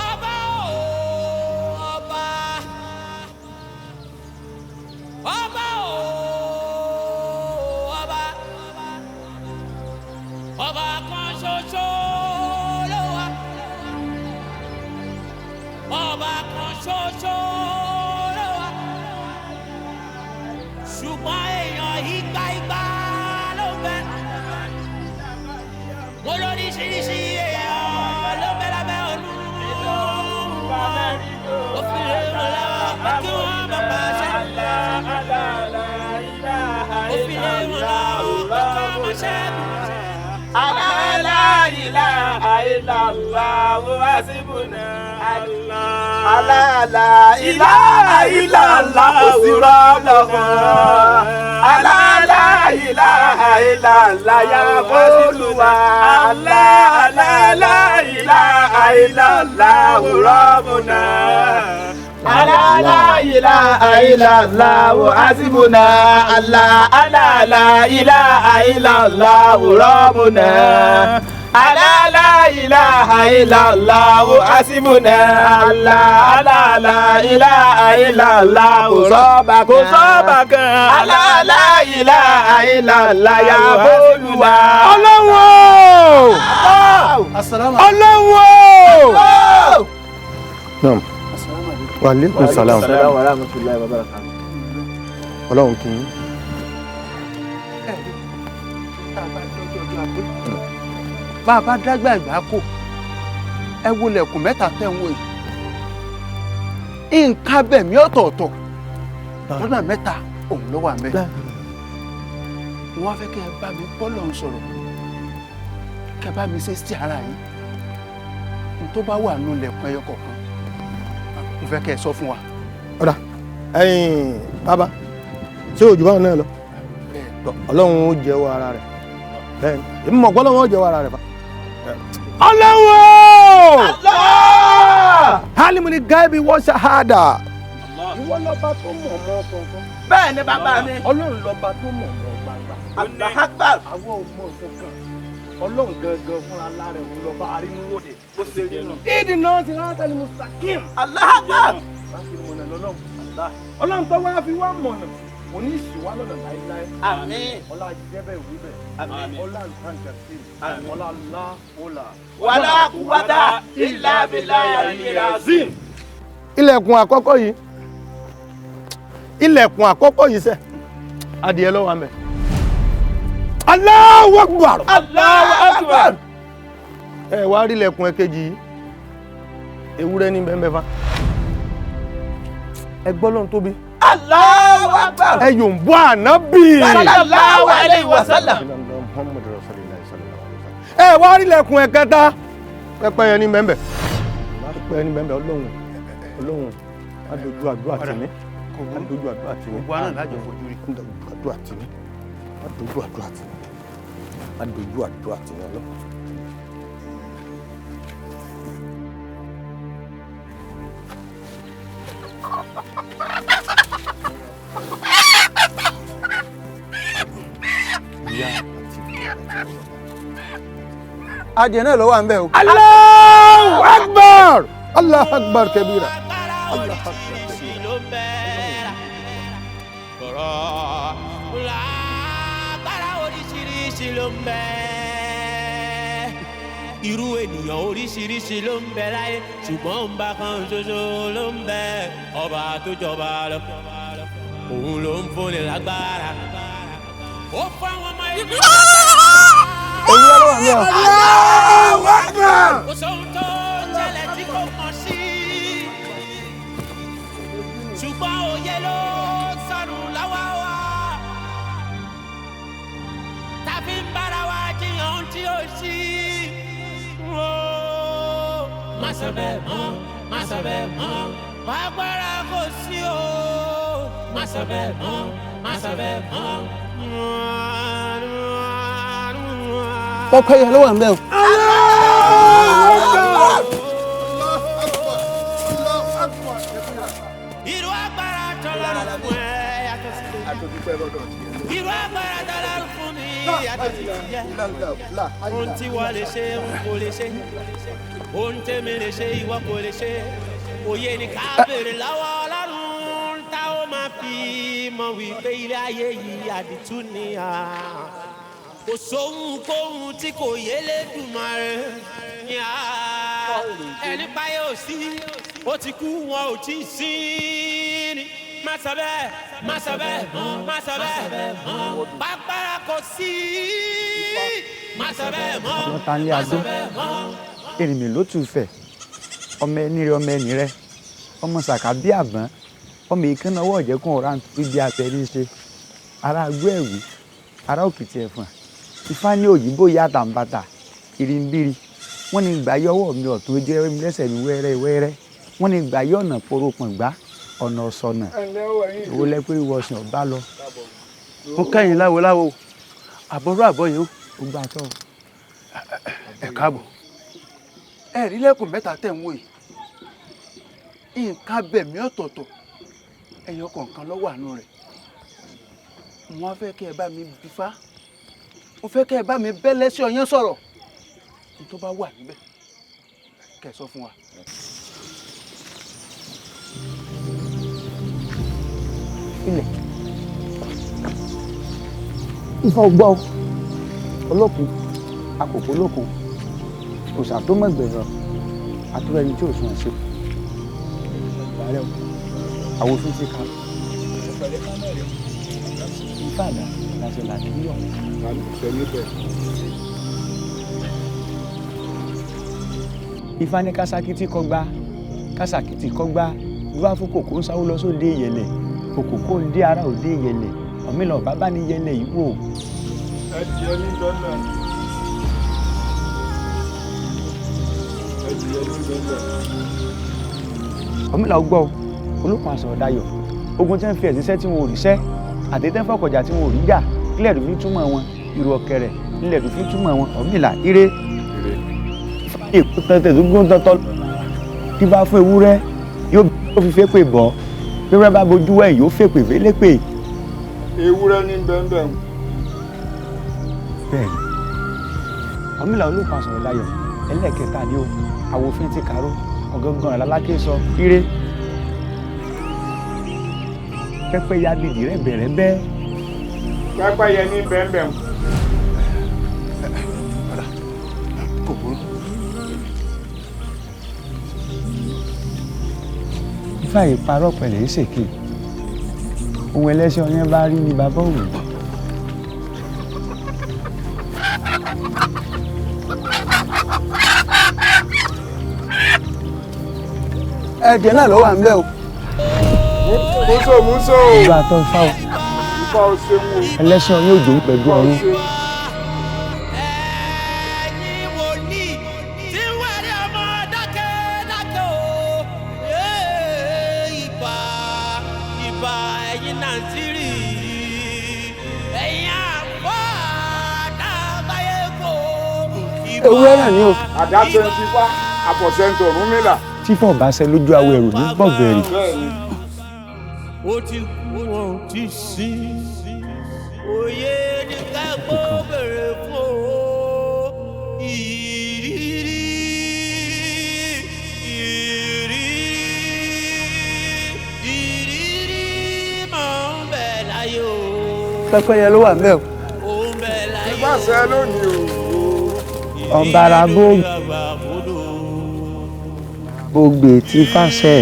Ọba o, ọba. Ọba o, ọba. Ọba kan ṣoṣo ló wà. Ọba kan ṣoṣo ló wà. Ṣùgbọ́n èèyàn igba igba ló ń bẹ. Mo lóríṣiríṣi èèyàn ló ń bẹ lábẹ́ ọ̀run. Ó fi lè ràn lọ́wọ́ pé kí wọ́n má pàṣẹ. Ó fi lè ràn lọ́wọ́ pé kí wọ́n má ṣẹ́gun. La ilaha illallah hasibuna Allah. La ilaha illallah òsirọ́lọ́mọ́. La ilaha illallah ya Olúwa. La ilaha illallah rabbuna. Ala la ilaha illallah hasibuna Allah ala la ilaha illallah rabbuna. Ala la ilaha illallah hasibuna Allah ala la ilaha illallah sọ́ba kò sọ́ba kan. Ala la ilaha illallah ya Olúwa. Ọlọ́run o! Ọlọ́run o! Naam. Wa alaikum salam. Wa rahmatullahi wa barakatuh. Ọlọ́run kì í. Bá a bá dágbà ìgbà kò, ẹ wo lẹ̀kùn mẹ́ta tẹ̀ ń wò yìí. Nǹkan abẹ̀mí ọ̀tọ̀ọ̀tọ̀ lọ́nà mẹ́ta òun ló wà mẹ́. Wọ́n á fẹ́ kẹ́ ẹ bá mi bọ́lọ̀ ń sọ̀rọ̀, kẹ́ ẹ bá mi ṣe sí ara yín. N tó bá wà nù lẹ̀kùn ẹyọ kọ̀ọ̀kan, mo fẹ́ kẹ́ ẹ sọ fún wa. Ọ̀dà ẹ̀yin bàbá, ṣé òjò báwọn náà lọ? Ọlọ́run ó jẹ́wọ́ ara rẹ̀. Bẹ́ẹ̀ni, èmi mọ̀ pé Ọlọ́run ó jẹ́wọ́ ara rẹ̀ fa. Ọlọ́run o! Halimu ni gaibi wọ́n ṣahada. Ìwọ lọ́ba tó mọ̀ mọ́ kankan. Bẹ́ẹ̀ ni bàbá mi. Ọlọ́run lọ́ba tó mọ̀ mọ́ gbangba. Allahu Akbar. Àwọn ò mọ̀ kankan. Ọlọ́run gangan fúnra lára òun lọ́ba arínúwòde. Bó ṣe rí nù. Ìdí náà ti rántá ni Mustakim. Allahu Akbar. Láti mọ̀nà lọ́lọ́run. Ọlọ́run tó wá fi wá mọ̀nà. Kò ní sì wá lọ́nà láéláé. Àmín. Ọlá jẹ́bẹ̀ wíbẹ̀. Àmín. Ọlá nǹkan-kàṣí. Àmín. Ọlá ńlá ọlá. Wala quwwata illa billahi al-aliyyil azim. Ilẹ̀kùn àkọ́kọ́ yìí, ilẹ̀kùn àkọ́kọ́ yìí sẹ́, adìẹ ló wà ńbẹ̀. Allahu Akbar. Allahu Akbar. Ẹ wá rí ilẹ̀kùn ẹ̀kejì yìí, ewúrẹ́ ní bẹ́ẹ̀ mẹ́fà. Ẹ gbọ́ lọ́n tóbi. Allahu Akbar. Ẹ yòǹbó ànábì. Sallallahu alayhi wa sallam. Ẹ wá rí ilẹ̀kùn ẹ̀kẹta, pẹ́pẹ́yẹ ní bẹ́ẹ̀ bẹ́ẹ̀. Pẹ́pẹ́yẹ ní bẹ́ẹ̀ bẹ́ẹ̀. Ọlọ́run Ọlọ́run adojú àdúrà tì mí, adojú àdúrà tì mí, Gbogbo àná lájọ fojú rí. Adojú àdúrà tì mí, adojú àdúrà tì mí, adojú àdúrà tì mí Ọlọ́run. Adìẹ náà ló wà ńbẹ̀ o. Allahu Akbar! Allahu Akbar kabira. Allahu Akbar kabira. Agbára oríṣiríṣi ló ń bẹ. Irú ènìyàn oríṣiríṣi ló ń bẹ láyé, ṣùgbọ́n ń bá kan ṣoṣo ló ń bẹ. Ọba tó jọba lọ, òun ló ń fúnni lágbára. Ó fáwọn ọmọ ìlú. Ewúrẹ́ ló wà ńbẹ̀ o. Allahu Akbar. Kò sóhun tó ṣẹlẹ̀ tí kò mọ̀ sí. Ṣùgbọ́n òye ló sọnù lọ́wọ́ wa. Tàbí ń bára wa jiyàn ohun tí ó sí. Má sọ bẹ́ẹ̀ mọ́, má sọ bẹ́ẹ̀ mọ́. Agbára kò sí o. Má sọ bẹ́ẹ̀ mọ́, má sọ bẹ́ẹ̀ mọ́. Pẹ́pẹ́yẹ ló wà ńbẹ̀ o. Irú agbára tọ́lọ́run fún ẹ yàtọ̀ sí tèmi. Irú agbára tọ́lọ́run fún mi yàtọ̀ sí tìyẹ. Ohun tí wọ́n lè ṣe n kò lè ṣe. Ohun tèmi lè ṣe ìwọ kò lè ṣe. Òye ni ká béèrè lọ́wọ́ Ọlọ́run tá ó máa fi mọ̀ wípé ilé ayé yìí àdìtú ni à. Kò sóhun kóhun tí kò yé Lédùmarè ní à. Ẹni páyé ò sí, ó ti kú wọn ò tí ì sí ni. Má sọ bẹ́ẹ̀, má sọ bẹ́ẹ̀, má sọ bẹ́ẹ̀ mọ́. Pápára kò sí. Má sọ bẹ́ẹ̀ mọ́, Àwọn ta ní má adó sọ bẹ́ẹ̀ mọ́. Èrìmì ló tù fẹ̀, ọmọ ẹni rẹ, ọmọ ẹni rẹ, ọmọ sàkà bí àbọ̀n, ọmọ ìkànnà ọwọ́ ọ̀jẹ̀kùn ọ̀rá ń torí bí abẹ ní í ṣe, ará agbó ẹ̀wì, ará òkìtì ẹ̀fọ̀n, ifá ní òyìnbó ìyá àtàǹbàtà, ìrìnbírí, wọ́n ní gbà yọ ọwọ́ mi ọ̀tún ojú ẹrẹ́ mi lẹ́sẹ̀ mi wẹ́rẹ́ wẹ́rẹ́, wọ́n ní gbà yọ ọ̀nà poropọ̀ngbá, ọ̀nà ọ̀sọ̀nà, ìwọ lẹ́pẹ́ ìwọ̀sìn ọ̀bá lọ. Mo kẹ́yìn láwo láwo, àbọ̀rú àbọ̀yìn o. Ó gbà tọ́. Ẹ káàbọ̀. Ẹ rí lẹ́kùn mẹ́ta tẹ̀ ń wò yìí. Nǹkan abẹ̀mí ọ̀tọ̀ọ̀tọ̀ ẹyọ kọ̀ọ̀kan ló wà nù rẹ̀. Mo fẹ́ kẹ́ ẹ bá mi bífá, mo fẹ́ kẹ́ ẹ bá mi bẹ́lẹ́ sí ọyán sọ̀rọ̀ ní tó bá wà níbẹ̀ kẹ́ ẹ sọ fún wa. Ilẹ̀ Ifá ọgbọ́ olókun akòkò olókun òòṣà tó mọ̀ gbẹ̀rọ àtúrọ̀ ẹni tí ò sùn ọ̀ṣẹ́ àwọn òfin ti ka Ifá àdá láti làkíyọ̀. Ifá ní kásákìtì kọgbá kásàkìtì kọgbá dúwà fún kòkó ń sáwó lọ sóde ìyẹ̀lẹ̀ kòkó ń dé ara òde ìyẹ̀lẹ̀ ọ̀mílọ̀ bàbá ní yẹlẹ̀ yìí wò. Ẹ jẹ́ ní dọ́là. Ẹ jẹ́ ní dọ́là. Ọ̀mílà gbọ́ olókun aṣọ ọ̀dayọ̀ ogun tí ń fi ẹ̀sìn sẹ́ tí wọn ò ríṣẹ́ àti tẹ́ fọkọ̀jà tí wọn ò rí jà kílẹ̀ ló fi túmọ̀ wọn ìrù ọ̀kẹ̀rẹ̀ nílẹ̀ ló fi túmọ̀ wọn. Ọ̀mílà ire èkó tẹ̀tẹ̀ tó gún tọ́tọ́ tí bá fún ewúrẹ́ yóò fi fépè bọ́ bí wọ́n bá bojú wẹ̀ yóò fèpè félépè. Ewúrẹ́ ní bẹ́ńbẹ́ń. Bẹ́ẹ̀ni Ọ̀mílà olókun aṣọ ọ̀dayọ̀ ẹlẹ́ẹ̀kẹta ni ó àwòfin ti kàró ọ̀gángan alálákè sọ ire pẹ́pẹ́ ya bìdì rẹ̀ bẹ̀rẹ̀ bẹ́ẹ̀. Pẹ́pẹ́yẹ ní bẹ́ńbẹ́ń. Kò burú. Ifá yìí parọ́ pẹ̀lẹ́ ṣèké ohun ẹlẹ́sìn ọyẹ́ bá rí ni bàbá òwò. Ẹ̀jẹ̀ náà ló wà ń bẹ̀ o. Múso múso. Ìlú àtọ́ ifá o. Ifá o ṣeun o. Ẹlẹ́sìn ọyẹ́ òjò ń pẹ̀lú ọ̀run. Ewúrẹ́ náà ni o. Àdá 25 àpọ̀sẹ̀ntì Ọ̀rúnmìlà. Tí fọ̀ bá ṣe lójú awo ẹ̀rù ní gbọ̀gbẹ̀rì. Ó ti kú wọn ò ti sí. Òye ní kẹ́kọ̀ọ́ bèrè fún o. Ìrírí ìrírí ìrírí máa ń bẹ láyé o. Pẹ́pẹ́yẹ ló wà ń bẹ̀ o. Ó ń bẹ láyé o. Ìbáṣẹ lónìí o. Ọ̀bàrà bó gbè tí fàṣẹ.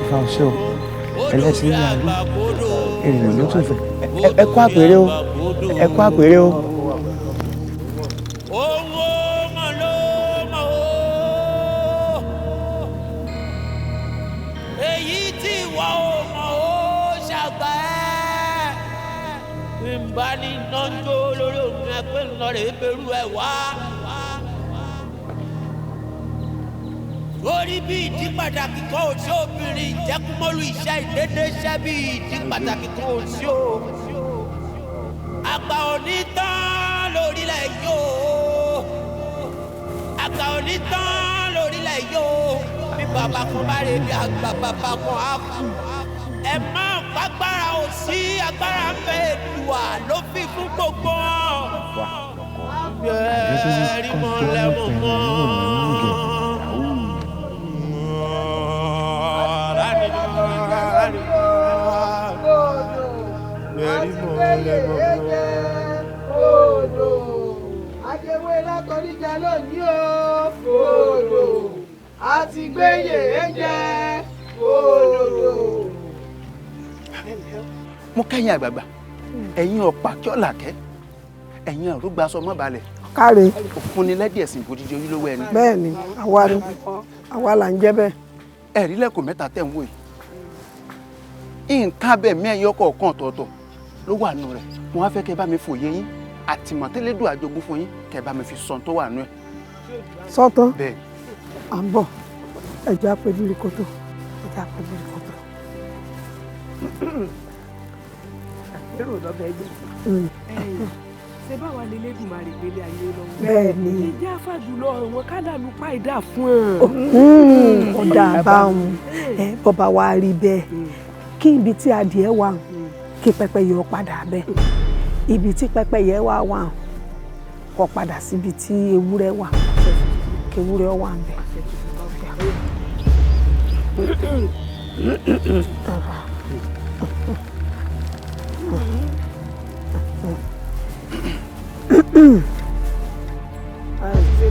Ifá ọṣẹ o ẹlẹ́sìn ní àdó ènìyàn ló tún fẹ́ ẹ kó àpèrè o ẹ kó àpèrè o. Torí bí ìdí pàtàkì kan ò sí obìnrin ìjẹ́kúmọ́lù iṣẹ́ ìdédé iṣẹ́ bí ìdí pàtàkì kan ò sí o. Àgbà òní tán lórílẹ̀ yóò. Àgbà òní tán lórílẹ̀ yóò. Bí bàbá kan bá rè bí àgbà bàbá kan á kú. Ẹ má pàgbára ò sí agbára ń bẹ Èdùà ló fi fún gbogbo wọn. Bẹ́ẹ̀ni mo lẹ́mọ̀ mọ́. Odò ajẹwé látọríjà lónìí o. Odò àti gbéyè jẹ odò. Mo kẹ́yìn àgbààgbà ẹ̀yin ọ̀pá kí ọ̀làkẹ́ ẹ̀yin àrúgbà sọ mọ́ balẹ̀. Káre. Òfun ni lẹ́dí ẹ̀sìn ìbòdìdì ojúlówó ẹni. Bẹ́ẹ̀ni àwa ni àwa là ń jẹ́ bẹ́ẹ̀. Ẹ̀rí lẹ́kùn mẹ́ta tẹ̀ ń wò yìí nǹkan abẹ̀mí ẹ̀yọ kọ̀ọ̀kan ọ̀tọ̀ọ̀tọ̀ ló wà nù rẹ̀. Mo wá fẹ́ kẹ́ bá mi fòye yín àtìmọ̀tẹ́lẹ́dùn àjogún fún yín kẹ́ bá mi fi sọ tó wà nù ẹ̀. Sọ́tàn. Bẹ́ẹ̀ni. À ń bọ̀ ẹja pé bíríkótó ẹja pé bíríkótó. Èrò lọ́bẹ̀ ẹgbẹ́. Ṣé báwa lè Elédùmarè gbélé ayé lọ́wọ́? Bẹ́ẹ̀ni. Ìjà fàjùlọ wọn kádàlú páìdà fún ẹ. Ọ̀dà àbáwọn bọ́ba wa rí bẹ́ẹ̀, kí ibi tí adìẹ wà kí pẹ́pẹ́yẹ ó padà bẹ́ẹ̀, ibi tí pẹ́pẹ́yẹ wà wà kó padà síbi tí ewúrẹ́ wà, kí ewúrẹ́ wà ń bẹ̀.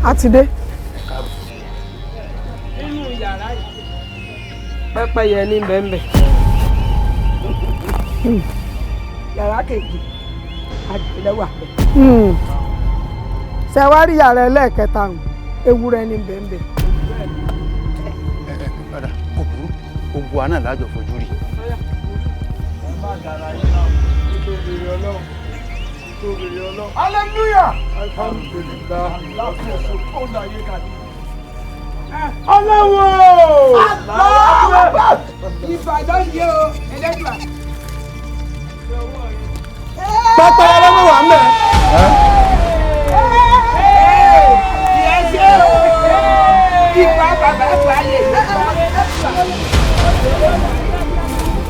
A ti dé. Nínú yàrá yìí pẹ́pẹ́yẹ ní bẹ́ẹ̀nbẹ́ẹ̀. Yàrá kejì adìẹ wà bẹ́ẹ̀. Ṣé wàá rí yàrá ẹlẹ́ẹ̀kẹta hàn, ewúrẹ́ ní bẹ́ẹ̀nbẹ́ẹ̀. Padà kò burú, gbogbo àná lájọ fojú rí. Ẹ má dára yín náà nítorí Ọlọ́run. Hallelujah! Alhamdulillah. Ọlọ́wọ́! Ìbàdàn yìí o, Ẹlẹ́dùà. Pẹ́pẹ́yẹ lọ́mọ wà mẹ́. Ìyẹn ṣe o, ìfà bàbá fàyè.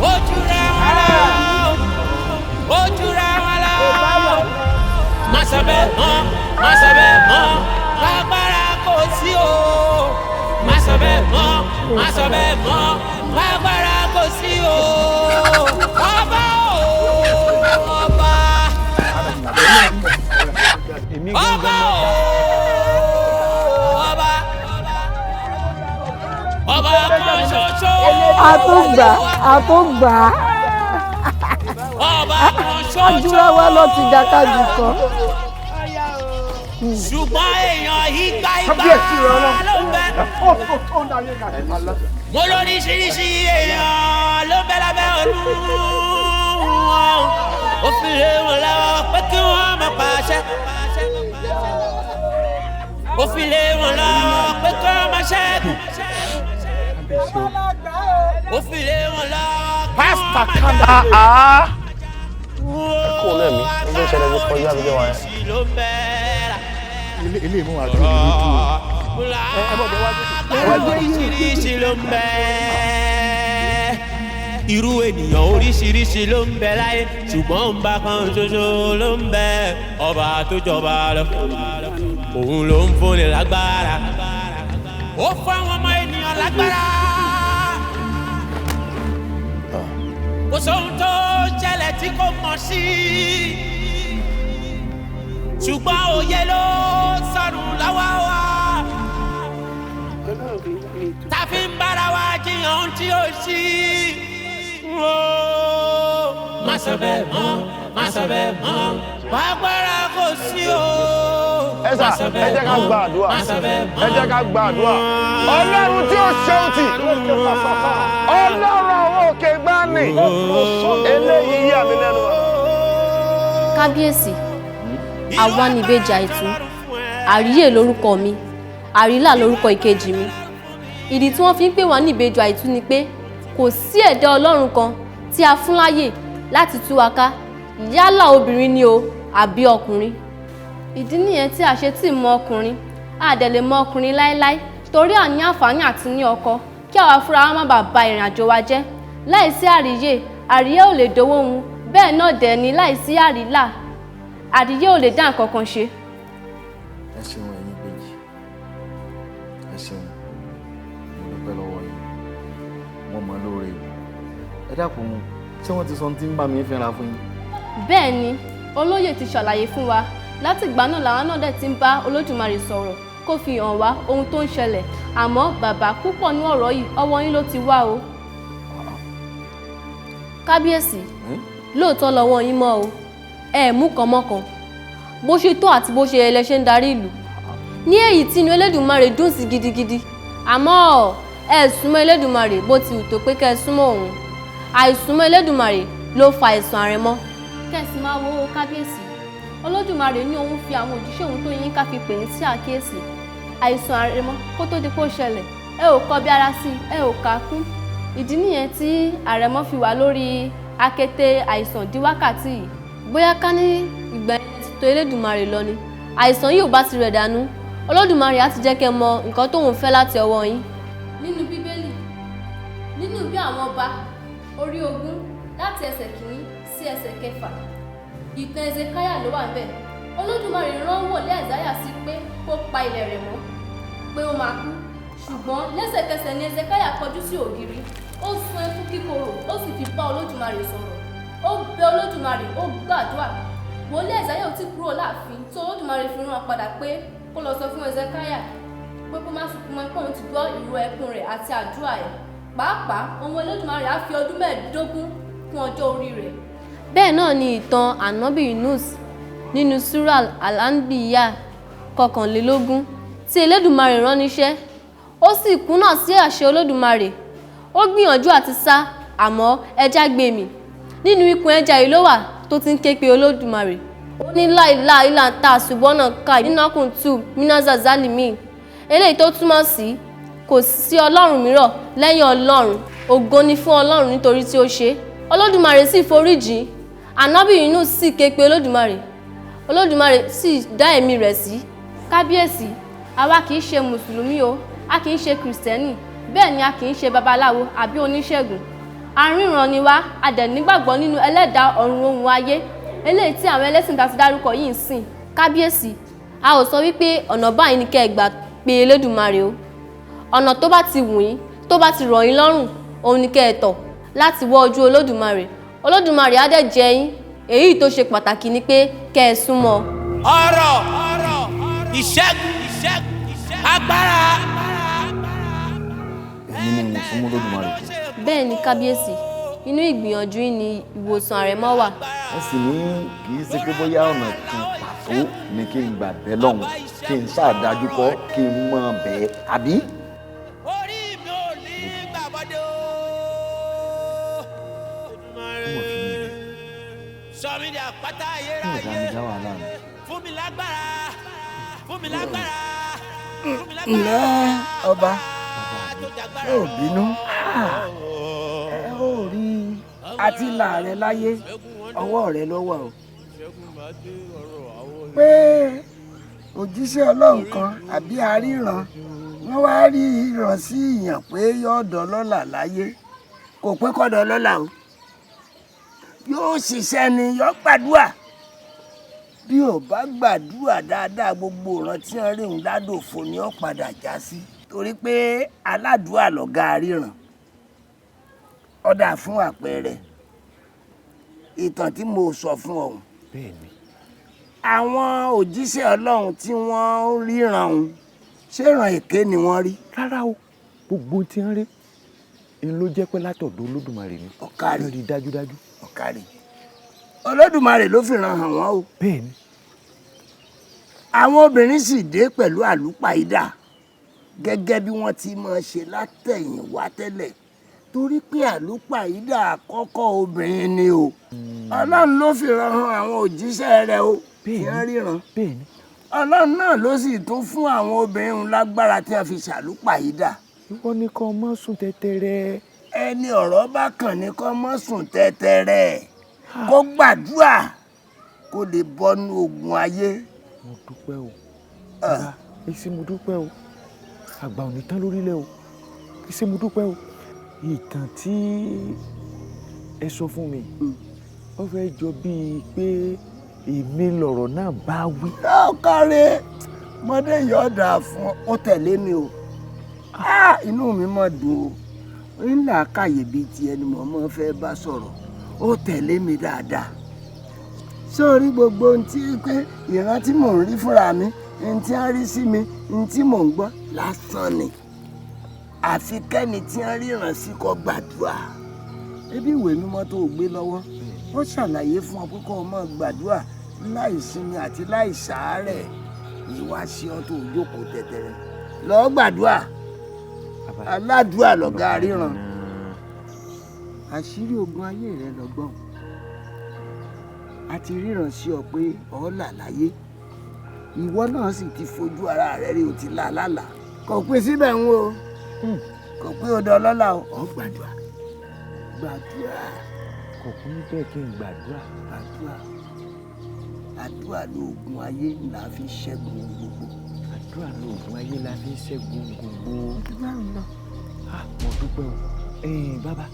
Ojú rẹ̀ wọ́n lọ, ojú rẹ̀ wọ́n lọ. Má sọ bẹ́ẹ̀ mọ́, má sọ bẹ́ẹ̀ mọ́, agbára kò sí o. Má sọ bẹ́ẹ̀ mọ́, má sọ bẹ́ẹ̀ mọ́, agbára kò sí o. Ọba o, ọba. Ọba o, ọba. Ọba kan ṣoṣo. Àtúgbà, àtúgbà. Ọba kan ṣoṣo. Ajúra wa lọ ti jàkadì kan. Ṣùgbọ́n èèyàn igba igba ló ń bẹ. Mo lóríṣiríṣi èèyàn ló ń bẹ lábẹ́ Olúwa. Ó fi lé wọn lọ́wọ́ pé kí wọ́n máa pàṣẹ. Ó fi lé wọn lọ́wọ́ pé kí wọ́n máa ṣẹ́gun. Ó fi lé wọn lọ́wọ́ pé kí wọ́n máa jà. Ẹ kú lẹ́mí, ó ló ń ṣẹlẹ̀ ní kọjá àbíjọ́ wa yẹn. Ilé ìmú wa dùn mí lójú o. Ẹ bọ̀ bọ̀ wájú. Oríṣiríṣi ló ń bẹ. Irú ènìyàn oríṣiríṣi ló ń bẹ láyé, ṣùgbọ́n ń bá kan ṣoṣo ló ń bẹ. Ọba tó jọba lọ, òun ló ń fúnni lágbára. Ó fún àwọn ọmọ ènìyàn lágbára. Kò sóhun tó ṣẹlẹ̀ tí kò mọ̀ sí. Ṣùgbọ́n òye ló sọnù lọ́wọ́ wa. Ta fi ń bára wa jiyàn ohun tí ó sí. Má sọ bẹ́ẹ̀ mọ́, má sọ bẹ́ẹ̀ mọ́, agbára kò sí o. Ẹ sà, ẹ jẹ́ ká gba àdúrà, ẹ jẹ́ ká gba àdúrà. Ọlọ́run tí ó ṣeun tì, Ọlọ́run àwọn òkè gbani, eléyìí yà mí lẹ́nu. Kábíyèsí, àwa ni ìbejì Àìtú, Àríyè lórúkọ mi, Àrílà lórúkọ ìkejì mi. Ìdí tí wọ́n fi ń pè wá ní ìbejì Àìtú ni pé kò sí ẹ̀dá Ọlọ́run kan tí a fún láyè láti tú wa ká, yálà obìnrin ni o àbí ọkùnrin. Ìdí nìyẹn tí a ṣe tí mọ ọkùnrin, a dẹ̀ lè mọ ọkùnrin láéláé torí à ní àǹfààní àti ní ọkọ kí àwa fúnra wa má bàa ba ìrìn àjò wa jẹ́. Láìsí Àríyè, Àríyè ò lè dowó mu, bẹ́ẹ̀ náà dẹ̀ ni láìsí Àrílà, Àríyè ò lè dá nǹkan kan ṣe. Ẹ ṣeun ẹ̀yin ìbejì, ẹ ṣeun, mo dúpẹ́ lọ́wọ́ yín, wọ́n mọ lóore. Ẹ dákun, ṣé wọ́n ti sọ tí ń bá mi fínra fún yín? Bẹ́ẹ̀ ni, olóyè ti ṣàlàyé fún wa. Látìgbà náà làwọn náà dẹ̀ ti ń bá Olódùmarè sọ̀rọ̀ kó fi hàn wá ohun tó ń ṣẹlẹ̀. Àmọ́ bàbá, púpọ̀ ní ọ̀rọ̀ yìí ọwọ́ yín ló ti wá o. Kábíyèsí, lóòótọ́ lọ́wọ́ yín mọ́ o, ẹ mú kan mọ́kan. Bó ṣe tó àti bó ṣe yẹ lẹ ṣe ń darí ìlú. Ní èyí tí inú Elédùmarè dùn sí gidigidi. Àmọ́ ẹ súnmọ́ Elédùmarè bó ti wù tó pé kẹ́ ẹ súnmọ́ òun. Àìsúnmọ́ Elédùmarè ló fa àìsàn àrẹ̀mọ. Kẹ̀sì máa wo kábíyèsí, Olódùmarè ní òun fi àwọn òjíṣẹ́ òun tó yín ká fi pè ní sí àkíyèsí. Àìsàn àrẹ̀mọ kó tó di pé ó ṣẹlẹ̀, ẹ ò kọ bí ara sí, ẹ ò kà á kún. Ìdí nìyẹn tí àrẹ̀mọ fi wà lórí Akété àìsàn di wákàtí yìí. Bóyá ká ní ìgbà yẹn ti tó Elédùmarè lọ ni, àìsàn yìí ò bá ti rẹ̀ dànù. Olódùmarè á ti jẹ́ kẹ́ mọ nǹkan tóun fẹ́ láti ọwọ́ yín. Nínú Bíbélì, nínú ìwé àwọn ọba orí 20 láti ẹsẹ̀ 1 sí ẹsẹ̀ 6, ìtàn Ezekiah ló wà níbẹ̀. Olódùmarè rán wòlíì Àìsáyà sí pé kó pa ilẹ̀ rẹ̀ mọ́, pé ó máa kú. Ṣùgbọ́n lẹ́sẹ̀kẹsẹ̀ ni Ezekiah kọjú sí ògiri, ó sun ẹkún kíkorò, ó sì fi bá Olódùmarè sọ̀rọ̀. Ó bẹ Olódùmarè, ó gbàdúrà. Wòlíì Àìsáyà ò tí kúrò láàfin tó Olódùmarè fi rán padà pé kó lọ sọ fún Ezekiah pé kó má sunkún mọ́, pé òun ti gbọ́ ìró ẹkún rẹ̀ àti àdúrà ẹ̀. Pàápàá òun Olódùmarè á fi ọdún 25 kún ọjọ́ orí rẹ̀. Bẹ́ẹ̀ náà ni ìtàn Ànábì Yunus nínú Súrà Al-Anbiya 21 tí Elédùmarè rán níṣẹ́. Ó sì kùnà sí àṣẹ Olódùmarè. Ó gbìyànjú àti sá, àmọ́ ẹja gbé mì. Nínú ikùn ẹja yìí ló wà tó ti ń ké pe Olódùmarè. Ó ní láìláà ìlà ta ṣùgbọ́n ká ìnákùn tù mínázà zálìmí. Eléyìí tó túmọ̀ sí kò sí Ọlọ́run mìíràn lẹ́yìn Ọlọ́run. Ògo ni fún Ọlọ́run nítorí tí ó ṣe. Olódùmarè sì foríjì. Ànábì Yunus sì ké pe Olódùmarè. Olódùmarè sì dá ẹ̀mí rẹ̀ sí. Kábíyèsí, àwa kì í ṣe Mùsùlùmí o, a kì í ṣe Kìrìsìtẹ́nì, bẹ́ẹ̀ ni a kì í ṣe babaláwo àbí oníṣègùn. Aríran ni wá, a dẹ̀ nígbàgbọ́ nínú ẹlẹ́dàá ọ̀run ohun ayé, eléyìí tí àwọn ẹlẹ́sìn tá ti dárúkọ yìí ń sìn. Kábíyèsí, a ò sọ wípé ọ̀nà báyìí ni kẹ́ ẹ gbà pé Elédùmarè o. Ọ̀nà tó bá ti wù yín, tó bá ti rọ̀ yín lọ́rùn, òun ni kẹ́ ẹ tọ̀ láti wọ ojú Olódùmarè. Olódùmarè á dẹ̀ jẹ́ yín. Èyí tó ṣe pàtàkì ni pé kẹ́ ẹ súnmọ́. Ọrọ̀, ìṣẹ́gun, agbára. Èmi ni mo súnmọ́ Olódùmarè jù. Bẹ́ẹ̀ ni kábíyèsí, inú ìgbìyànjú yín ni ìwòsàn àrẹ̀mọ wà. Wọ́n sì ní kì í ṣe pé bóyá ọ̀nà kan pàtó ni kí n gbà bẹ́ lọ́hùn, kí n ṣàdájú kọ́ kí n mọ̀ bẹ́ẹ̀ àbí. Orí mi ò ní gbàbọ́dé o. Sọ mi di àpáta ayérayé. Fún mi lágbára, fún mi lágbára. Ǹlẹ́ ọba, ẹ ò bínú. Ẹ ò rí àti ìlà rẹ láyé, ọwọ́ rẹ ló wà o. Pé òjíṣẹ́ Ọlọ́run kan àbí aríran, wọ́n wá rí ìran sí ìyàn pé yóò dọlọ́lá láyé. Kò pé kó dọlọ́lá o. Yóò ṣiṣẹ́ ni, yóò gbàdúrà. Bí ò bá gbàdúrà dáadáa, gbogbo ìran tí wọ́n rí òun ládòfo ni ó padà já sí. Torí pé aládùúà lọ̀gá ríran. Ọ̀dà fún àpẹẹrẹ ìtàn tí mo sọ fún ọ̀hún. Àwọn òjíṣẹ́ Ọlọ́run tí wọ́n ríran òun, ṣé ìran èké ni wọ́n rí? Rárá o, gbogbo tí wọ́n rí ń ló jẹ́ pé látọ̀dọ̀ Olódùmarè ni. Ọ̀kàrí. Wọ́n rí dájúdájú. Ọ̀kàrí. Olódùmarè ló fi ràn hàn wọ́n o. Bẹ́ẹ̀ni. Àwọn obìnrin sì dé pẹ̀lú àlùpàídà gẹ́gẹ́ bí wọ́n ti máa ṣe látẹ̀yìnwá tẹ́lẹ̀, torí pé àlùpàídà àkọ́kọ́ obìnrin ni o. Ọlọ́run ló fi ràn hàn àwọn òjíṣẹ́ rẹ̀ o. Bẹ́ẹ̀ni. Ríran. Bẹ́ẹ̀ni. Ọlọ́run náà ló sì tún fún àwọn obìnrin lágbára tí a fi ṣàlùpàídà. Ìwọ ni kó má sùn tẹ́tẹ́rẹ́. Ẹni ọ̀rọ̀ bá kàn ní kó má sùn tẹ́tẹ́rẹ́, kó gbàdúrà kó lè bọ́nú ogun ayé. Mo dúpẹ́ o, bàbá, èsì mo dúpẹ́ o, àgbà ò ní tán lórílẹ̀ o, èsì mo dúpẹ́ o. Ìtàn tí ẹ sọ fún mi, ó fẹ́ jọ bíi pé èmi lọ̀rọ̀ náà bá wí. Ọ̀kàrẹ̀ mọ́dé yọ̀ọ̀dà fún ọ tẹ̀lé mi o. Inú mi mọ̀ dùn o, ńlá kàyè bíi tiẹ̀ ni mo mọ̀ fẹ́ bá sọ̀rọ̀. Ó tẹ̀lé mi dáadáa. Sórí gbogbo ohun tí pé ìran tí mò ń rí fúnra mi, ohun tí ń rí sí mi, ohun tí mò ń gbọ́ lásán ni. Àfi kẹ́ni tí ń ríran sí kó gbàdúrà. Ebi ìwé mímọ́ tó gbé lọ́wọ́, ó ṣàlàyé fún ọ pé kó o máa gbàdúrà láì sinmi àti láì ṣàárẹ̀. Ìwà sí ọ tó jókòó tẹ̀tẹ̀rẹ̀. Lọ gbàdúrà. Aládùúà lọ̀gá ríran. Àṣírí ogun ayé rẹ lọ́gbọ́n. A ti ríran sí ọ pé ọ là láyé. Ìwọ náà sì ti fojú ara rẹ rí, o ti là lálàá. Kò pín síbẹ̀ ń wo. Kò pé o dọlọ́lá o. Ọ gbàdúrà. Gbàdúrà. Kò kún bẹ́ẹ̀ kí n gbàdúrà. Àdúrà, àdúrà lóògùn ayé là fi ṣẹ́gun gbogbo. Àdúrà lóògùn ayé la fi ṣẹ́gun gbogbo. Mo Mo dúpẹ́ o. Bàbá,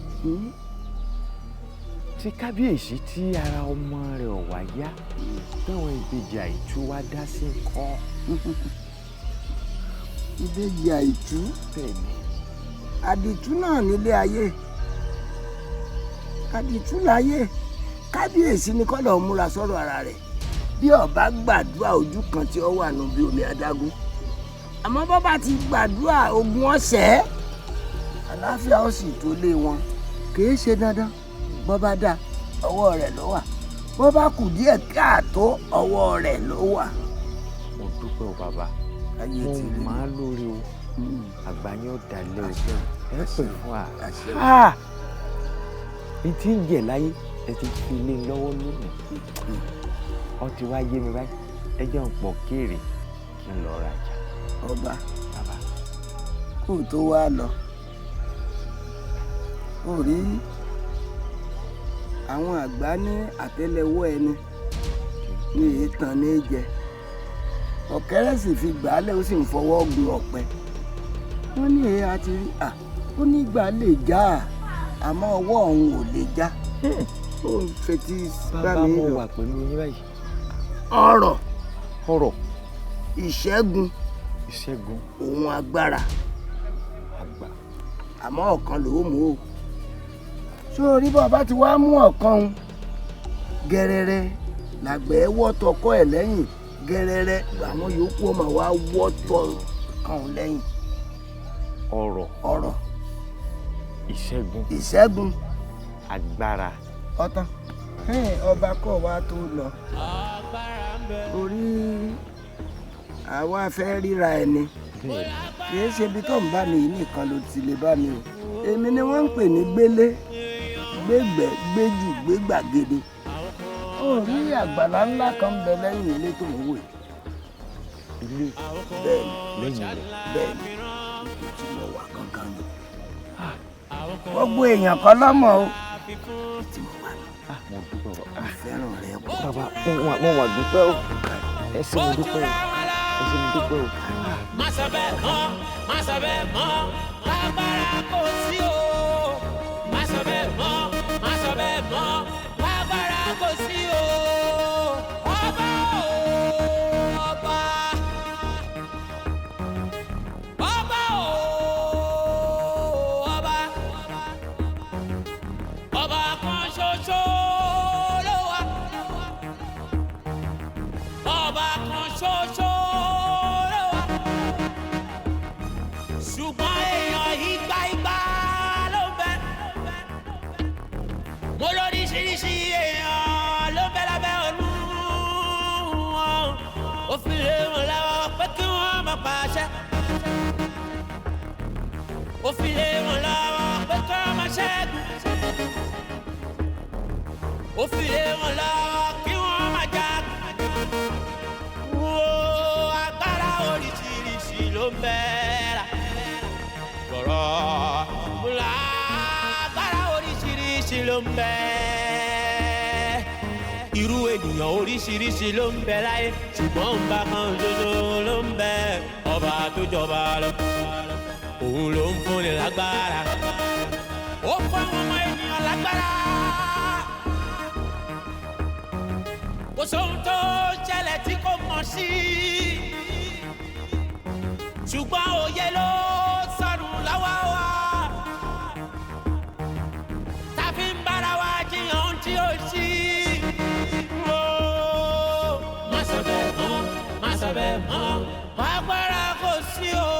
tí kábíyèsí tí ara ọmọ rẹ̀ ò wá yá, táwọn ìbejì àìtú wá dá sí nǹkan. Ìbejì àìtú? Bẹ́ẹ̀ni. Àdìtú náà nílé ayé, àdìtú láyé. Kábíyèsí ni kọ́ lọ́ọ́ múra sọ̀rọ̀ ara rẹ̀. Bí ó bá gbàdúrà, ojú kan tí ó wà nù bí omi adágún. Àmọ́ bó bá ti gbàdúrà, ogun ọ̀sẹ̀, àlàáfíà ó sì tó lé wọn. Kìí ṣe dandan. Bó bá dá, ọwọ́ rẹ̀ ló wà. Bó bá kù díẹ̀ káàtó, ọwọ́ rẹ̀ ló wà. Mo dúpẹ́ o bàbá. Ayé mo ti rí. Máa lóore o, àgbà yín ó dalẹ̀ o, ẹ pè fún wa. N tí ń jẹ láyé, ẹ ti fi lé lọ́wọ́ lónìí. Ọ ti wá yé mi báyìí. Ẹ jẹ́ n pọ̀ kéèrè kí n lọ rajà. Ọba, kó o tó wá lọ, ó rí àwọn àgbà ní àtẹ́lẹwọ́ ẹni ní èétàn ní jẹ. Ọ̀kẹ́rẹ́ sì fi gbàálẹ̀, ó sì ń fọwọ́ gun ọ̀pẹ. Wọ́n ní èé àti rí à, ó ní gbà lè já à, àmọ́ ọwọ́ òun ò lè já. Ó ń fetí bá Bàbá, mi mo lọ. wà pẹ̀lú yín báyìí. Ọrọ̀, Ọrọ̀, ìṣẹ́gun, ìṣẹ́gun, òun agbára. Àgbà. Àmọ́ ọ̀kan ló mú o. Sórí bá bá ti wá mú ọ̀kan un, gẹ́rẹ́rẹ́ làgbẹ́ wọ́ tọkọ ẹ̀ lẹ́yìn, gẹ́rẹ́rẹ́ àwọn yòókù ọmọ wa wọ́ tọ kan ò lẹ́yìn. Ọrọ̀, Ọrọ̀, ìṣẹ́gun, ìṣẹ́gun, agbára. Ọ̀tán. Ọba kọ̀ wá tó lọ. Orí àwa fẹ́ ríra ẹni. Kì í ṣe ibi tó ń bá mi yìí nìkan ló ti lè bá mi o. Èmi ni wọ́n ń pè ní gbélé, gbégbẹ́, gbéjù, gbégbàgede. Ó rí àgbàlá ńlá kan ń bẹ lẹ́yìn ilé tó ń wò yìí. Ilé? Bẹ́ẹ̀ni. Lẹ́yìn rẹ̀? Bẹ́ẹ̀ni, ibi tí mo wà gangan ni. Gbogbo èèyàn kan lọ́mọ o. Tí mo wà ní. Mo dúpẹ́ o. Mo fẹ́ràn rẹ pọ̀. Bàbá, mo wà dúpẹ́ o. Ẹ ṣé, mo dúpẹ́ o. Ẹ ṣé, mo dúpẹ́ o. Má sọ bẹ́ẹ̀ mọ́, má sọ bẹ́ẹ̀ mọ́, agbára kò sí o. Má sọ bẹ́ẹ̀ mọ́, má sọ bẹ́ẹ̀ mọ́, agbára kò sí o. Ọba o, ọba. Ọba o, ọba. Ọba kan ṣoṣo ló wà. Ọba kan ṣoṣo ló wà. Ṣùgbọ́n èèyàn igba igba ló ń bẹ. Mo lóríṣiríṣi èèyàn ló ń bẹ lábẹ́ ọ̀run. Ó fi lé wọn lọ́wọ́ pé kí wọ́n máa pàṣẹ. Ó fi lé wọn lọ́wọ́ pé kí wọ́n máa ṣẹ́gun. Ó fi lé wọn lọ́wọ́ kí wọ́n máa jagun. Wo agbára oríṣiríṣi ló ń bẹ rà. Bọ̀rọ̀ múlá, agbára oríṣiríṣi ló ń bẹ. Irú ènìyàn oríṣiríṣi ló ń bẹ láyé, ṣùgbọ́n ń bá kan ṣoṣo ló ń bẹ. Ọba tó jọba lọ, òun ló ń fúnni lágbára. Ó fún àwọn ọmọ ènìyàn lágbára. Kò sóhun tó ṣẹlẹ̀ tí kò mọ̀ sí. Ṣùgbọ́n òye ló sọnù lọ́wọ́ wa. Ta fi ń bára wa jiyàn ohun tí ó sí. Ó, má sọ bẹ́ẹ̀ mọ́, má sọ bẹ́ẹ̀ mọ́, agbára kò sí o.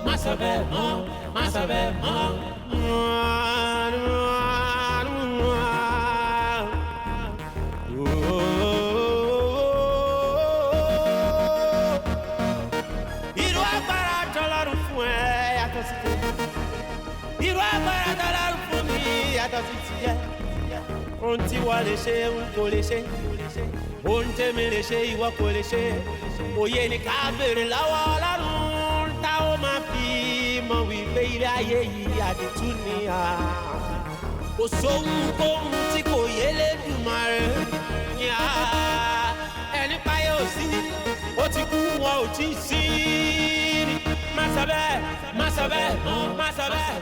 Má sọ bẹ́ẹ̀ mọ́, má sọ bẹ́ẹ̀ mọ́. Irú agbára tọ́lọ́run fún ẹ yàtọ̀ sí tèmi. Irú agbára tọ́lọ́run fún mi yàtọ̀ sí tìyẹ. Ohun tí wọ́n lè ṣe n kò lè ṣe. Ohun tèmi lè ṣe ìwọ kò lè ṣe. Òye ni ká béèrè lọ́wọ́ Ọlọ́run tá ó máa fi mọ̀ wípé ilé ayé yìí àdìtú ni à. Kò sóhun kóhun tí kò yé lẹ́dùnmarè. Ẹni páyé ò sí, ó ti kú, wọn ò tí ì sí ni. Má sọ bẹ́ẹ̀, má sọ bẹ́ẹ̀, má sọ bẹ́ẹ̀.